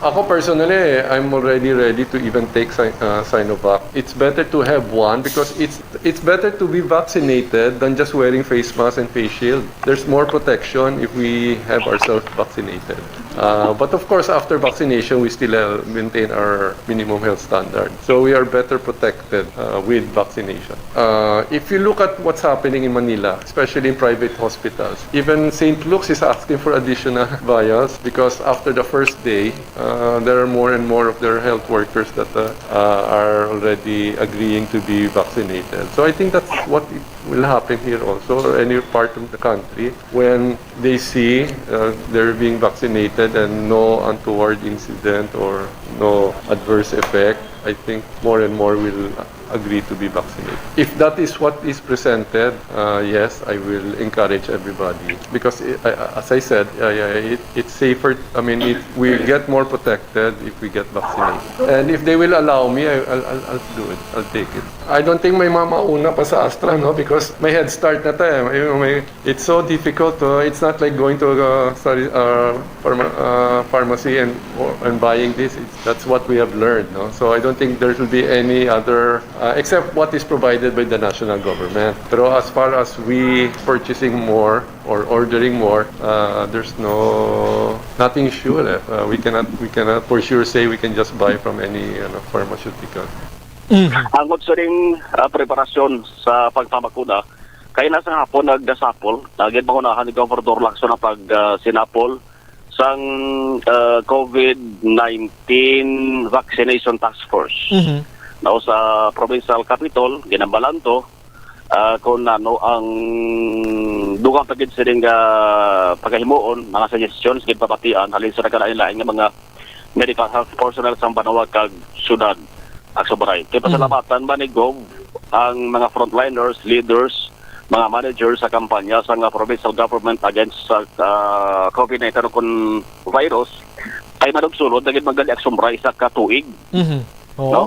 Ako personally, I'm already ready to even take Sin- uh, Sinovac. It's better to have one because it's it's better to be vaccinated than just wearing face mask and face shield. There's more protection if we have ourselves vaccinated. Uh, but of course, after vaccination, we still uh, maintain our minimum health standard. So we are better protected uh, with vaccination. Uh, if you look at what's happening in Manila, especially in private hospitals, even Saint Luke's is asking for additional vials because after the first day, uh, there are more and more of their health workers that uh, uh, are already agreeing to be vaccinated. So I think that's what will happen here also, or any part of the country, when they see uh, they're being vaccinated and no untoward incident or no adverse effect, I think more and more will agree to be vaccinated. If that is what is presented, uh, yes, I will encourage everybody. Because, I, I- as I said, I, I- it, it's safer. I mean, it, we get more protected if we get vaccinated. And if they will allow me, I, I'll, I'll, I'll do it. I'll take it. I don't think may mamauna pa sa Astra, no? Because may head start na tayo. May, may, it's so difficult. Uh, it's not like going to uh, sorry, uh, pharma, uh, pharmacy and and buying this. It's, that's what we have learned, no? So I don't think there will be any other uh, except what is provided by the national government. Pero as far as we purchasing more or ordering more, uh, there's no nothing sure. Eh. Uh, we cannot we cannot for sure say we can just buy from any ano, pharmaceutical. Ang sining ah, preparasyon sa pagpabakuna, kay na sa hapon nagdasapol, naging pangunahan ni Gobernador Lacson ang pag ah, sinapol sang ah, COVID nineteen Vaccination Task Force. Mhm. Now sa provincial capitol, ginambalan to ah, kung ano ang dugang pa gid sining ah, pagahimuon, mga suggestions, ginpabatian halin sa nagkalain-lain nga mga medical health personnel sa banwa kag syudad. Action Bray. Kay pasalamatan ba ni Gov ang mga frontliners, leaders, mga managers sa kampanya sa nga provincial government against sa ah, COVID nineteen o kun virus ay manugsulod na gid man gani Action Bryce sa katuig, Mhm. Oo. no?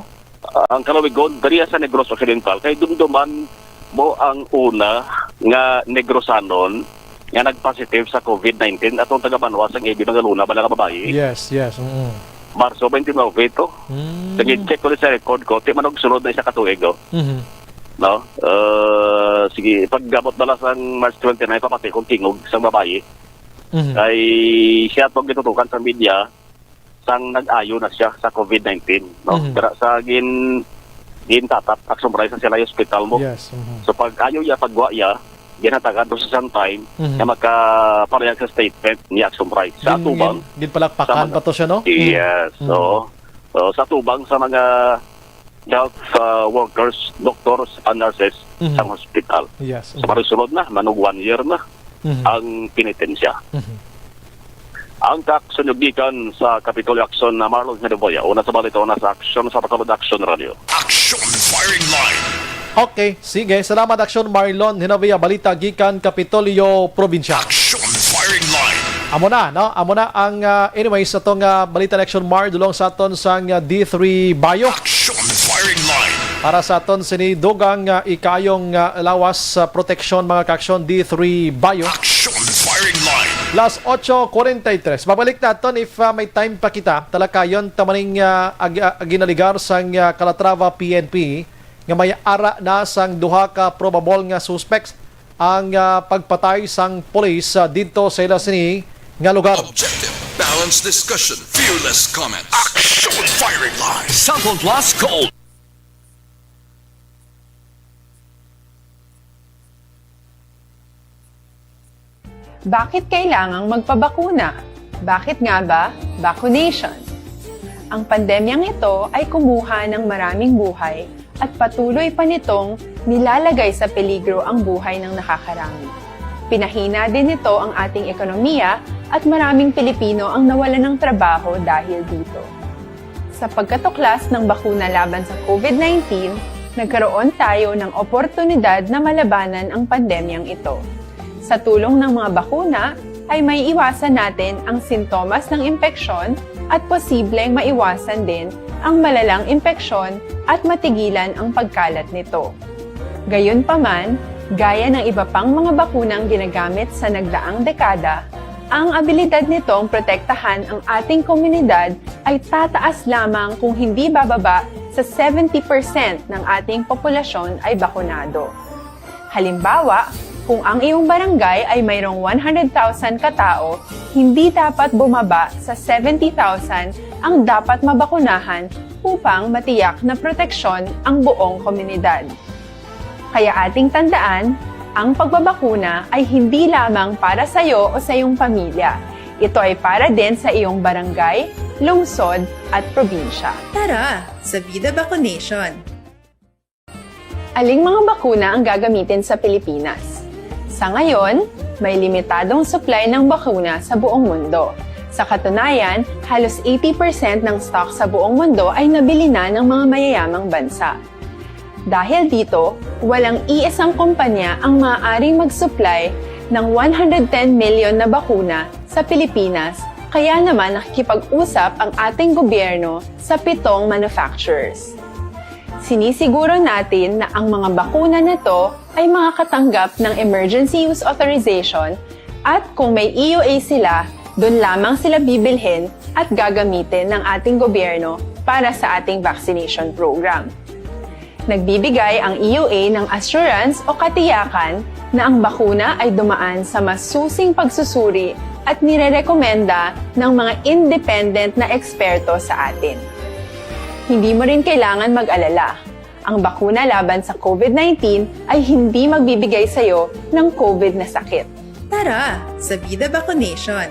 Ah, ang kalawigon, diri sa Negros Occidental, kay dumduman mo ang una nga Negrosanon nga nag-positive sa covid nineteen, atong taga-Banwa sang A B Mangalona, bala nga babayi. Yes, yes. Mm. Marso twenty-nine to. Mm. Sa gin-check ko sa record ko, ti manugsulod na isa ka tuig, oh. Mhm. No? Uh, sige, pag-abot bala sang March twenty-nine, papati kong tingog sang babayi. Mhm. Kay siya to gitutukan sa media, sang nag-ayo na siya sa covid nineteen, no? Mhm. Dira sa gin-, gintatap, Action Bryce sa Silay Hospital mo. Yes, mhm. So, pag-ayo niya, pagwa niya, ginhatagan mo sa isang time Mhm. na makaparehag sa statement ni Action Bryce. Sa Gin-, atubang, gin-, ginpalakpakan sa mga pa to siya, no? Yes, Mhm. oo. So, sa atubang sa mga health, uh, workers, doctors, and nurses Mhm. sa hospital. Yes, So, mhm. maroy sulod na, manug one year na Mhm. ang penitensya. Mhm. Ang kaaksyon gikan sa Kapitolyo Aksyon na Marlon Hinaboya. Una sa balita, una sa aksyon sa Bacolod Aksyon Radio. Action Firing Line. Okay, sige. Salamat, Aksyon Marlon Hinaboya. Balita gikan Kapitolyo, Probinsya. Action Firing Line. Amo na, no? Amo na ang, ah, anyways, sa tong, ah, balita ni Aksyon Mar, dulong sa aton sang, ah, D three Bayo. Action Firing Line. Para sa aton sini dugang, ah, ikayong, ah, lawas sa proteksyon, mga kaaksyon, D three Bayo. Action Firing Line. Las ocho cuarenta y tres. Babalik naton if, ah, may time pa kita. Talakayon ta maning, ah, ag-, ah, ginaligar sang, ah, Calatrava P N P nga may ara na sang duha ka probable nga suspects ang, ah, pagpatay sang pulis, ah, didto sa ila sini nga lugar. Objective, balanced discussion, fearless comments. Action Firing Line. Cellphone Plus Gold. Bakit kailangang magpabakuna? Bakit nga ba vaccination? Ang pandemyang ito ay kumuha ng maraming buhay at patuloy pa nitong nilalagay sa peligro ang buhay ng nakakarami. Pinahina din nito ang ating ekonomiya at maraming Pilipino ang nawalan ng trabaho dahil dito. Sa pagkatuklas ng bakuna laban sa covid nineteen, nagkaroon tayo ng oportunidad na malabanan ang pandemyang ito. Sa tulong ng mga bakuna, ay may iwasan natin ang sintomas ng impeksyon at posibleng maiwasan din ang malalang impeksyon at matigilan ang pagkalat nito. Gayunpaman, gaya ng iba pang mga bakunang ginagamit sa nagdaang dekada, ang abilidad nitong protektahan ang ating komunidad ay tataas lamang kung hindi bababa sa seventy percent ng ating populasyon ay bakunado. Halimbawa, kung ang iyong barangay ay mayroong one hundred thousand ka tao, hindi dapat bumaba sa seventy thousand ang dapat mabakunahan upang matiyak na proteksyon ang buong komunidad. Kaya ating tandaan, ang pagbabakuna ay hindi lamang para sa iyo o sa iyong pamilya. Ito ay para din sa iyong barangay, lungsod, at probinsya. Tara, sa Vida Vaccination! Aling mga bakuna ang gagamitin sa Pilipinas? Sa ngayon, may limitadong supply ng bakuna sa buong mundo. Sa katunayan, halos eighty percent ng stock sa buong mundo ay nabili na ng mga mayayamang bansa. Dahil dito, walang iisang kumpanya ang maaaring mag-supply ng one hundred ten million na bakuna sa Pilipinas, kaya naman nakikipag-usap ang ating gobyerno sa pitong manufacturers. Sinisiguro natin na ang mga bakuna na to ay makakatanggap ng emergency use authorization at kung may E U A sila, dun lamang sila bibilhin at gagamitin ng ating gobyerno para sa ating vaccination program. Nagbibigay ang E U A ng assurance o katiyakan na ang bakuna ay dumaan sa masusing pagsusuri at nirerekomenda ng mga independent na eksperto sa atin. Hindi mo rin kailangan mag-alala. Ang bakuna laban sa covid nineteen ay hindi magbibigay sa iyo ng covid na sakit. Tara, sa Vida Vaccination!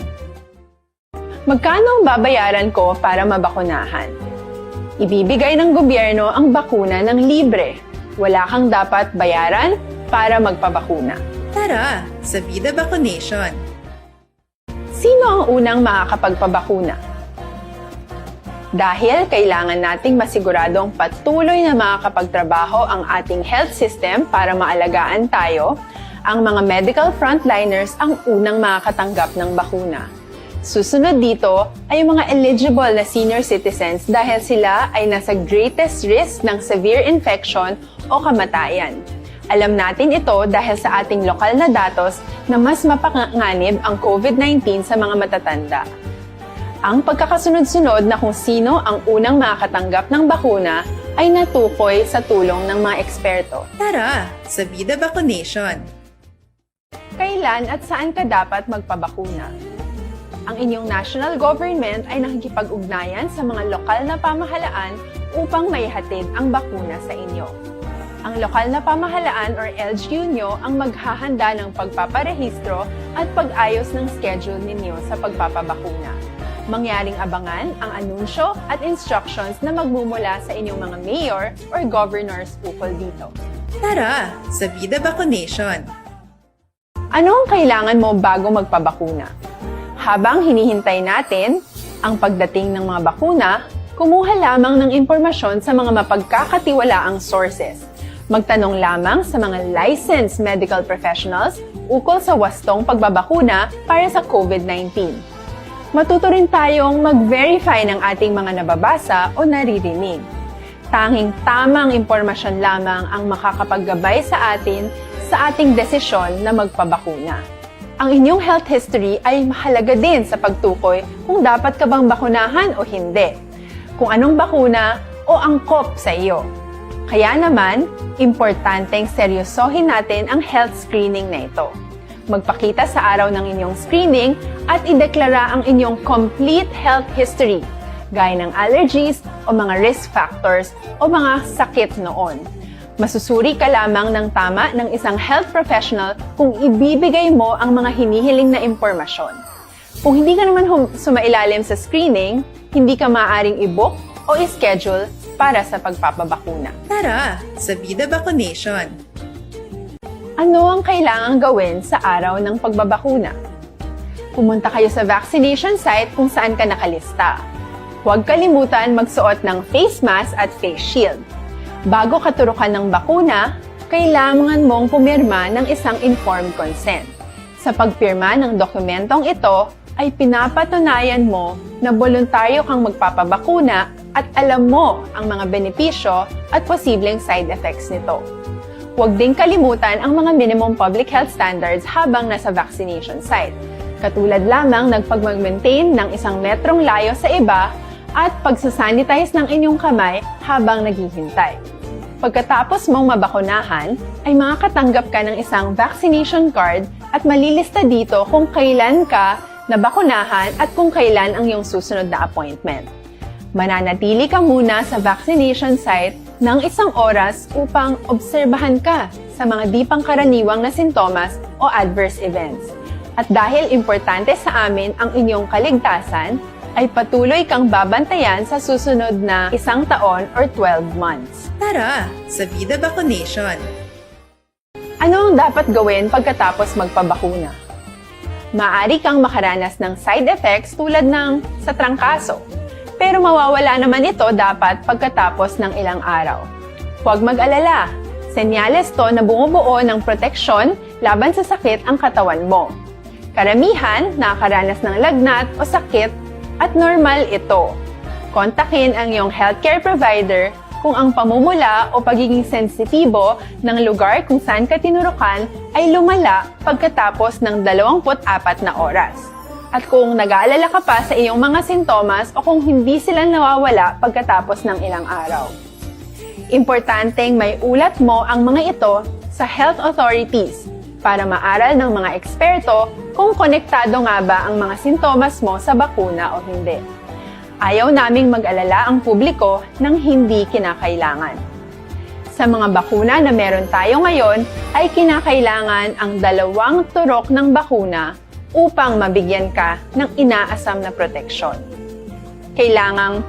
Magkano ang babayaran ko para mabakunahan? Ibibigay ng gobyerno ang bakuna ng libre. Wala kang dapat bayaran para magpabakuna. Tara, sa Vida Vaccination! Sino ang unang makakapagpabakuna? Dahil kailangan nating masiguradong patuloy na makakapagtrabaho ang ating health system para maalagaan tayo, ang mga medical frontliners ang unang makakatanggap ng bakuna. Susunod dito ay ang mga eligible na senior citizens dahil sila ay nasa greatest risk ng severe infection o kamatayan. Alam natin ito dahil sa ating lokal na datos na mas mapanganib ang COVID nineteen sa mga matatanda. Ang pagkakasunod-sunod na kung sino ang unang makakatanggap ng bakuna ay natukoy sa tulong ng mga eksperto. Tara sa Vida Vaccination! Kailan at saan ka dapat magpabakuna? Ang inyong national government ay nakikipag-ugnayan sa mga lokal na pamahalaan upang maihatid ang bakuna sa inyo. Ang lokal na pamahalaan or L G U nyo ang maghahanda ng pagpaparehistro at pag-ayos ng schedule ninyo sa pagpapabakuna. Mangyaring abangan ang anunsyo at instructions na magmumula sa inyong mga mayor or governors ukol dito. Tara sa Vida Vaccination! Ano ang kailangan mo bago magpabakuna? Habang hinihintay natin ang pagdating ng mga bakuna, kumuha lamang ng impormasyon sa mga mapagkakatiwalaang sources. Magtanong lamang sa mga licensed medical professionals ukol sa wastong pagbabakuna para sa COVID nineteen. Matuto rin tayong mag-verify ng ating mga nababasa o naririnig. Tanging tamang impormasyon lamang ang makakapaggabay sa atin sa ating desisyon na magpabakuna. Ang inyong health history ay mahalaga din sa pagtukoy kung dapat ka bang bakunahan o hindi, kung anong bakuna o angkop sa iyo. Kaya naman, importanteng seryosohin natin ang health screening na ito. Magpakita sa araw ng inyong screening at ideklara ang inyong complete health history, gaya ng allergies o mga risk factors o mga sakit noon. Masusuri ka lamang ng tama ng isang health professional kung ibibigay mo ang mga hinihiling na impormasyon. Kung hindi ka naman hum- sumailalim sa screening, hindi ka maaaring i-book o i-schedule para sa pagpapabakuna. Tara sa Vida Vaccination! Ano ang kailangang gawin sa araw ng pagbabakuna? Pumunta kayo sa vaccination site kung saan ka nakalista. Huwag kalimutan magsuot ng face mask at face shield. Bago katurukan ng bakuna, kailangan mong pumirma ng isang informed consent. Sa pagpirma ng dokumentong ito, ay pinapatunayan mo na boluntaryo kang magpapabakuna at alam mo ang mga benepisyo at posibleng side effects nito. Huwag ding kalimutan ang mga minimum public health standards habang nasa vaccination site, katulad lamang ng pagmag-maintain ng isang metrong layo sa iba at pagsasanitize ng inyong kamay habang naghihintay. Pagkatapos mong mabakunahan, ay makakatanggap ka ng isang vaccination card at malilista dito kung kailan ka nabakunahan at kung kailan ang iyong susunod na appointment. Mananatili ka muna sa vaccination site ng isang oras upang obserbahan ka sa mga di pangkaraniwang na sintomas o adverse events. At dahil importante sa amin ang inyong kaligtasan, ay patuloy kang babantayan sa susunod na isang taon or twelve months. Tara sa Vida Vaccination! Ano ang dapat gawin pagkatapos magpabakuna? Maaari kang makaranas ng side effects tulad ng sa trangkaso, pero mawawala naman ito dapat pagkatapos ng ilang araw. Huwag mag-alala, senyales to na bumubuo ng proteksyon laban sa sakit ang katawan mo. Karamihan nakakaranas ng lagnat o sakit at normal ito. Kontakin ang iyong healthcare provider kung ang pamumula o pagiging sensitibo ng lugar kung saan ka tinurukan ay lumala pagkatapos ng dalawampu't apat na oras. At kung nag-aalala ka pa sa iyong mga sintomas o kung hindi sila nawawala pagkatapos ng ilang araw. Importanteng maiulat mo ang mga ito sa health authorities para maaral ng mga eksperto kung konektado nga ba ang mga sintomas mo sa bakuna o hindi. Ayaw naming mag-alala ang publiko ng hindi kinakailangan. Sa mga bakuna na meron tayo ngayon, ay kinakailangan ang dalawang turok ng bakuna upang mabigyan ka ng inaasam na proteksyon. Kailangang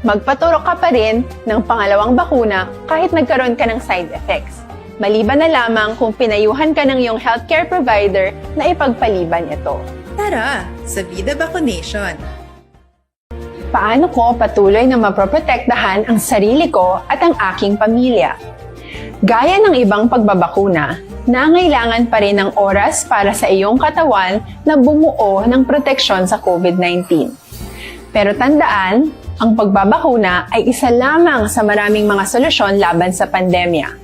magpaturok ka pa rin ng pangalawang bakuna kahit nagkaroon ka ng side effects, maliban na lamang kung pinayuhan ka ng iyong healthcare provider na ipagpaliban ito. Tara sa Vida Vaccination! Paano ko patuloy na mapoprotektahan ang sarili ko at ang aking pamilya? Gaya ng ibang pagbabakuna, Nangailangan pa rin ng oras para sa iyong katawan na bumuo ng proteksyon sa COVID nineteen. Pero tandaan, ang pagbabakuna ay isa lamang sa maraming mga solusyon laban sa pandemya.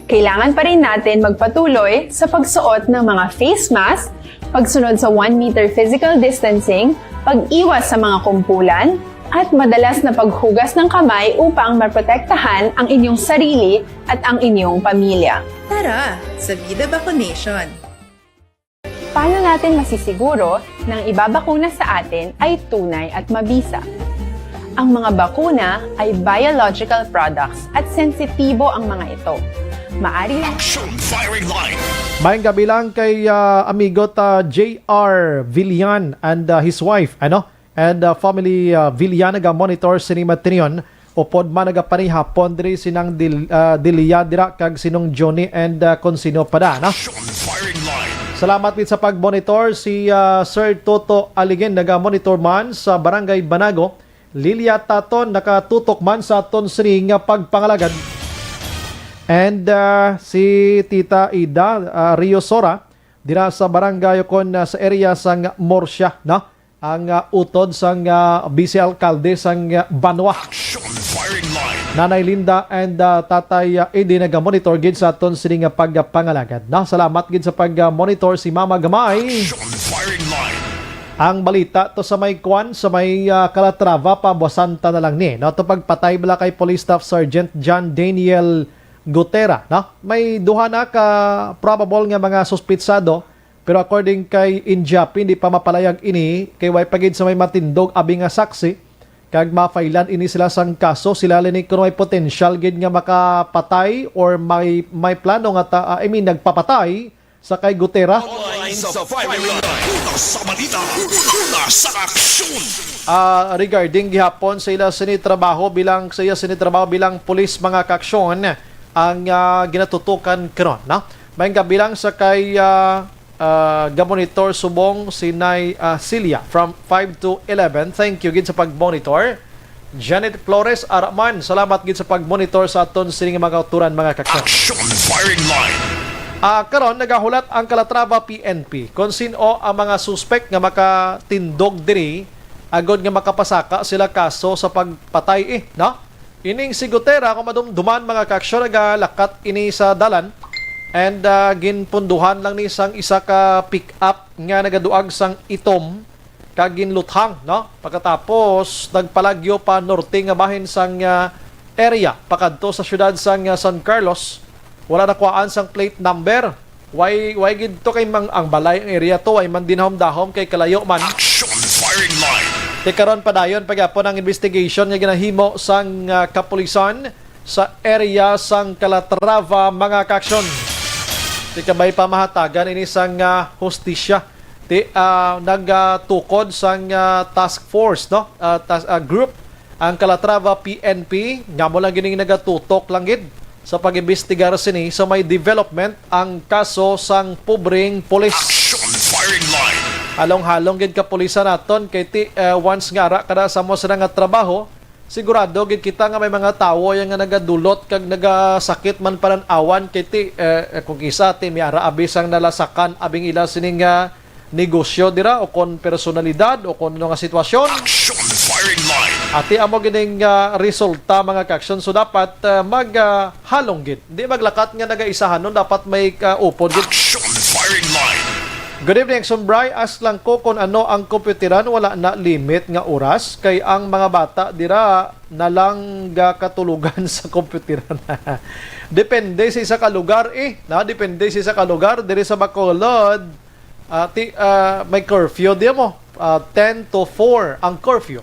Kailangan pa rin natin magpatuloy sa pagsuot ng mga face mask, pagsunod sa one meter physical distancing, pag-iwas sa mga kumpulan, at madalas na paghugas ng kamay upang maprotektahan ang inyong sarili at ang inyong pamilya. Tara, sa Vida Vaccination! Paano natin masisiguro na ang ibabakuna sa atin ay tunay at mabisa? Ang mga bakuna ay biological products at sensitibo ang mga ito. Maari lang Action Firing Line. Maayong gabi lang kay, ah, amigo ta J R Villan and, ah, his wife, ano? And, ah, family, ah, Villan, naga-monitor sini matinyon. Upod man nagapanihapon diri sinang Dil-, ah, Dilia dira kag sinong Johnny and, ah, kung sino pa da, no? Action Firing Line. Salamat gid sa pag-monitor si, ah, Sir Toto Aligen, naga-monitor man sa Barangay Banago. Lilia Taton nakatutok man sa aton sini nga pagpangalagad. And, ah, si Tita Ida, ah, Rio Sora, dira sa barangay o kon, ah, sa area sang Morsia, no? Ang, ah, utod sang, ah, vice alkalde sang, ah, banwa. Action Firing Line. Nanay Linda and, ah, Tatay, ah, Eddie nagamonitor gid sa aton sini nga pagpangalagad, no? Salamat gid sa pag-monitor si Mama Gamay. Action Firing Line. Ang balita to sa may kwan, sa may, ah, Calatrava, pabuasan ta na lang ni, no? To pagpatay bala kay Police Staff Sergeant John Daniel Gutera, no? May duha na ka probable nga mga suspitsado, pero according kay Injapi, hindi pa mapalayag ini kay way pa gid sa may matindog abi nga saksi, kag mafailan ini sila sang kaso. Sila lini kuno may potensyal gid nga makapatay or may, may plano nga ta-, ah, I mean, nagpapatay sa kay Gutera. Online sa Firing Line. Una sa balita, una sa aksyon. Ah, regarding gihapon sa ila sini trabaho bilang, sa iya sini trabaho bilang pulis, mga kaaksyon, ang, ah, ginatutukan karon, no? May nga bilang sa kay, ah, ah, gamonitor subong si Nay, ah, Celia from five to eleven. Thank you gid sa pag-monitor. Janet Flores, ara man, salamat gid sa pag-monitor sa aton sining mga kauturan, mga kaaksyon. Action Firing Line. Ah, karon nagahulat ang Calatrava P N P kung sin-o ang mga suspek nga makatindog diri agod nga makapasaka sila kaso sa pagpatay, eh, no? Ining si Gutera, kung madumduman, mga kaaksyon, nagalakat ini sa dalan and, ah, ginpunduhan lang ni sang isa ka pick-up nga nagaduag sang itom kag ginluthang, no? Pagkatapos, nagpalagyo pa norte nga bahin sang, ah, area, pakadto sa siyudad sang, ah, San Carlos. Wala nakuhaan sang plate number. Way, way gid to kay mang, ang balay, ang area to, way man dinahom-dahom kay kalayo man. Action Firing Line. Ti karon padayon pa gyapon ang investigation nga ginahimo sang, ah, kapulisan sa area sang Calatrava, mga kaaksyon. Ti kabay pa mahatagan ini sang, ah, hustisya. Ti, ah, nagatukod sang, ah, task force, no? Ah, tas-, ah, group ang Calatrava P N P, nga mo lang gining nagatutok lang gid sa pag-imbestigar sini sa may development ang kaso sang pobreng pulis. Action Firing Line. Halong-halong gid kapulisan naton kay ti, ah, once nga ara kada sa mo sila nga trabaho, sigurado gid kita nga may mga tawo yan nga nagadulot kag nagasakit man panan-awan kay ti, eh, eh, kung kisa ti may ara abi sang nalasakan abing ila sining, ah, negosyo dira o kon personalidad o kon ano nga sitwasyon. Action Firing Line. Ati amo gining, ah, resulta, mga kaaksyon. So dapat, ah, mag, ah, halong gid. Di maglakat nga nagaisahanon, dapat may, ah, upod gid. Action Firing Line. Good evening, Sumbray. Ask lang ko kung ano ang kompyuteran, wala na limit nga oras, kay ang mga bata dira na lang gakatulogan sa kompyuteran. Depende sa isa ka lugar, eh. Na, depende sa isa ka lugar. Diri sa Bacolod, ah, ti-, ah, may curfew di mo. Ah, ten to four ang curfew.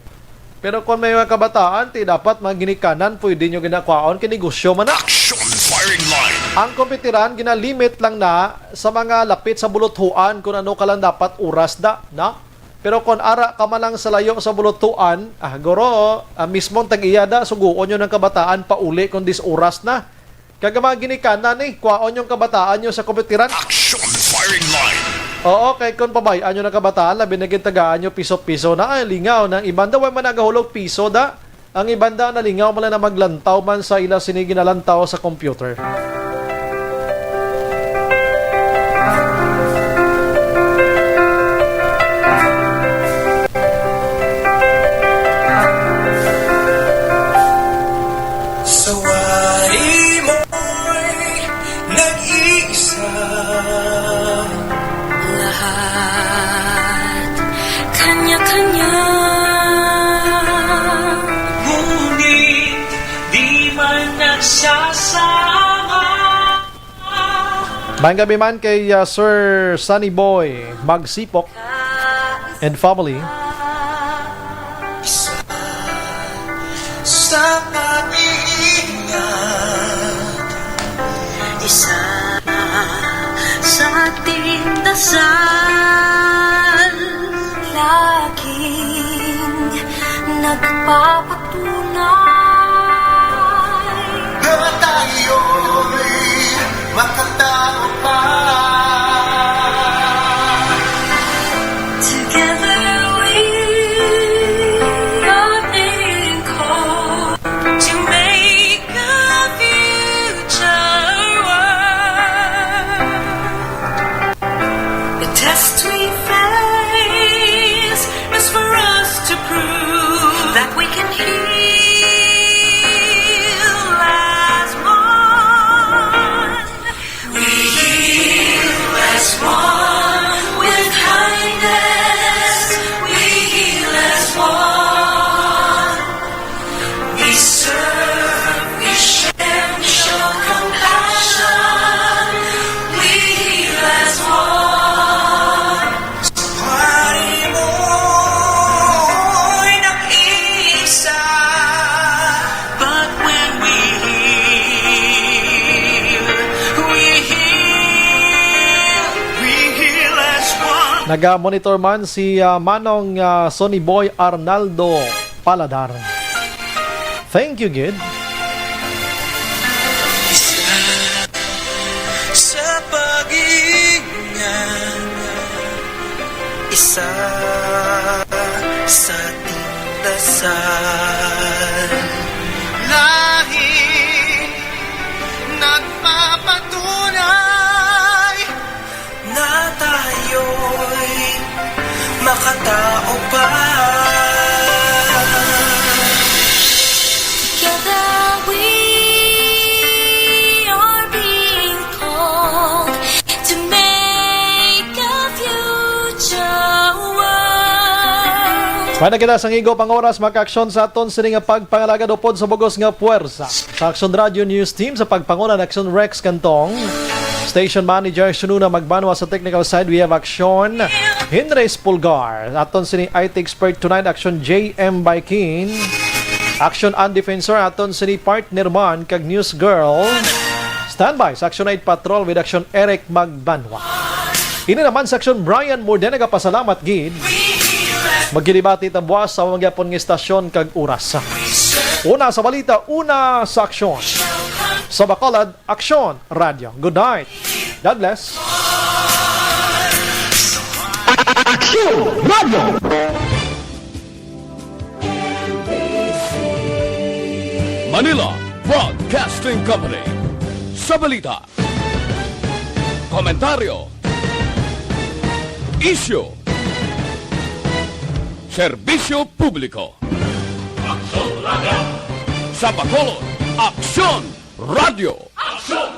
Pero kung may mga kabataan, ti dapat mga ginikanan, pwede nyo ginakwaon, kinegosyo man na. Action Firing Line. Ang kompyuteran, ginalimit lang na sa mga lapit sa buluthuan kung ano ka lang dapat oras da, na? Pero kung ara ka man lang sa layo sa buluthuan, ah, guro, ah, mismong tag-iya da, suguon nyo ng kabataan, pauli kung dis oras na. Kag ang mga ginikanan, eh, kwaon yung kabataan nyo sa kompyuteran. Action Firing Line. Oo, kay kung pabayaan nyo ng kabataan, labi na gintagaan nyo piso-piso na, ay, lingaw na. Ang iban daw, way man nagahulog piso da. Ang iban da, nalingaw man lang na maglantaw man sa ila sini ginalantaw sa computer. Maayong gabi man kay, ah, Sir Sunny Boy Magsipok and family. Sa pag-iingat, isa sa ating dasal, laging nagpapatunay na tayo'y makatao pa. Together we are being called to make a future world. The test we face is for us to prove that we can heal as one. We heal as one with kindness. We heal as one. We serve, we share, we show compassion. We heal as one. Sa pari mo'y nag-iisa. But when we heal, we heal, we heal as one. Naga-monitor man si, ah, Manong, ah, Sonny Boy Arnaldo Paladar. Thank you, gid. Isa sa pag-iingat, isa sa ating dasal. Lahi nagpapatunay na tayo'y makatao pa. Together we are being called to make a future world. May na kita sang higop ang oras, makaaksyon sa aton sini nga pagpangalagad upod sa bugos nga puwersa. Sa Aksyon Radio News Team, sa pagpanguna ni Aksyon Rex Cantong, Station Manager Sununa Magbanwa, sa technical side, we have Aksyon Henry Pulgar. Aton sini I T expert tonight, Aksyon J M Baikin. Aksyon ang defensor, aton sini partner man kag news girl. Standby sa Aksyon Night Patrol with Aksyon Eric Magbanwa. Ini naman sa Aksyon Brian Morde, nagapasalamat gid. Magkilibati ta buwas sa mga gyapon nga istasyon kag oras. Una sa balita, una sa aksyon. Sa Bacolod, Aksyon Radio. Good night. God bless. Aksyon Radio. Manila Broadcasting Company. Sa balita, komentaryo, isyu, serbisyo publiko. Aksyon Radio. Sa Bacolod, Aksyon Radio. Aksyon